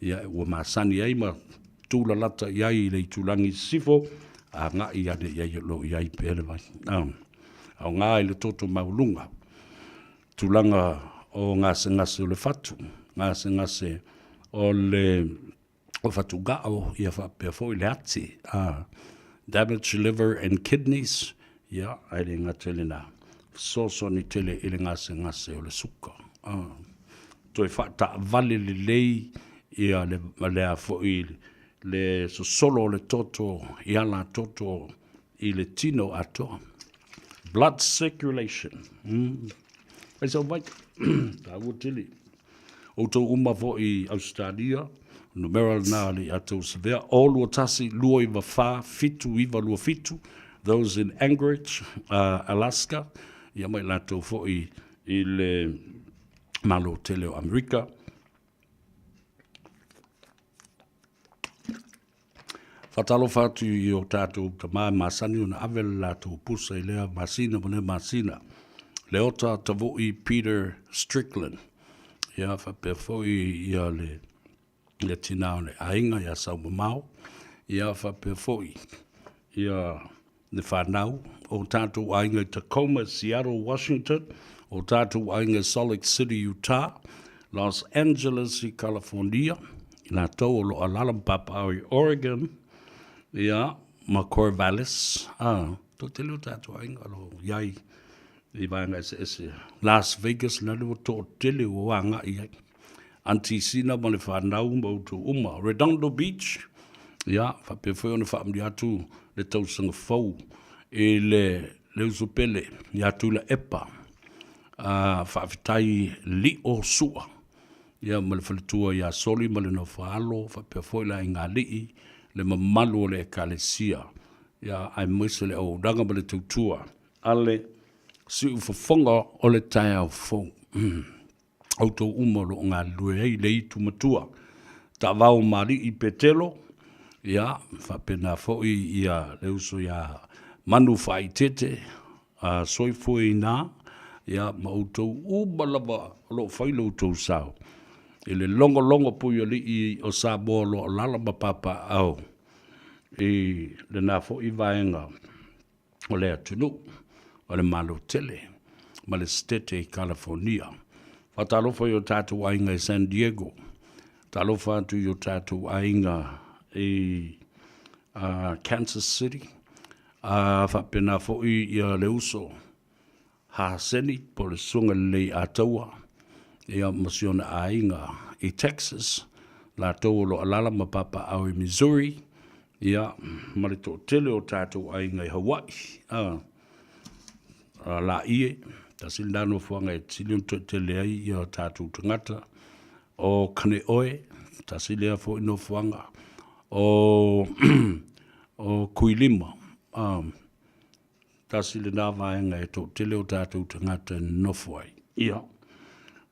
ia ua masani ai ma tulalata i ai i le itulagi i sisifo, agai ane i ai o lo o i ai pea le vai. Aoga i le toto maualuga, tulaga o gasegase o le fatu, gasegase o le o fatugao, ia faapea foi le ati, a damage liver and kidneys, ia, ae le gata i lena, fesoasoani tele i le gasegase o le suka. A, toe faataavale lelei ia le, le a foi le sosolo o le toto i ala toto i le tino atoa. Blood circulation. Fai sau vai. Tāua tele. Outou uma foi i Ausetalia, numera lena le ia tou savea, 0 2 1 2 9 4 7 9 2 7, those in Anchorage, Alaska, ia ma i latou foi i le Malo tele o Amerika. Faatalofa atu i o tatou tama e masani ona ave le latou pusa i lea masina ma lea masina. Leota Tavui Peter Strickland. Ia faapea foi ia le le tina o le aiga ia Saumamao. Ia faapea foi ia le fanau o tatou aiga i Tacoma, Seattle, Washington, o tatou aiga i Salt Lake City, Utah, Los Angeles i California, i latou o lo o alaala ma papaaao i Oregon, ia, ma Corvallis, a, toatele o tatou aiga o lo o i ai i vaega eseese. Las Vegas, lale ua toatele ua agai i ai. Aunty Sina ma le fanau ma outou uma. Redondo Beach, ia, faapea foi ona faamanuia atu le tausaga fou i le, le uso pele ia Tuilaepa. Faafetai Lio Sua, ia ma le faletua ia Soli ma le Nofoaalo, faapea foi le aiga alii, le mamalu o le Ekalesia, ia, aemaise le auaunaga ma le tautua a le siufofoga o le taeao fou. Outou uma o lo o galulue ai le itu matua taavao ma alii Petelo, ia, faapena foi ia le uso ia Manu Faaitete, a soifua i ina, ia, ma outou uma lava o lo o fai lo outou sao i le logologo puialii o Samoa o lo o alaala ma papaaao i lena foi vaega o le atunuu o le Malo tele ma le Setete i Kalafonia. Faatalofa i o tatou aiga i San Diego, talofa atu i o tatou aiga i Kansas City, a faapena foi ia le uso Haseni po o le Susuga Lelei Ataua, ia ma si ona aiga i Texas, latou o lo o alaala ma papaaao i Missouri, ia ma le toatele o tatou aiga i Hawaii, a, a Laie, tasi lena nofoaga e sili ona toatele ai ia tatou tagata, o Kaneoe, tasi lea foi nofoaga, o, o Kuilima, a, Tasi lena vaega e toatele o tatou tagata e nonofo ai. Ia,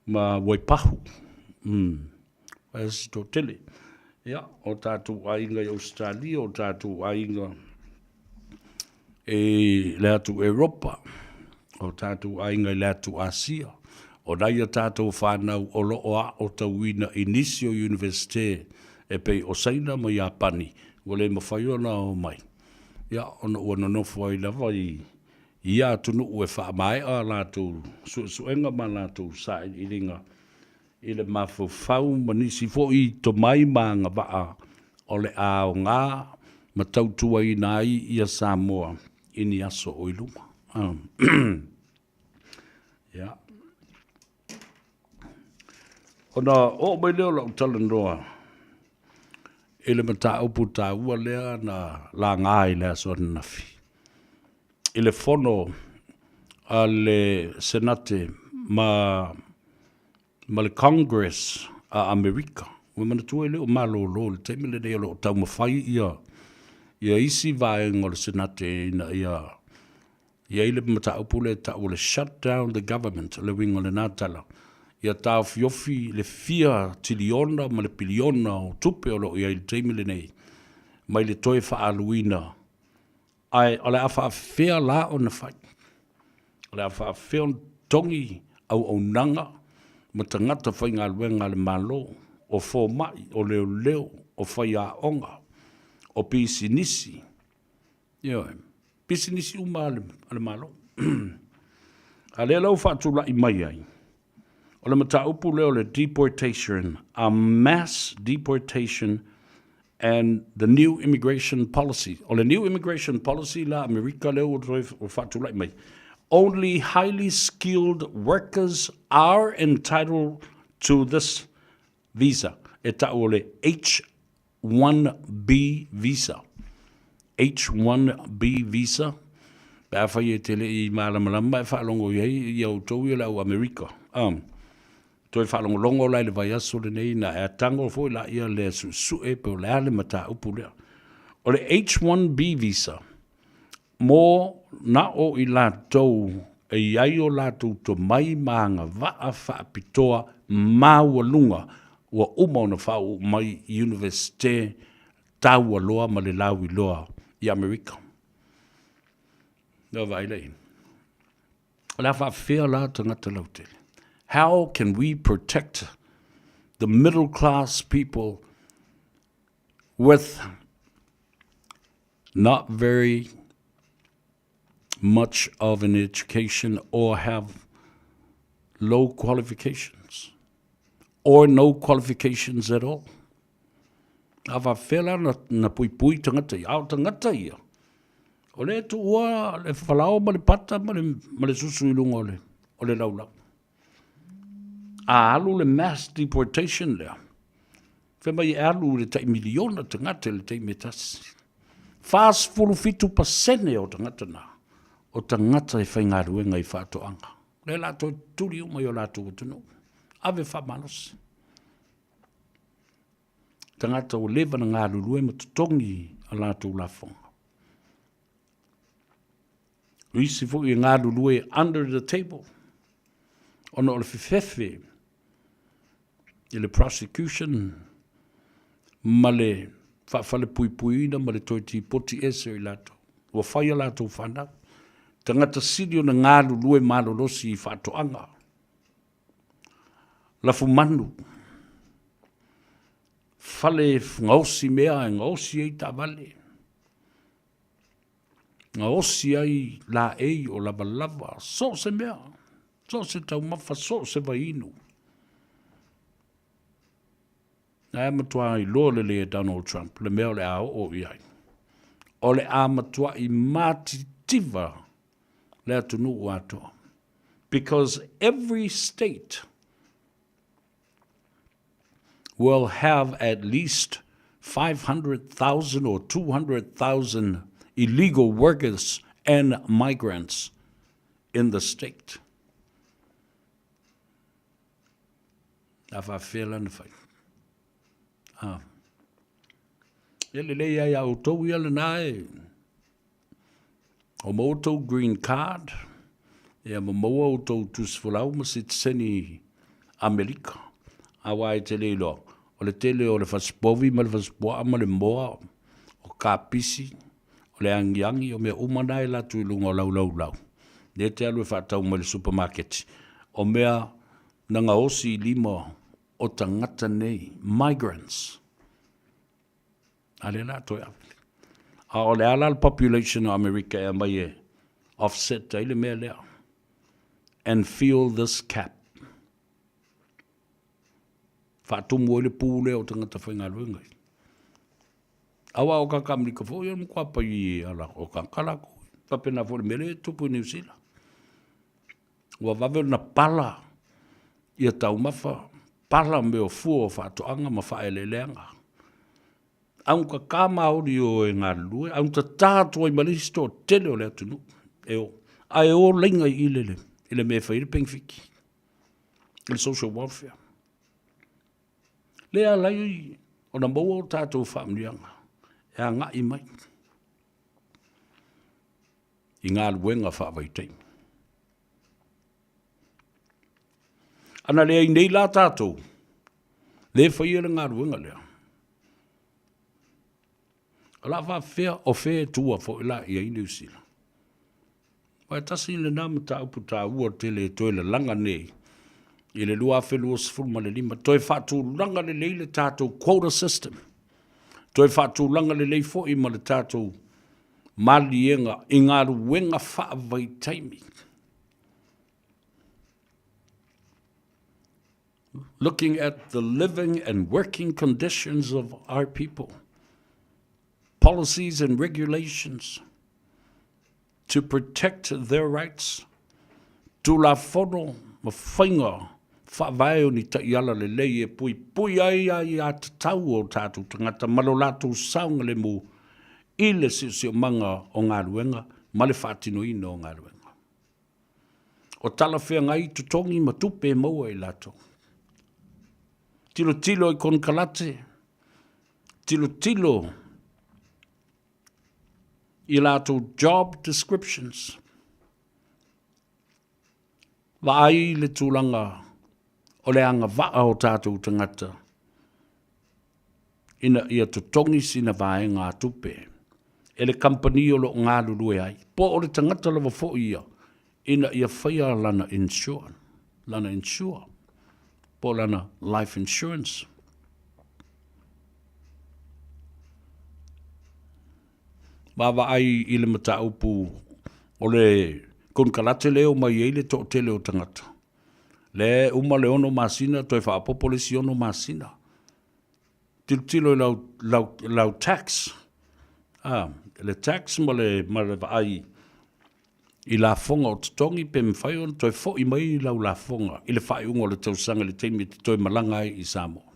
ma Waipahu, e se toatele. Ia, o tatou aiga i Ausetalia, o tatou aiga i le atu Europa, o tatou aiga i le atu Asia, o nai a tatou fanau o lo o aotauina i nisi o Iunivesite e pei o Saina ma Iapani, ua le mafai ona o mai. Ia, ona ua nonofo ai lava i ia atunuu e faamaea a latou suesuega ma a latou sailiiliga i le mafaufau ma nisi foi tomai ma agavaa o le a aoga ma tautuaina ai ia Samoa i ni aso o i luma. Ia. Ona oo mai lea o lau talanoa i le mataupu taua lea na laga i le aso ananafi i le fono a le Senate ma ma le Congress a Amerika. Ua manatua e le o malolo i le taimi lenei o lo o taumafai ia ia isi vaega o le Senate ina ia I ai le mataupu lea e tau o le shut down the government, o le uiga o lena tala, ia taofiofi le fia tiliona ma le piliona o tupe o lo o i ai i le taimi lenei mai le toe faaaluina, ae o le a faafefea la ona fai? O le a faafefea ona totogi auaunaga ma tagata faigaluega a le Malo, o fomai, o leoleo, o faiaoga, o pisinisi, Ioe. Pisinisi uma a le Malo. A lea la ua faatulai mai ai, o le mataupu lea o le deportation, a mass deportation and the new immigration policy. O le new immigration policy la Amerika lea ua toe faatulai mai, only highly skilled workers are entitled to this visa, e tau o le H-1B visa. H-1B visa. Pe afai e te le i malamalama e faalogo i ai ia outou ia le au Amerika. Toe faalogologo la i le vaiaso lenei na e tago foi laia lea suesue pe o le a le mataupu lea. O le H-1B visa mo na o i latou e i ai o latou tomai ma agavaa faapitoa maualuga ua uma ona faauu mai i Iunivesite taualoa ma le lauiloa i Amerika. Ua vaai lea i ai. O le a faafefea la tagata lautele? How can we protect the middle class people with not very much of an education or have low qualifications or no qualifications at all? A faafefea la na puipui tagata ia? A o tagata ia, o lea e tuua le falao ma le pata ma le susu i luga o le laulau. A alu le mass deportation lea, fai mai e alu i le tai miliona tagata i le taimi e tasi. 47% o tagata na, o tagata e faigaluega i faatoaga. O lea o le a toe tuli uma i o latou atunuu. Ave faamalosi. Tagata ua leva na galulue ma totogi a latou lafoga. O isi foi e galulue under the table ona o le fefefe i le prosecution ma le faafalepuipuiina ma le toe tipoti ese o i latou. Ua fai a latou fanau. Tagata sili ona galulue malolosi i faatoaga. Lafumanu, fale e gaosi mea e gaosi ai taavale, gaosi ai laei o lavalava, so o se mea, so o se taumafa, so o se vaiinu. Na e matuā iloa lelei e Donald Trump le mea o le a oo i ai. O le a matuaʻi matitiva le atunuu atoa. Because every state will have at least 500,000 or 200,000 illegal workers and migrants in the state. A faafefea la na fai? Ah. E lelei ai a outou ia lena e o maua outou green card, ia ma maua outou tusi folau ma sitiseni Amerika. Aua e te le iloa, o le tele o le fasipovi ma le fasipuaa ma le moa, o kapisi, o le agiagi, o mea uma na e alu atu i luga o lau laulau. Lea e te alu e faatau mai le supamaketi, o mea na gaosi i lima o tagata nei, migrants. A lea la toe ave. A o le a la le population o Amerika e aumai e offset ai le mea lea. And fill this cap. Faatumu ai le pū lea o tagata faigaluega. Aua o kaka Amerika foi o le matua pai i ala o kaka lakou. Faapena foi le mea lea e tupu i Niu Sila. Ua vave ona pala ia taumafa, pala mea o fua o faatoaga ma faaeleeleaga. Augata maoli o e galulue, augatata atu ai ma le isi toatele o le atunuu e o, ae o laina i i i le mea e fai ai le penefiti, i le social welfare. Lea e ala ai ona maua o tatou faamanuiaga e agai mai i galuega faavaitaimi. Ana leai nei la tatou, le faia le galuega lea. O le a faapefea o fea e tua foi la i ai Niu Sila? Aua e tasi lena mataupu taua tele e toe lalaga nei i le 2025, toe faatulaga lelei le tatou quota system, toe faatulaga lelei foi ma le tatou maliega i galuega faavaitaimi. Looking at the living and working conditions of our people, policies and regulations to protect their rights, Tulafono ma faiga faavae o ni taiala lelei e puipui ai aiatatau o tatou tagata ma lo latou saogalemu i le siosiomaga o galuega. ma le faatinoina o galuega. O talafeagai totogi ma tupe e maua e i latou. Tilotilo i konekarate, tilotilo i latou job descriptions. Vaai le tulaga o le agavaa o tatou tagata ina ia totogi sina vaegatupe e le kamupani o lo o galulue ai, po o le tagata lava foi ia ina ia faia lana insure, lana insure po o lana life insurance. Vaavaai i le mataupu o le konekarate lea e omai ai le toatele o tagata, lea e uma le 6 masina toe faaopoopo le isi 6 masina. Tilotilo i lau, lau, lau tax, ah, le tax ma le, ma le vaai i lafoga o totogi pe mafai ona toe foi mai lau lafoga i le faaiuga o le tausaga i le taimi e te toe malaga ai i Samoa.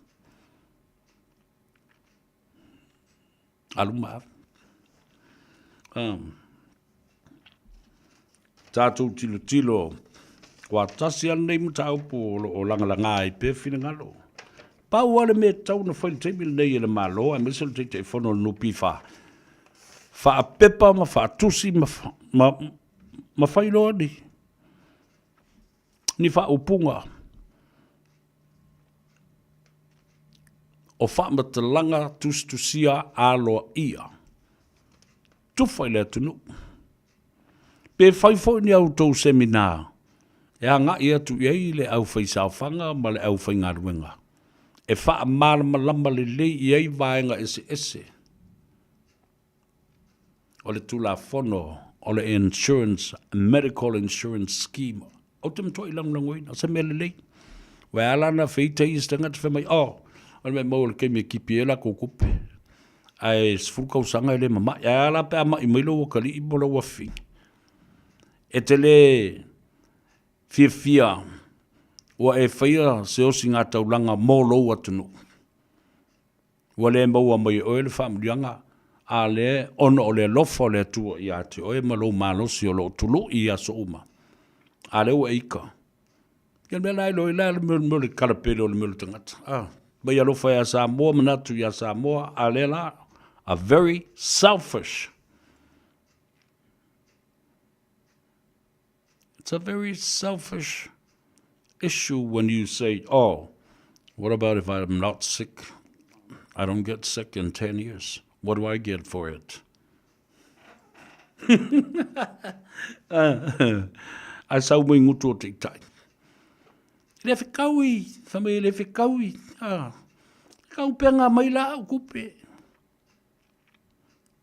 Alu ma ave. Tatou tilotilo, ua tasi lava lenei mataupu o lo o lagalaga ai pea finagalo. Pau lava le mea e tatau ona fai i le taimi lenei e le Malo aemaise o le Taitaifono o le NPF, faapepa ma faatusi ma, ma, ma fai loa ni, ni faaupuga o faamatalaga tusitusia aloaia tufa i le atunuu. Pe fai foi ni a outou semina e agai atu i ai le aufaisaofaga ma le aufaigaluega e faamalamalama lelei i ai vaega eseese o le Tulafono o le Insurance, Medical Insurance Scheme. Ou te matuai lagolagoina, o se mea lelei. Ua e ala ona feita isi tagata fai mai, oh, o le mea maua i le taimi e tipi ai latou tupe. Ae 10 tausaga e le mamai. Ae a la pe a mai mai lou atalii po o lou afafine? E te le fiafia ua e faia se osigataulaga mo lou atunuu. Ua le maua mai e oe le faamanuiaga a lea ona o le alofa o le Atua ia te oe ma lou malosi o lo o tului i aso uma, a lea ua e ita. Ia le mea la e iloa ai la le mea o le kalapele o le mea o le tagata. Ah, mai alofa ia Samoa, manatu ia Samoa, a lea la, a very selfish. It's a very selfish issue when you say, oh, what about if I'm not sick? I don't get sick in 10 years. What do I get for it? Ae sau mai ngutu o taitai. Le fekaui, fa mai le fekaui. Ah, kau penga mai la au kupe.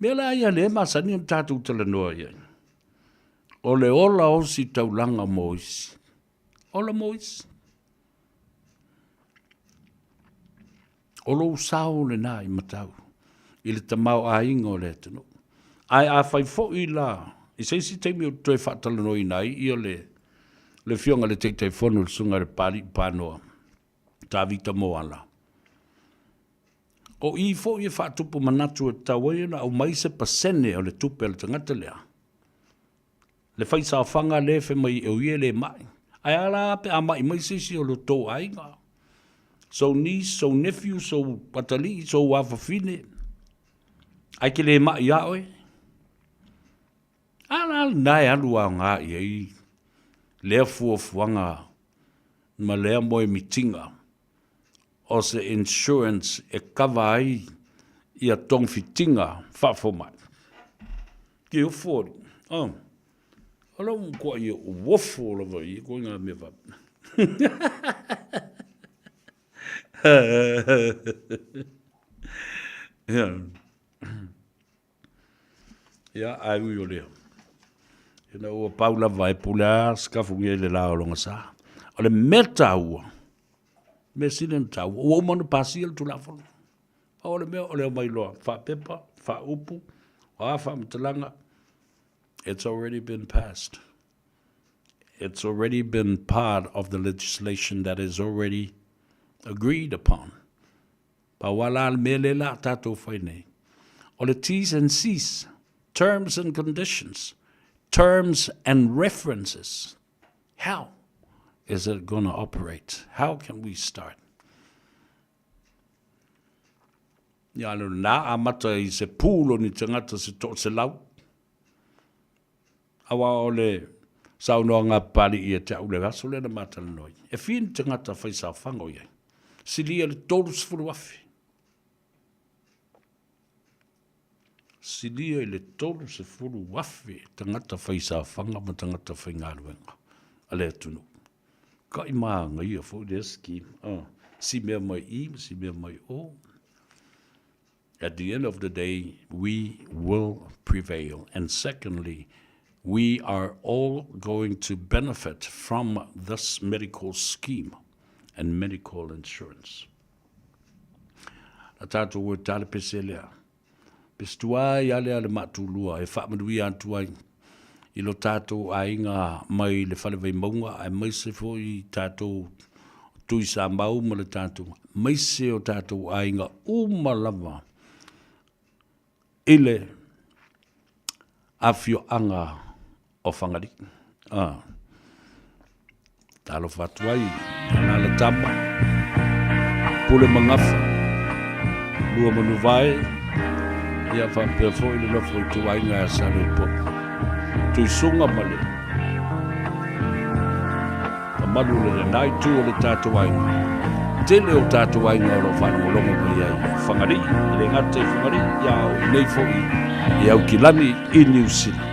Mea la ia lea e masani ona tatou talanoa i ai, o le ola ositaulaga mo isi. Ola mo isi. O lou sao lena i matau i le tamaoaiga o le atunuu. Ae a fai foi la i se isi taimi ou te toe faatalanoaina ai ia le le Afioga i le Taitaifono le Susuga i le Papalii Panoa, Tavita Moala, O i foi e faatupu manatu e tatau ai ona aumai se pasene o le tupe a le tagata lea, le faisaofaga lea e fai mai o ia e le mai. Ae a la pe a mai mai se isi o lo tou aiga, sou niece, sou nephew, sou atalii, sou afafine, ae te le mai ia oe. A la lena e alu aoga i ai lea fuafuaga ma lea moemitiga o se insurance e kava ai ia togafitiga faafomai. Ke ofo ali. Oh. O lou mkoa ia uofo lava ia ko ngā mea faapena. Yeah. Ia, ae ui o lea, ina ua pau lava e pule a sikafugia i le la o lona sa. O le mea taua, mea sili ona taua, ua uma ona pasia le Tulafono. Pau o le mea o le omai loa, faapepa, faaupu, o a faamatalaga, it's already been passed. It's already been part of the legislation that is already agreed upon. Pau a la le mea lea la a tatou fai nei, o le T's and C's, Terms and Conditions, Terms and references. How is it going to operate? How can we start? Ia le nā amata i se pool o ni tagata se 100. Aua o le saunoaga a Papalii ia te au le aso lea na ma talanoa ai. E fia ni tagata fai saofaga o i ai? Silia i le 30,000. Silia i le 30,000 tagata fai saofaga ma tagata faigaluega a le atunuu. Kai māgaia foi lea scheme. Ah, si mea mai i ma si mea mai o. At the end of the day, we will prevail. And secondly, we are all going to benefit from this medical scheme and medical insurance. Na tātou o tale pese lea. Pese tuai ale ale maatulua e whaamanuia atu ai i lo tātou aiga mai le fale Vaimauga aemaise foi i tātou Tui Samau ma le tātou maise o tātou aiga uma lava i le afioaga o Fagalii. Ah. Talofa atu ai Alalatama, Pule Magafa, Lua Manuvae, ia faapea foi le nofo ituaiga ia Saleupolu. Tuisuga ma le mamalu o le lena itu o le tatou aiga. Tele o tatou aiga o lo o faalogologo mai ai i Fagalii, e le gata i Fagalii, ia a o inei foi i Aukilani i Niu Sila.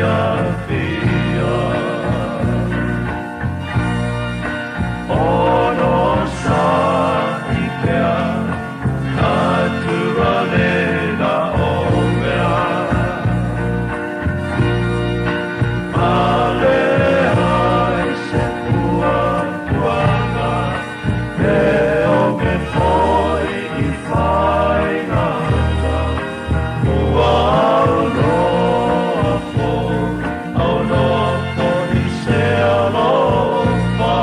fiafia. Onosai pea, atua lena o mea. Pale ai se puapuaga, me oge foi i faigata. Ua aunoa foi, aunoa foi se alofa.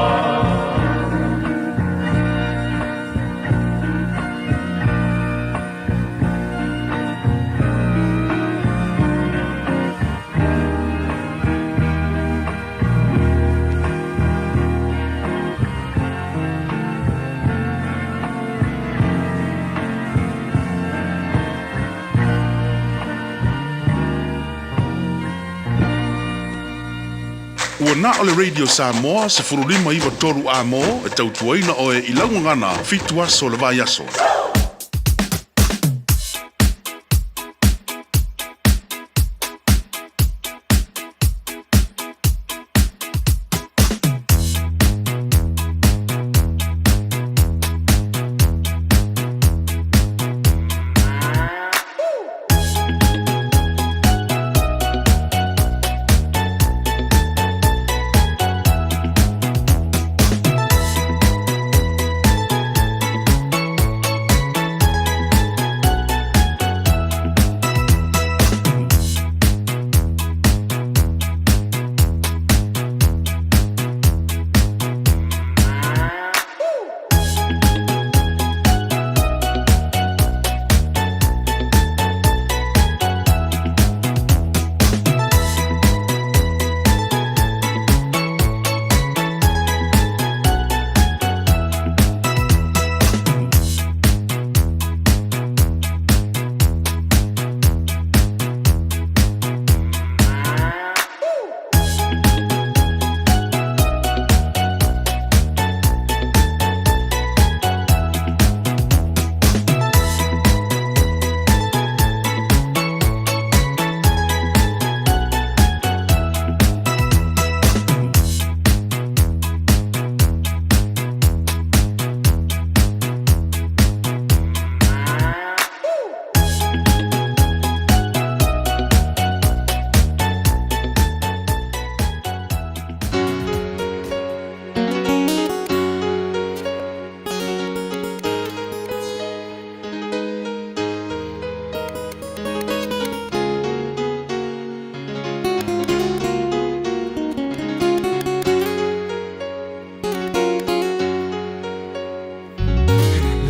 Ua na o le Radio Samoa 1593 A-mo e tautuaina oe i lau gagana 7 aso o le vaiaso.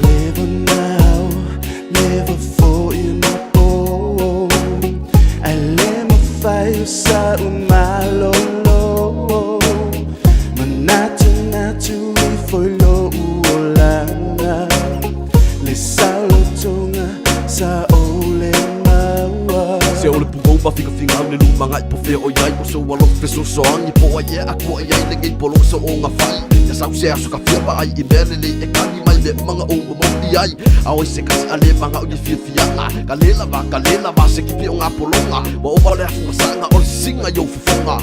Leva now, leva foi na po. Ai le mafai o sa umalolo. Manatu natu i foi lo uolanga. Le saulotoga sa o le maua. Se o le pugou ma fikafiga au le lumagai po fea o iai o sou alofa fesoasoani po ai ea aku ai ai lenei pologa so o gafai ia sau se aso kafia vaai i mea lelei e kagi mai mea umaga ou momoli ai a oi se kasi a le magao i le fiafiaga ka le lava ka le lava se kipi o ngā pologa ua ova le afugasaga o le sisiga i ou fofoga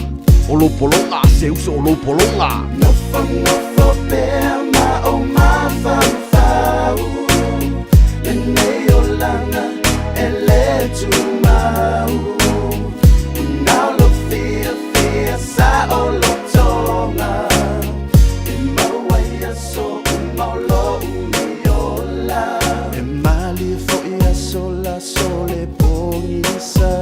o lou pologa se uso o lou pologa. Nofo nofo pea ma o mafaufau lenei olaga e le tumau. Unao lo fiafia sa o lotoga e maua ai aso uma o lou miola. E malie foi aso laso le pogisa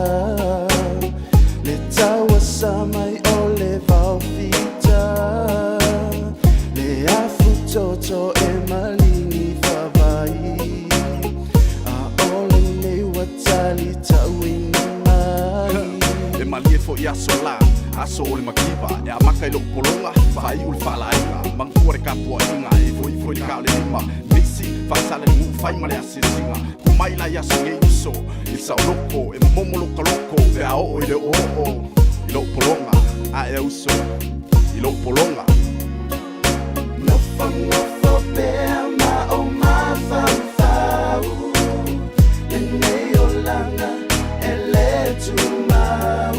le tauasa mai o le vaofita le afutoto e maligi faavai a o lenei ua tali tauina mai. E malie foi aso la aso o le makiva e amaka i lou pologa faaiu le faalaaiga magua le tapuaiga e foifo i le ka o le lima misi faasala le guu fai ma le asiasiga kumai la i aso nei uso i le saoloko e momomo lokaloko pe a oo i le oooo i lou pologa ae uso i lou pologa. Nofo nofo pea ma o mafaufau lenei olaga e le tumau.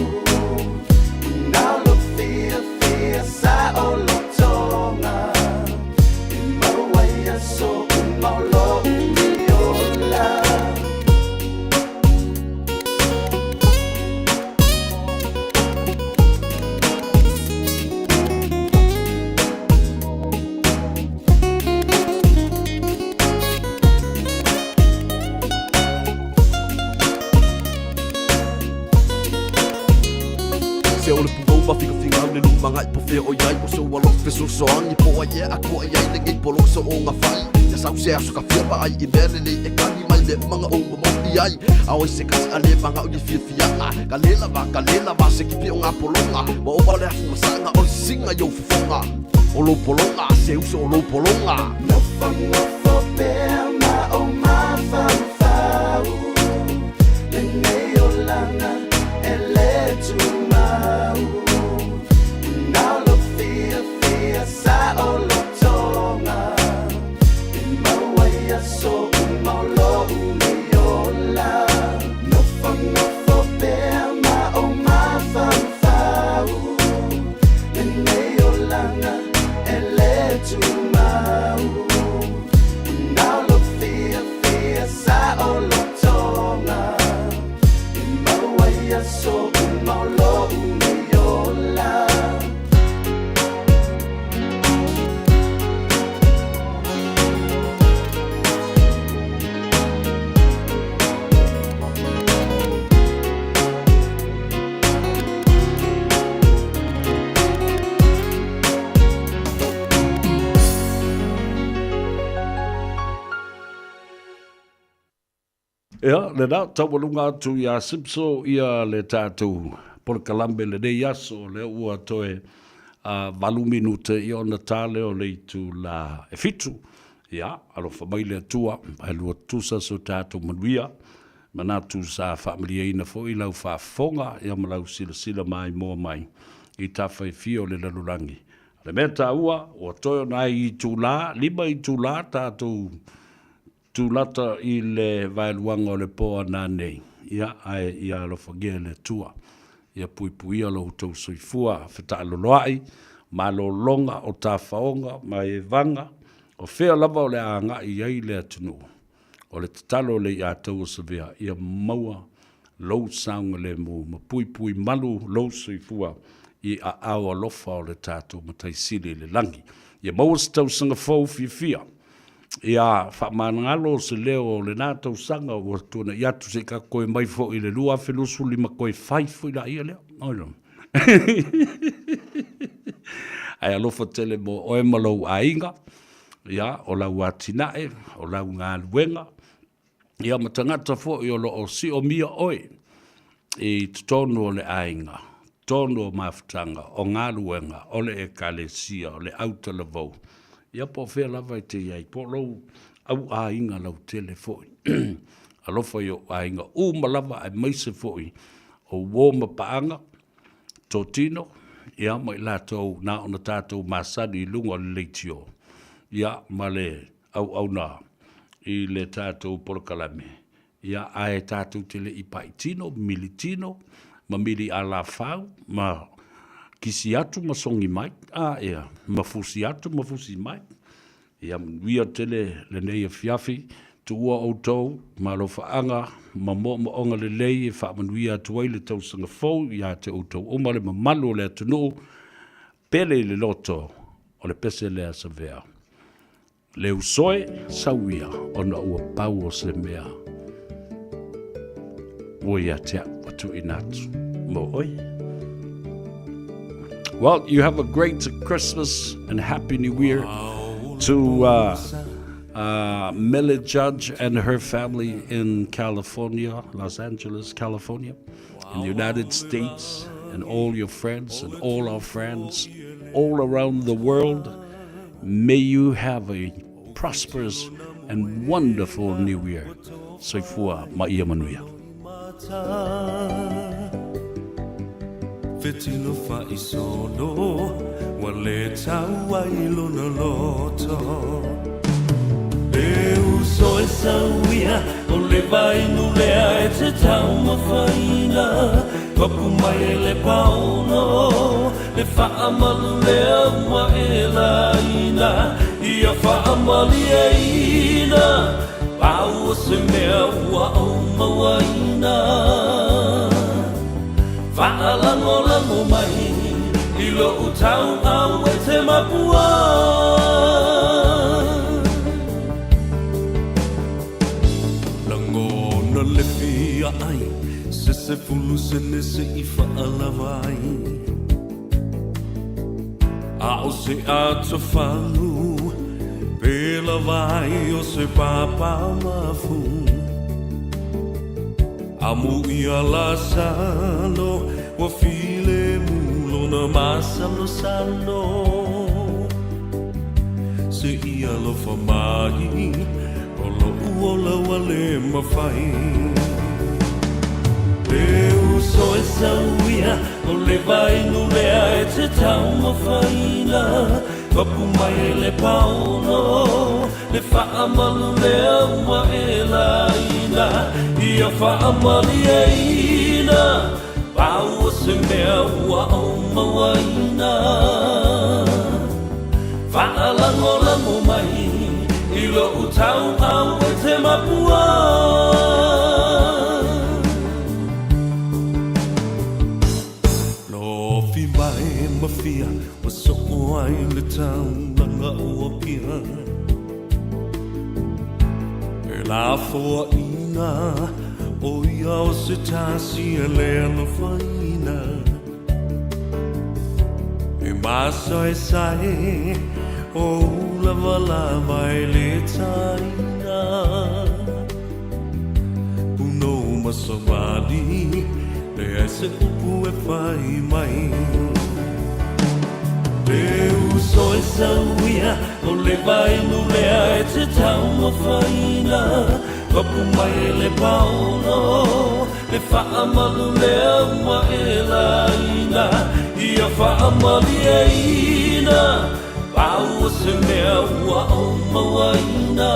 Te o le pugou ma figafigau le lumagai po fea o i ai o sou alofa fesoasoani po o ai ea atu ai ai lenei poloso o gafai ia sau se aso ka fia vaai i mea lelei e kani mai le umaga ou momoli ai a oi se kasi a le magao i fiafiaga ka le lava ka le lava se kipi o ngā pologa ua ova le afu masaga o le sisiga i ou fofoga o lou pologa se uso o lou pologa. Nofonofo pea ma ou mafaufau Lenei olaga e le tumau Na o lou fiafia saolotoga E mau ai aso uma o lou nei ola Nofonofo pea ma ou mafaufau Lenei olaga e le tumau Na o lou fiafia saolotoga E mau ai aso uma o lou nei ola. Ia, lena, taualuga atu iā Simpso ia le tatou polokalame lenei aso, lea ua toe 8 minute ia ona ta lea o le itula e 7. Ia, alofa mai le Atua, ae lua tutusa so tatou manuia. Manatu sa faamalieina foi lau faafofoga ia ma lau silasila maimoa mai i tafa e fia o le lalolagi. O le mea taua, ua toe o nai itula, 5 itula tatou Tulata i le vaeluaga o le po a nanei, ia, ae ia alofagia e le Atua. Ia puipuia lo outou soifua fetaaloloai, malologa o tafaoga ma evaga, o fea lava o le a agai i ai le atunuu. O le tatalo a le Iataua Savea, ia maua lou saogalemu ma puipui malu lou soifua i aao alofa o le tatou Matai Sili i le lagi. Ia maua se tausaga fou fiafia. Ia faamagalo se leo o lena tausaga ua tuanai atu se i tatou toe mai foi i le 2025 toe fai foi laia lea. Oi lou. Ae alofa tele mo oe ma lou aiga, ia, o lau atinae, o lau galuega, ia ma tagata foi o lo o siomia oe i totonu o le aiga, totonu o mafutaga, o galuega, o le ekalesia, o le autalavou, ia po o fea lava e te i ai, po o lou au aiga lautele foi. Alofa i ou aiga uma lava aemaise foi o uo ma paaga, totino, ia ma i latou na ona tatou masani i luga o le leitio, ia ma le auauna i le tatou polokalame, ia, ae tatou te le i pai tino, mili tino, ma mili alafau, ma kisi atu ma sogi mai, a, ia, ma fusi atu ma fusi mai. Ia manuia tele lenei afiafi, tuua outou ma alofaaga ma moomooga lelei e faamanuia atu ai le tausaga fou ia te outou uma le mamalu o le atunuu, Pele i le loto o le pese lea Savea. Le usoe sau ia ona ua pau o se mea ua ia te au ua tuuina atu mo oe. Well, you have a great Christmas and Happy New Year to Mele Judge and her family in California, Los Angeles, California, in the United States, and all your friends and all our friends all around the world. May you have a prosperous and wonderful new year. Soifua ma ia manuia. Fetilo faisolo ua le tau ai lona loto E uso e sau ia o le vainu lea e te taumafaina Papu mai e le paono le faamalu lea ua e laina Ia faamalieina pau o se mea ua ou mauaina Faalagolago mai i lou tauau e te mapua. Lagona le fia ai se. Se 10 sene se i faalava ai A o se atofagu Pe lava ai o se papamafu Amu ia lasalo Ua filemu lona masalosalo Se ia alofa mai O loʻu ola ua le mafai Le uso e sauia O le vainu lea e te taumafaina Papu mai e le paono Le faamalu lea ua e laina Ia faamalieina Pau o se mea ua ou mauaina Faalagolago mai I lou tauau e te mapua Lofi mai ma fia Ua soo ai le taulaga o Apia E lafoaʻina O ia o se tasi e le alofaina E masaesae O ulavalava e le taina Punou ma savali Leai se upu e fai mai Le uso e sauia O le vainu lea e te taumafaina Papu mai e le paono Le faamalu lea ua e laina Ia faamalieina Pau o se mea ua ou mauaina.